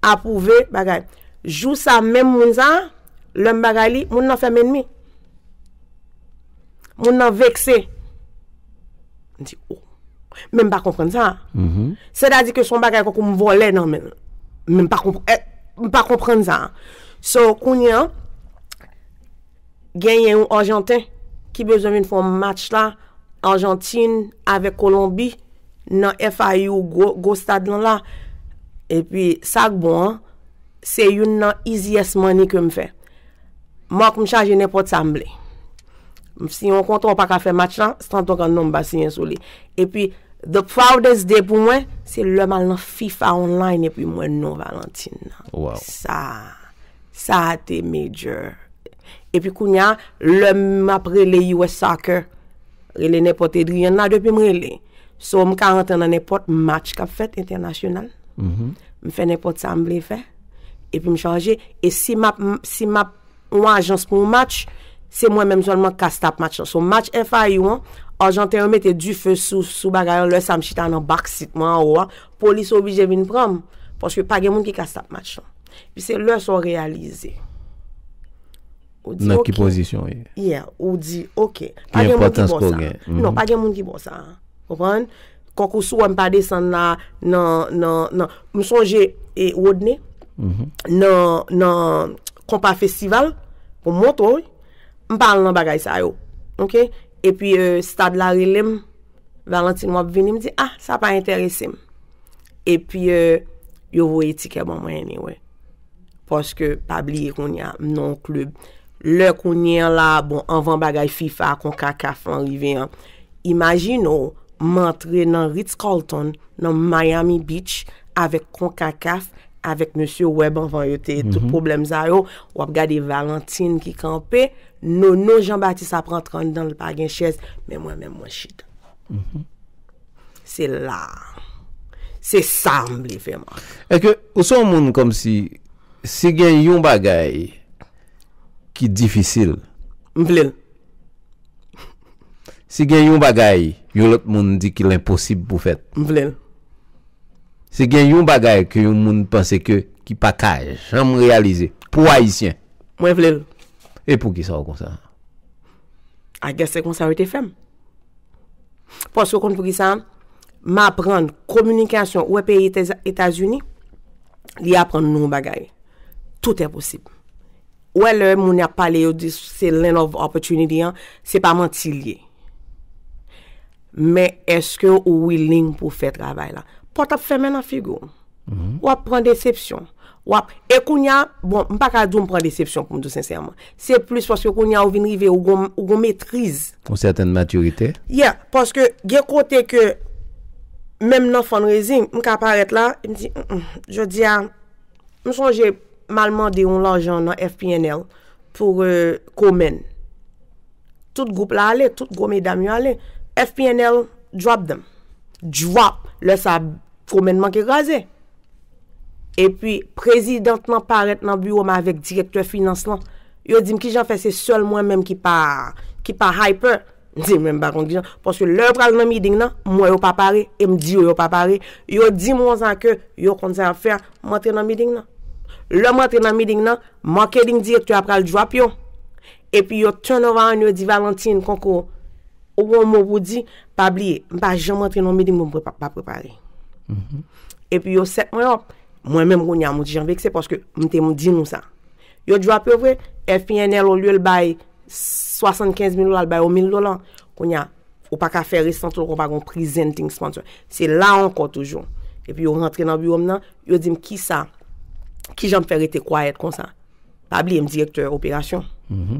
apwouve, bagay. Jou sa, menm moun sa, lè m bagay li, moun nan fè m ennmi. Moun nan vekse. M di, o. Men m pa konprann sa. Sètadi ke se yon bagay kankou m vòlè nan men l. Men m pa konp-, eh, m pa konprann sa. So, kounye a, genyen yon Ajanten ki bezwen vin fè yon match la, Ajantin avèk Kolonbi, nan F I U, gwo, gwo stad lan la. Epi, sa k bon an, se youn nan easiest money ke m fè. Marc, m chaje nenpòt sa m vle. M siyen yon kontra, w pa ka fè match la, se tankou non m pa siyen sou li. Epi, the proudest day pou mwen, se lè m al nan fifa online epi m wè non Valentine nan. Wow. Sa, sa te major. Epi kounye a, lè m ap rele U S Soccer, rele nenpòt Adrian la depi m rele. So, m ka rantre nan nenpòt match k ap fèt entènasyonal. M fè nenpòt sa m vle fè. Epi m chanje. E si m ap, si m ap yon ajans pou yon match, se mwen menm sèlman k ka stop match lan. So, match F I U an, Ajanten yo mete dife sou, sou bagay lan, lè sa m chita nan backseat mwen anwo a, polis oblije vin pran m, paske pa gen moun ki ka stop match lan. Epi se lè sa w reyalize. Ou di, Nan ki "Ok." Pozisyon w ye? Yeah, ou di, "Ok." Ki enpòtans ke w Sa. Gen? Non, pa gen moun ki ba w sa. Konprann? Kòk ou sou, m pa desann la, nan, nan, nan. M sonje, e, Rodney, nan, nan Konpa Festival, pou m montre w, wi. M pa al nan bagay sa yo. Ok? Epi, e, stad la rele m, "Valentine, w ap vini?" M di, "Ah, sa pa enterese m." Epi, e, yo voye tikè ban mwen, anyway. Paske, pa bliye kounye a, m nan yon klub. Lè kounye a la, bon, anvan bagay FIFA, Concacaf lan rive an, imajine w, m antre nan Ritz Carlton, nan Miami Beach, avèk Concacaf, avèk mesye Webb anvan yo te, tout pwoblèm sa yo, w ap gade Valentine ki kanpe, Nono Jean Baptiste ap rantre anndan, l pa gen chèz, men mwen menm mwen chita. Se la. Se sa m vle fè, Marc. Èske ou se yon moun kòmsi, si gen yon bagay ki difisil, M vle l. si gen yon bagay yon lòt moun di ki lenposib pou fèt, M vle l. si gen yon bagay ke yon moun panse ke ki pa ka janm reyalize pou Ayisyen, Mwen vle l. E pou ki sa w konsa? I guess se konsa yo te fè m. Paske w konn pou ki sa? M aprann kominikasyon, ou wè peyi Etaz- Etazini, li aprann nou yon bagay. Tout est possible. Ou wè lè moun ap pale, yo di se land of opportunity an, se pa manti l ye. Men èske ou willing pou fè travay la? Pòt ap fèmen nan figi w. W ap pran desepsyon. W ap, e kounye a, bon, m pa ka di w m pran desepsyon pou m di w sensèman. Se plis paske kounye a ou vin rive, ou gon, ou gon metriz. Yon sètèn matirite. Yeah, paske gen kote ke, menm nan fundraising, m ka parèt la, m di, "Mm, mm, jodi a, m sonje m al mande yon lajan nan F P N L pou, euh, Komen." Tout gwoup la ale, tout gwo medam yo ale. F P N L drop them. Drop. Lè sa, Komen manke kraze. Epi, prezidant lan parèt nan biwo m avèk direktè finans lan. Yo di m kijan fè se sèl mwen menm ki pa, ki pa hyper. M di, "Men m pa konn kijan." Paske lè yo pral nan meeting nan, m wè yo pa pare, e m di yo yo pa pare. Yo di m konsa ke yo konn sa y ap fè, m antre nan meeting nan. Lè m antre nan meeting nan, marketing direktè a pral drop yo. Epi yo turn around, yo di, "Valentine, Konko, ou gon mo pou di, pa bliye, m pa janm antre nan meeting pou m prepa- pa prepare." Epi yo set mwen up. Mwen menm kounye a, m ti jan vekse paske m te di nou sa. Yo drop yo vre, F P N L olye l bay swasannkenz mil dola, l bay yo mil dola. Kounye a, ou pa ka fè restan tout ou pa gon presenting sponsor. Se la ankò toujou. Epi yo rantre nan biwo m nan, yo di m, "Kisa? Kijan m fè rete quiet konsa?" Pa bliye m direktè operasyon.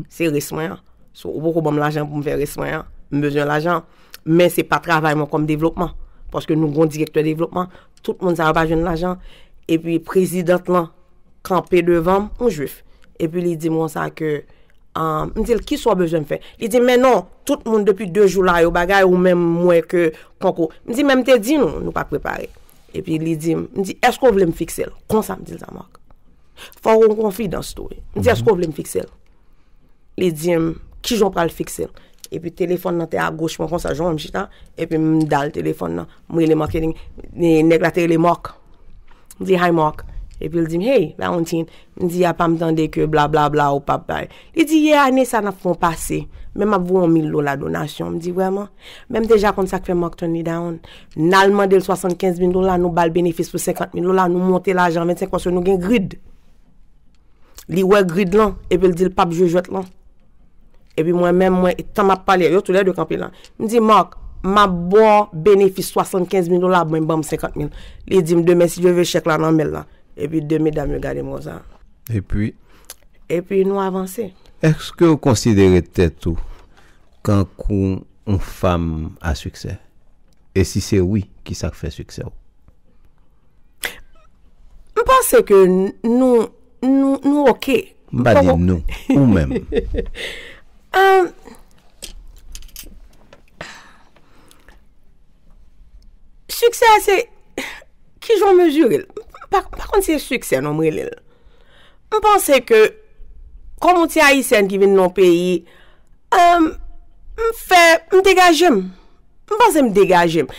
Se res mwen an. So, ou poko ban m lajan pou m fè res mwen an. M bezwen lajan. Men se pa travay mwen kòm devlopman. Paske nou gon direktè devlopman. Tout moun sa yo pa jwenn lajan. Epi prezidant lan kanpe devan m, yon jwif. Epi li di m konsa ke, um, m di l, "Kisa w bezwen m fè?" Li di m, "Men non, tout moun depi de jou la yo bagay, ou menm m wè ke Konko." M di, "Men m te di nou, nou pa prepare." Epi li di m, m di, "Èske w vle m fikse l?" Konsa m di l sa, Marc. Fò w gon konfidans tou, wi. M di, "Èske w vle m fikse l?" Li di m, "Kijan w pral fikse l?" Epi telefòn nan te agoch mwen konsa, jan m chita, epi m dal telefòn nan. M rele marketing, e, nèg la te rele Marc. M di, "Hi, Marc." Epi l di m, "Hey, Valentine." M di, "Apa m tande ke bla bla bla ou p ap bay." Li di, "Yeah, ane sa n ap fè yon pase. Men m ap voye yon mil dola donasyon." M di, "Vrèman?" Men m deja konn sa k fè Marc turn li down. N al mande l swasannkenz mil dola, nou ba l benefis pou senkant mil dola, nou monte lajan vennsenk paske nou gen grid. Li wè grid lan, epi l di l p ap jwe jwèt lan. Epi mwen menm, mwen, tan m ap pale, yo toulède kanpe la. M di, "Marc, m ap ba w benefis swasannkenz mil dola, mwen ban m senkant mil." Li di m, "Demen, si Dye vle, chèk la nan men l la." Epi de medam yo gade m konsa. Epi? Epi nou avanse. Èske w konsidere tèt ou kankou yon fanm a siksè? E si se wi, kisa k fè siksè w? M panse ke n- nou, nou, nou oke. M pa di Poko- nou, ou menm. Um, siksè se, kijan w mezire l? M pa, m pa konn si se siksè non m rele l. M panse ke kòm yon ti ayisyèn ki vin nan yon peyi, um, m fè, m degaje m. M panse m degaje m.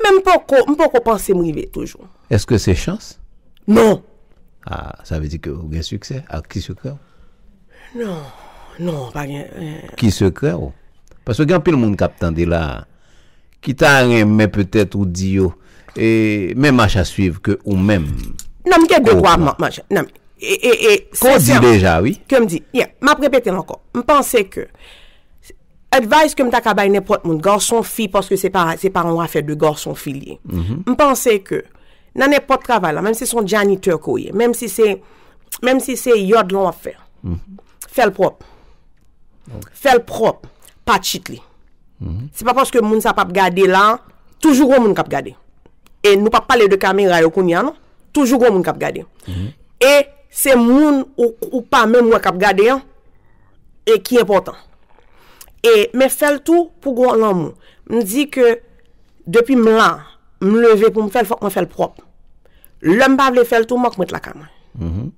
Men m poko, m poko panse m rive toujou. Èske se chans? Non. Ah, sa vle di ke ou gen siksè. Ak ki sekrè w? Non, non, pa gen. Eh. Ki sekrè w? Paske gen anpil moun k ap tande la, ki ta renmen petèt ou di yo, e, men mach a swiv ke ou menm. Non, m gen de twa mach. Non, e, e, e, ke w di deja, wi. Ke m di, yeah, m ap repete l ankò. M panse ke advice ke m ta ka bay nenpòt moun, gason, fi, paske se pa, se pa yon afè de gason, fi li ye. M panse ke nan nenpòt travay la, menm si se yon janitè ke w ye, menm si se, menm si se yòd lan w ap fè, fè l pwòp. Fè l pwòp, pa cheat li. Se pa paske moun sa p ap gade la, toujou gon moun k ap gade. E nou p ap pale de kamera yo kounye a, non. Toujou gon moun k ap gade. E se moun ou, ou pa menm wè k ap gade an, e ki enpòtan. E, men fè l tou pou gon lanmou. M di ke depi m la, m leve pou m fè l, fòk mwen fè l pwòp. Lè m pa vle fè l tou, m ap ret lakay mwen.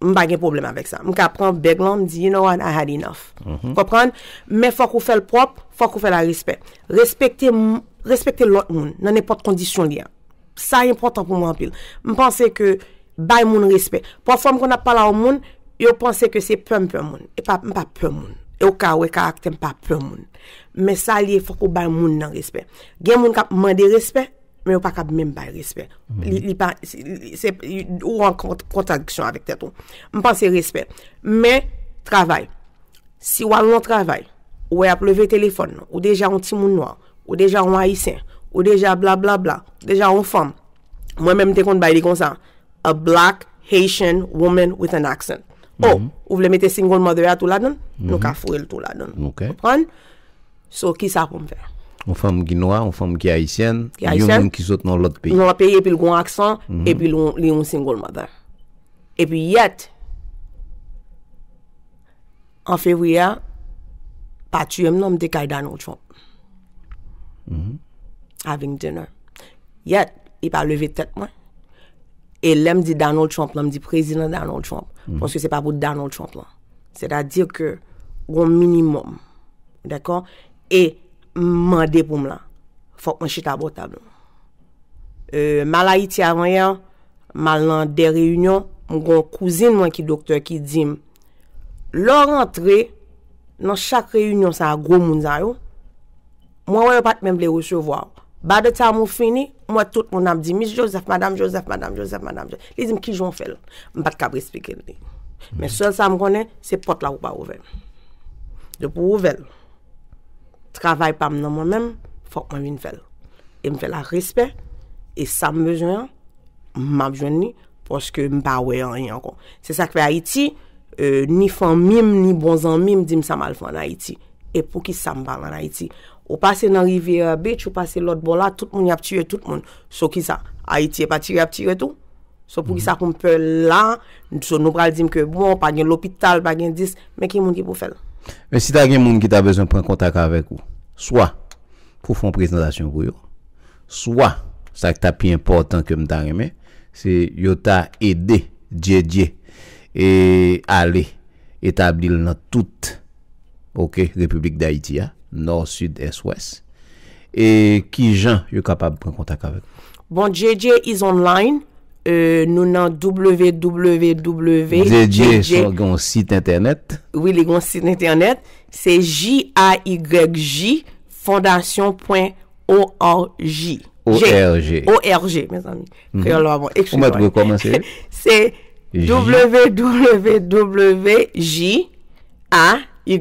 M pa gen pwoblèm avèk sa. M ka pran bèg lan, m di, "You know what, I had enough." Konprann? Men fòk ou fè l pwòp, fòk ou fè l a respè. Respekte m, respekte lòt moun nan nenpòt kondisyon li a. Sa enpòtan pou mwen anpil. M panse ke bay moun respè. Pafwa m konn ap pale a yon moun, yo panse ke se pè m pè moun. E pa, m pa pè moun. E ou ka wè karaktè m pa pè moun. Men sa li ye, fòk ou bay moun nan respè. Gen moun k ap mande respè, men yo pa kab menm bay respè. Li, li pa, li, se, ou an kont-, kontradiksyon avèk tèt ou. M panse respè. Men, travay. Si w al nan travay, ou wè y ap leve telefòn nan, ou deja yon timoun nwa, ou deja yon ayisyen, ou deja blablabla, ou deja yon fanm. Mwen menm, m te konn bay li konsa, a black Haitian woman with an accent. Oh, ou vle mete single mother a tou ladan? Nou ka foure l tou ladan. Konprann? So, ki sa pou m fè? Yon fanm ki nwa, yon fanm ki ayisyèn, yon moun ki sot nan lòt peyi. Nan lòt peyi, epi l gon aksan, epi l yon, li yon single mother. Epi yèt, an fevriye a, pa tiye m non, m te kay Donald Trump. Having dinner. Yèt, li pa leve tèt mwen. E lè m di Donald Trump lan, m di prezidan Donald Trump. Paske se pa pou Donald Trump lan. Sètadi ke gon minimòm. Dakò? E m mande pou m la. Fòk mwen chita bò tab lan. Euh, m al Ayiti avan yè, m al nan de reyinyon, m gon kouzin mwen ki doktè ki di m, lè w rantre nan chak reyinyon sa a, gwo moun sa yo, mwen wè yo pa t menm vle resevwa w. By the time ou fini, m wè tout moun ap di, Miss Joseph, Madam Joseph, Madam Joseph, Madam Joseph. Li di m, "Kijan w fè l?" M pa t kab esplike l li. Men sèl sa m konnen, se pòt la pou pa ouvè. Depi w ouvè l, travay pa m nan mwen menm, fòk mwen vin fè l. E m fè l ak respè, e sa m bezwen an, m ap jwenn li, paske m pa wè anyen ankò. Se sa k fè Ayiti, euh, ni fanmi m, ni bon zanmi m di m sa m al fè ann Ayiti. E poukisa m pa al ann Ayiti? Ou pase nan Riviera Beach, ou pase lòt bò la, tout moun y ap tiye tout moun. So kisa? Ayiti e pa tire y ap tire tou? So poukisa pou m pè la? So nou pral di m ke bon, pa gen lopital, pa gen dis, men ki moun ki pou fè l? Men si ta gen moun ki ta bezwen pran kontak avèk ou, swa pou fè yon prezantasyon pou yo, swa, sa k ta pi enpòtan ke m ta renmen, se yo ta ede Djedje e ale etabli l nan tout, oke, Repiblik Dayiti a, nò, sid, ès, wès. E kijan yo kapab pran kontak avèk ou? Bon, Djedje is online. Euh, nou nan W W W Djedje, Djedje se yon sit entènèt. Wi, li gon sit entènèt. Se J A Y J fondasyon pwen O R G. O R G. O R G, mezanmi. Kreyòl la bon. Ou mèt rekòmanse. Se W W W J A Y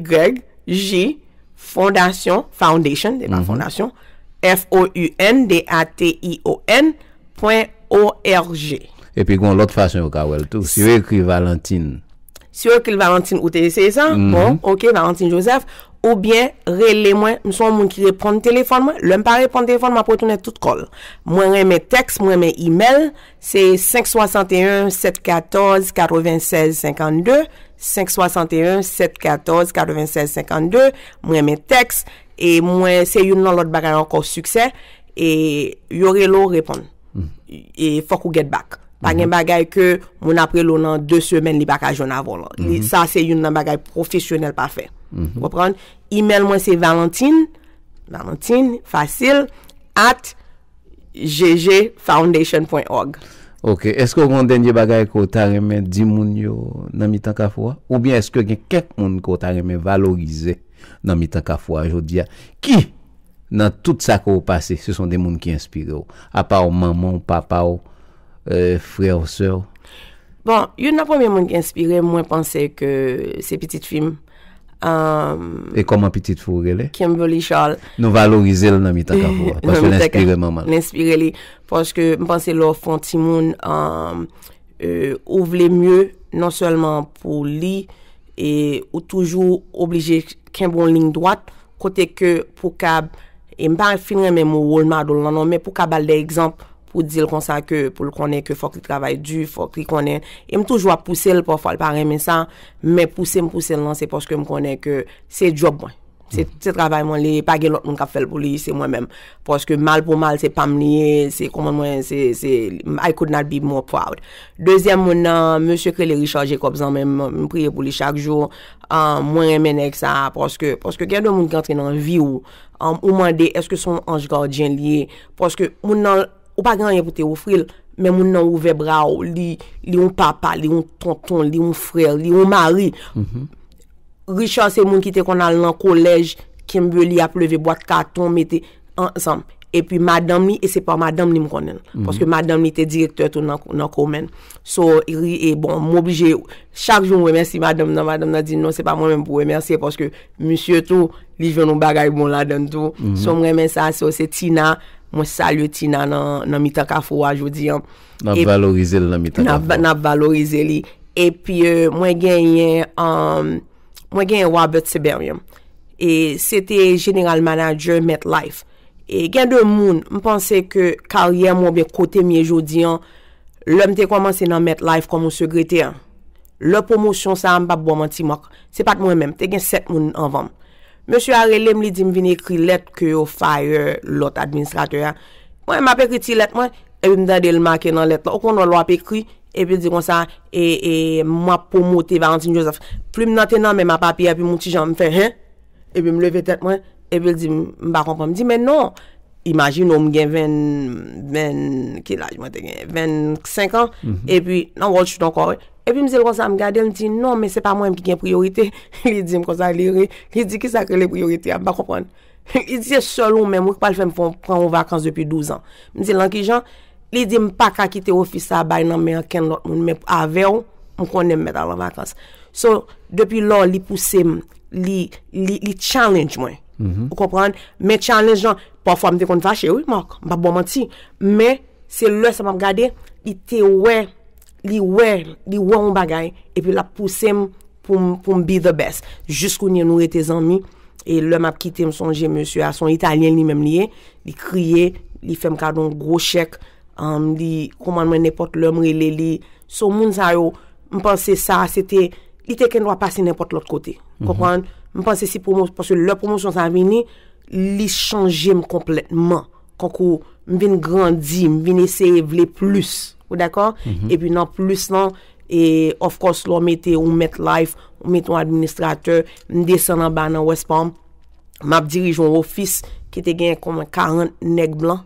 J fondasyon, foundation, se pa fondasyon, F O U N D A T I O N pwen O R G. Epi gon lòt fason yo ka wè l tou. Si yo ekri Valentine. Si yo ekri Valentine, ou te eseye sa? Bon, oke, Valentine Joseph. Oubyen rele mwen, m se yon moun ki reponn telefòn mwen. Lè m pa reponn telefòn, m ap retounen tout kòl. Mwen renmen tèks, mwen renmen imèl. Se senk swasanteyen sèt katòz katrevennsèz senkannde, senk swasanteyen sèt katòz katrevennsèz senkannde. Mwen renmen tèks, e mwen se youn nan lòt bagay ankò, siksè, e yo rele w, reponn. E fòk ou get back. Pa gen bagay ke moun ap rele w nan de semèn, li pa ka jwenn avè w lan. Li, sa se youn nan bagay pwofesyonèl pa fè. Ou konprann? Email mwen se Valentine, Valentine, fasil, at g g foundation point org. Ok, èske w gen yon dènye bagay ke w ta renmen di moun yo nan mitan kafou a? Oubyen èske gen kèk moun ke w ta renmen valorize nan mitan kafou a jodi a? Ki nan tout sa ke w pase, se son de moun ki enspire w? Apa w, manman w, papa w, euh, frè w, sè w? Bon, youn nan premye moun ki enspire m, mwen panse ke se pitit fi m. E kòman pitit fi w rele? Kimberly Charles. Nou valorize l nan mitan kafou a, paske l enspire manman l. L enspire li. Paske m panse lè w fè yon timoun, um, euh, ou vle mye, non sèlman pou li, e ou toujou oblije kenbe yon liy dwat, kote ke pou kab, e m pa fin renmen mo role model lan non, men pou kab al de egzanp, pou di l konsa ke, pou l konnen ke fòk li travay di, fòk li konnen. E m toujou ap pouse l, pafwa l pa renmen sa, men pouse m pouse l lan, se paske m konnen ke se djòb mwen. Se, se travay mwen li, pa gen lòt moun k ap fè l pou li, se mwen menm. Paske mal pou mal, se pa m li ye, se kòman mwen, se, se, I could not be more proud. Dezyèm moun nan, mesye k rele Richard Jacobs lan, men m, m priye pou li chak jou. Ah, mwen renmen nèg sa, paske, paske gen de moun ki antre nan vi w, ah, ou mande, èske se yon anj gadyen li ye? Paske moun nan, ou pa gen anyen pou te ofri l, men moun nan ouvè bra w, li, li yon papa, li yon tonton, li yon frè, li yon mari. Richard se moun ki te konn al nan kolèj, Kimberly ap leve bwat katon, mete ansanm. Epi madanm li, e se pa madanm li m konnen l. Paske madanm li te direktè tou nan, nan Coleman. So, e bon, m oblije, chak jou m remèsye madanm nan, madanm nan di non, se pa mwen menm pou remèsye, paske misye tou, li jwenn yon bagay bon ladan l tou. So, m renmen sa, so, se Tina, mwen salye Tina nan, nan mitan kafou a jodi an. N ap valorize l nan mitan kafou a. N ap valorize li. Epi, euh, mwen genyen, um, mwen genyen Robert Seberian. E se te general manager MetLife. E gen de moun, m panse ke karyè mwen oubyen kote m ye jodi an, lè m te kòmanse nan MetLife kòm yon sekretè, lè pwomosyon sa a, m p ap ba w manti, Marc, se pa t mwen menm, te gen sèt moun anvan m. Mesye a rele m, li di m vin ekri lèt ke yo fire lòt administratè a. Mwen, m ap ekri ti lèt mwen, epi m tande l make nan lèt la. Ou konn wè lè w ap ekri, epi l di konsa, e, e, m ap pwomote Valentine Joseph. Plim nan te nan men m a papye a, epi m yon ti jan, m fè, hen? Epi m leve tèt mwen, epi l di m, m pa konprann. M di, men non, imajine w, m gen ven, ven, ki laj mwen te gen? Vennsenk an, epi nan Wall Street ankò, wi. Epi m di l konsa, m gade l, m di, non, men se pa mwen menm ki gen priyorite. Li di m konsa, li ri. Li di, kisa k rele priyorite a? M pa konprann. Li di, se sèl ou menm, wi, k pral fè m fè, pran yon vakans depi douz an. M di l, nan ki jan? Li di, m pa ka kite ofis sa a bay nan men ankenn lòt moun, men avè w, m konnen m mèt al an vakans. So, depi lò, li pouse m, li, li, li challenge mwen. Ou konprann? Men challenge lan, pafwa m te konn fache, wi, Marc, m p ap ba w manti. Men, se lè sa m ap gade, li te wè, li wè, li wè yon bagay, epi l ap pouse m pou m, pou m be the best. Jis kounye a nou rete zanmi, e lè m ap kite, m sonje mesye a, se yon Italyen li menm li ye, li kriye, li fè m kado yon gwo chèk, um, li kòmann mwen nenpòt lè m rele li. So, moun sa yo, m panse sa, se te, li te gen dwa pase nenpòt lòt kote. Konprann? M panse si pwomosyon, paske lè pwomosyon sa vini, li chanje m konplètman. Kankou, m vin grandi, m vin eseye vle plis. Ou dakò? Epi nan plis lan, e, of course, lè w mete yon MetLife, ou mete yon administratè, m desann anba nan West Palm, m ap dirije yon ofis ki te gen kòman karant nèg blan.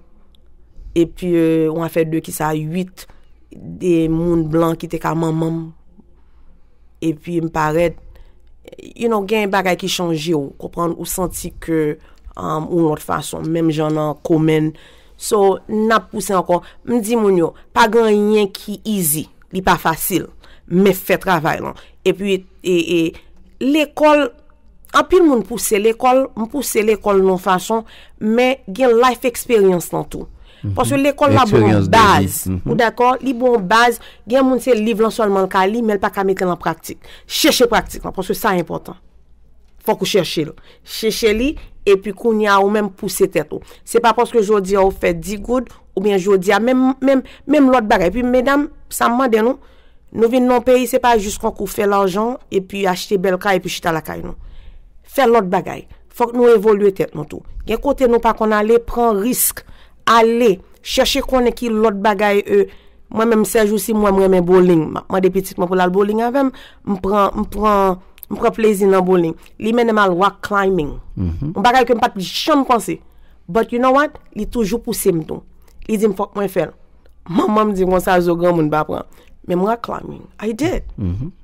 Epi, euh, yon afè de ki sa, uit de moun blan ki te ka manman m. Epi m parèt, you know, gen bagay ki chanje w, konprann, ou santi ke, um, ou yon lòt fason, menm jan nan Coleman. So, n ap pouse ankò. M di moun yo, pa gen anyen ki easy, li pa fasil, men fè travay lan. Epi, e, e, lekòl, anpil moun pouse lekòl, m pouse lekòl nan yon fason, men gen life experience lan tou. Paske lekòl la bon baz. Ou dakò? Li bon baz. Gen moun se liv lan sèlman l ka li, men l pa ka mete l an pratik. Chèche pratik lan, paske sa enpòtan. Fòk ou chèche l. Chèche li, epi kounye a ou menm pouse tèt ou. Se pa paske jodi a ou fè dis goud, oubyen jodi a, menm, menm, menm lòt bagay. Epi medam, sa m mande nou, nou vin nan yon peyi, se pa jis kankou fè lajan, epi achte bèl kay, epi chita lakay nou. Fè lòt bagay. Fòk nou evolye tèt nou tou. Gen kote nou pa konn ale, pran risk. Ale, chèche konnen ki lòt bagay, euh, Mwen menm, sèjousi, mwen, mwen renmen bowling. M ap mande pitit mwen pou l al bowling avè m. M pran, m pran, m pran plezi nan bowling. Li mennen m al rock climbing. Yon bagay ke m pa t janm panse. But you know what? Li toujou pouse m tou. Li di m fòk mwen fè l. Manman m di m konsa, zo granmoun pa pran. Men m rock climbing. I did.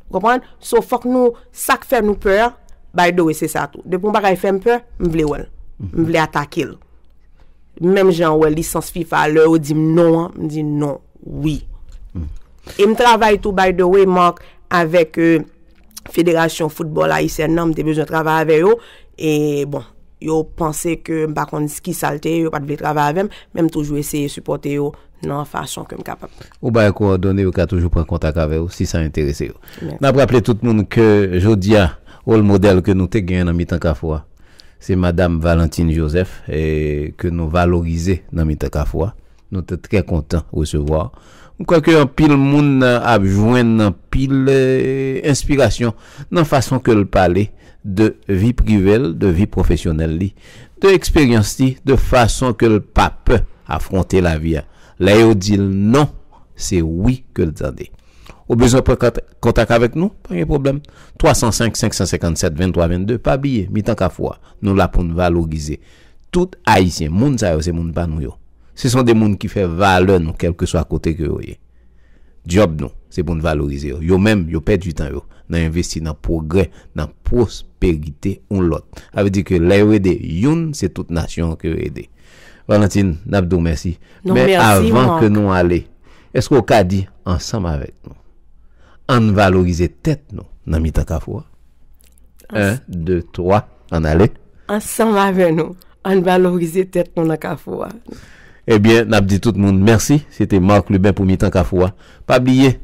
Ou konprann? So, fòk nou, sa k fè nou pè a, by the way, se sa tou. Depi yon bagay fè m pè, m vle wè l. M vle atake l. Menm jan w wè lisans fifa, lè yo di m non an, m di non, wi. E m travay tou, by the way, Marc, avèk euh, Federasyon Foutbòl Ayisyèn nan, m te bezwen travay avè yo. E bon, yo panse ke m pa konn ki sa l te ye, yo pa t vle travay avè m, men m toujou eseye sipòte yo nan fason ke m kapab. Ou bay kowòdone, yo ka toujou pran kontak avè w si sa enterese yo. N ap raple tout moun ke jodi a, wòl modèl ke nou te genyen nan mitan Kafou a, se Madam Valentine Joseph, e ke nou valorize nan mitan Kafou a. Nou te trè kontan resevwa. M kwè ke anpil moun ap jwenn anpil eh, enspirasyon nan fason ke l pale de vi prive l, de vi pwofesyonèl li, de eksperyans li, de fason ke l pa pè afwonte lavi a. Lè yo di l non, se wi ke l tande. Ou bezwen pran kont- kontak avèk nou? Pa gen pwoblèm. twa san senk, senk san senkannsèt, venntwa vennde. Pa bliye, mitan Kafou a, nou la pou n valorize tout Ayisyen. Moun sa yo, se moun pa nou yo. Se son de moun ki fè valè nou, kèlkeswa kote ke yo ye. Djòb nou, se pou n valorize yo. Yo menm, yo pèdi tan yo nan envesti nan pwogrè, nan pwosperite yon lòt. Sa vle di ke lè yo ede youn, se tout nasyon an ke yo ede. Valentine, n ap di w mèsi. Men avan ke nou ale, èske w ka di ansanm avèk nou, ann valorize tèt nou nan mitan Kafou a? En, de, twa, ann ale. Ansanm avè nou, ann valorize tèt nou nan Kafou a. Ebyen, n ap di tout moun mèsi. Se te Marc Lubin pou Mitan Kafou a. Pa bliye,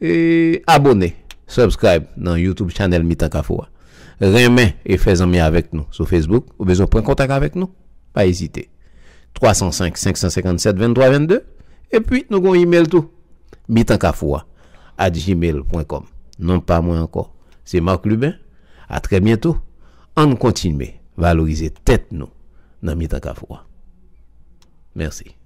e, abòne, subscribe nan YouTube channel Mitan Kafou a. Renmen e fè zanmi avèk nou sou Facebook. Ou bezwen pran kontak avèk nou? Pa ezite. twa san senk, senk san senkannsèt, venntwa vennde. Epi, nou gen yon email tou. Mitan Kafou a at gmail pwen kòm. Non pa mwen ankò, se Marc Lubin. A trè byento. Ann kontinye valorize tèt nou nan mitan Kafou a. Mèsi.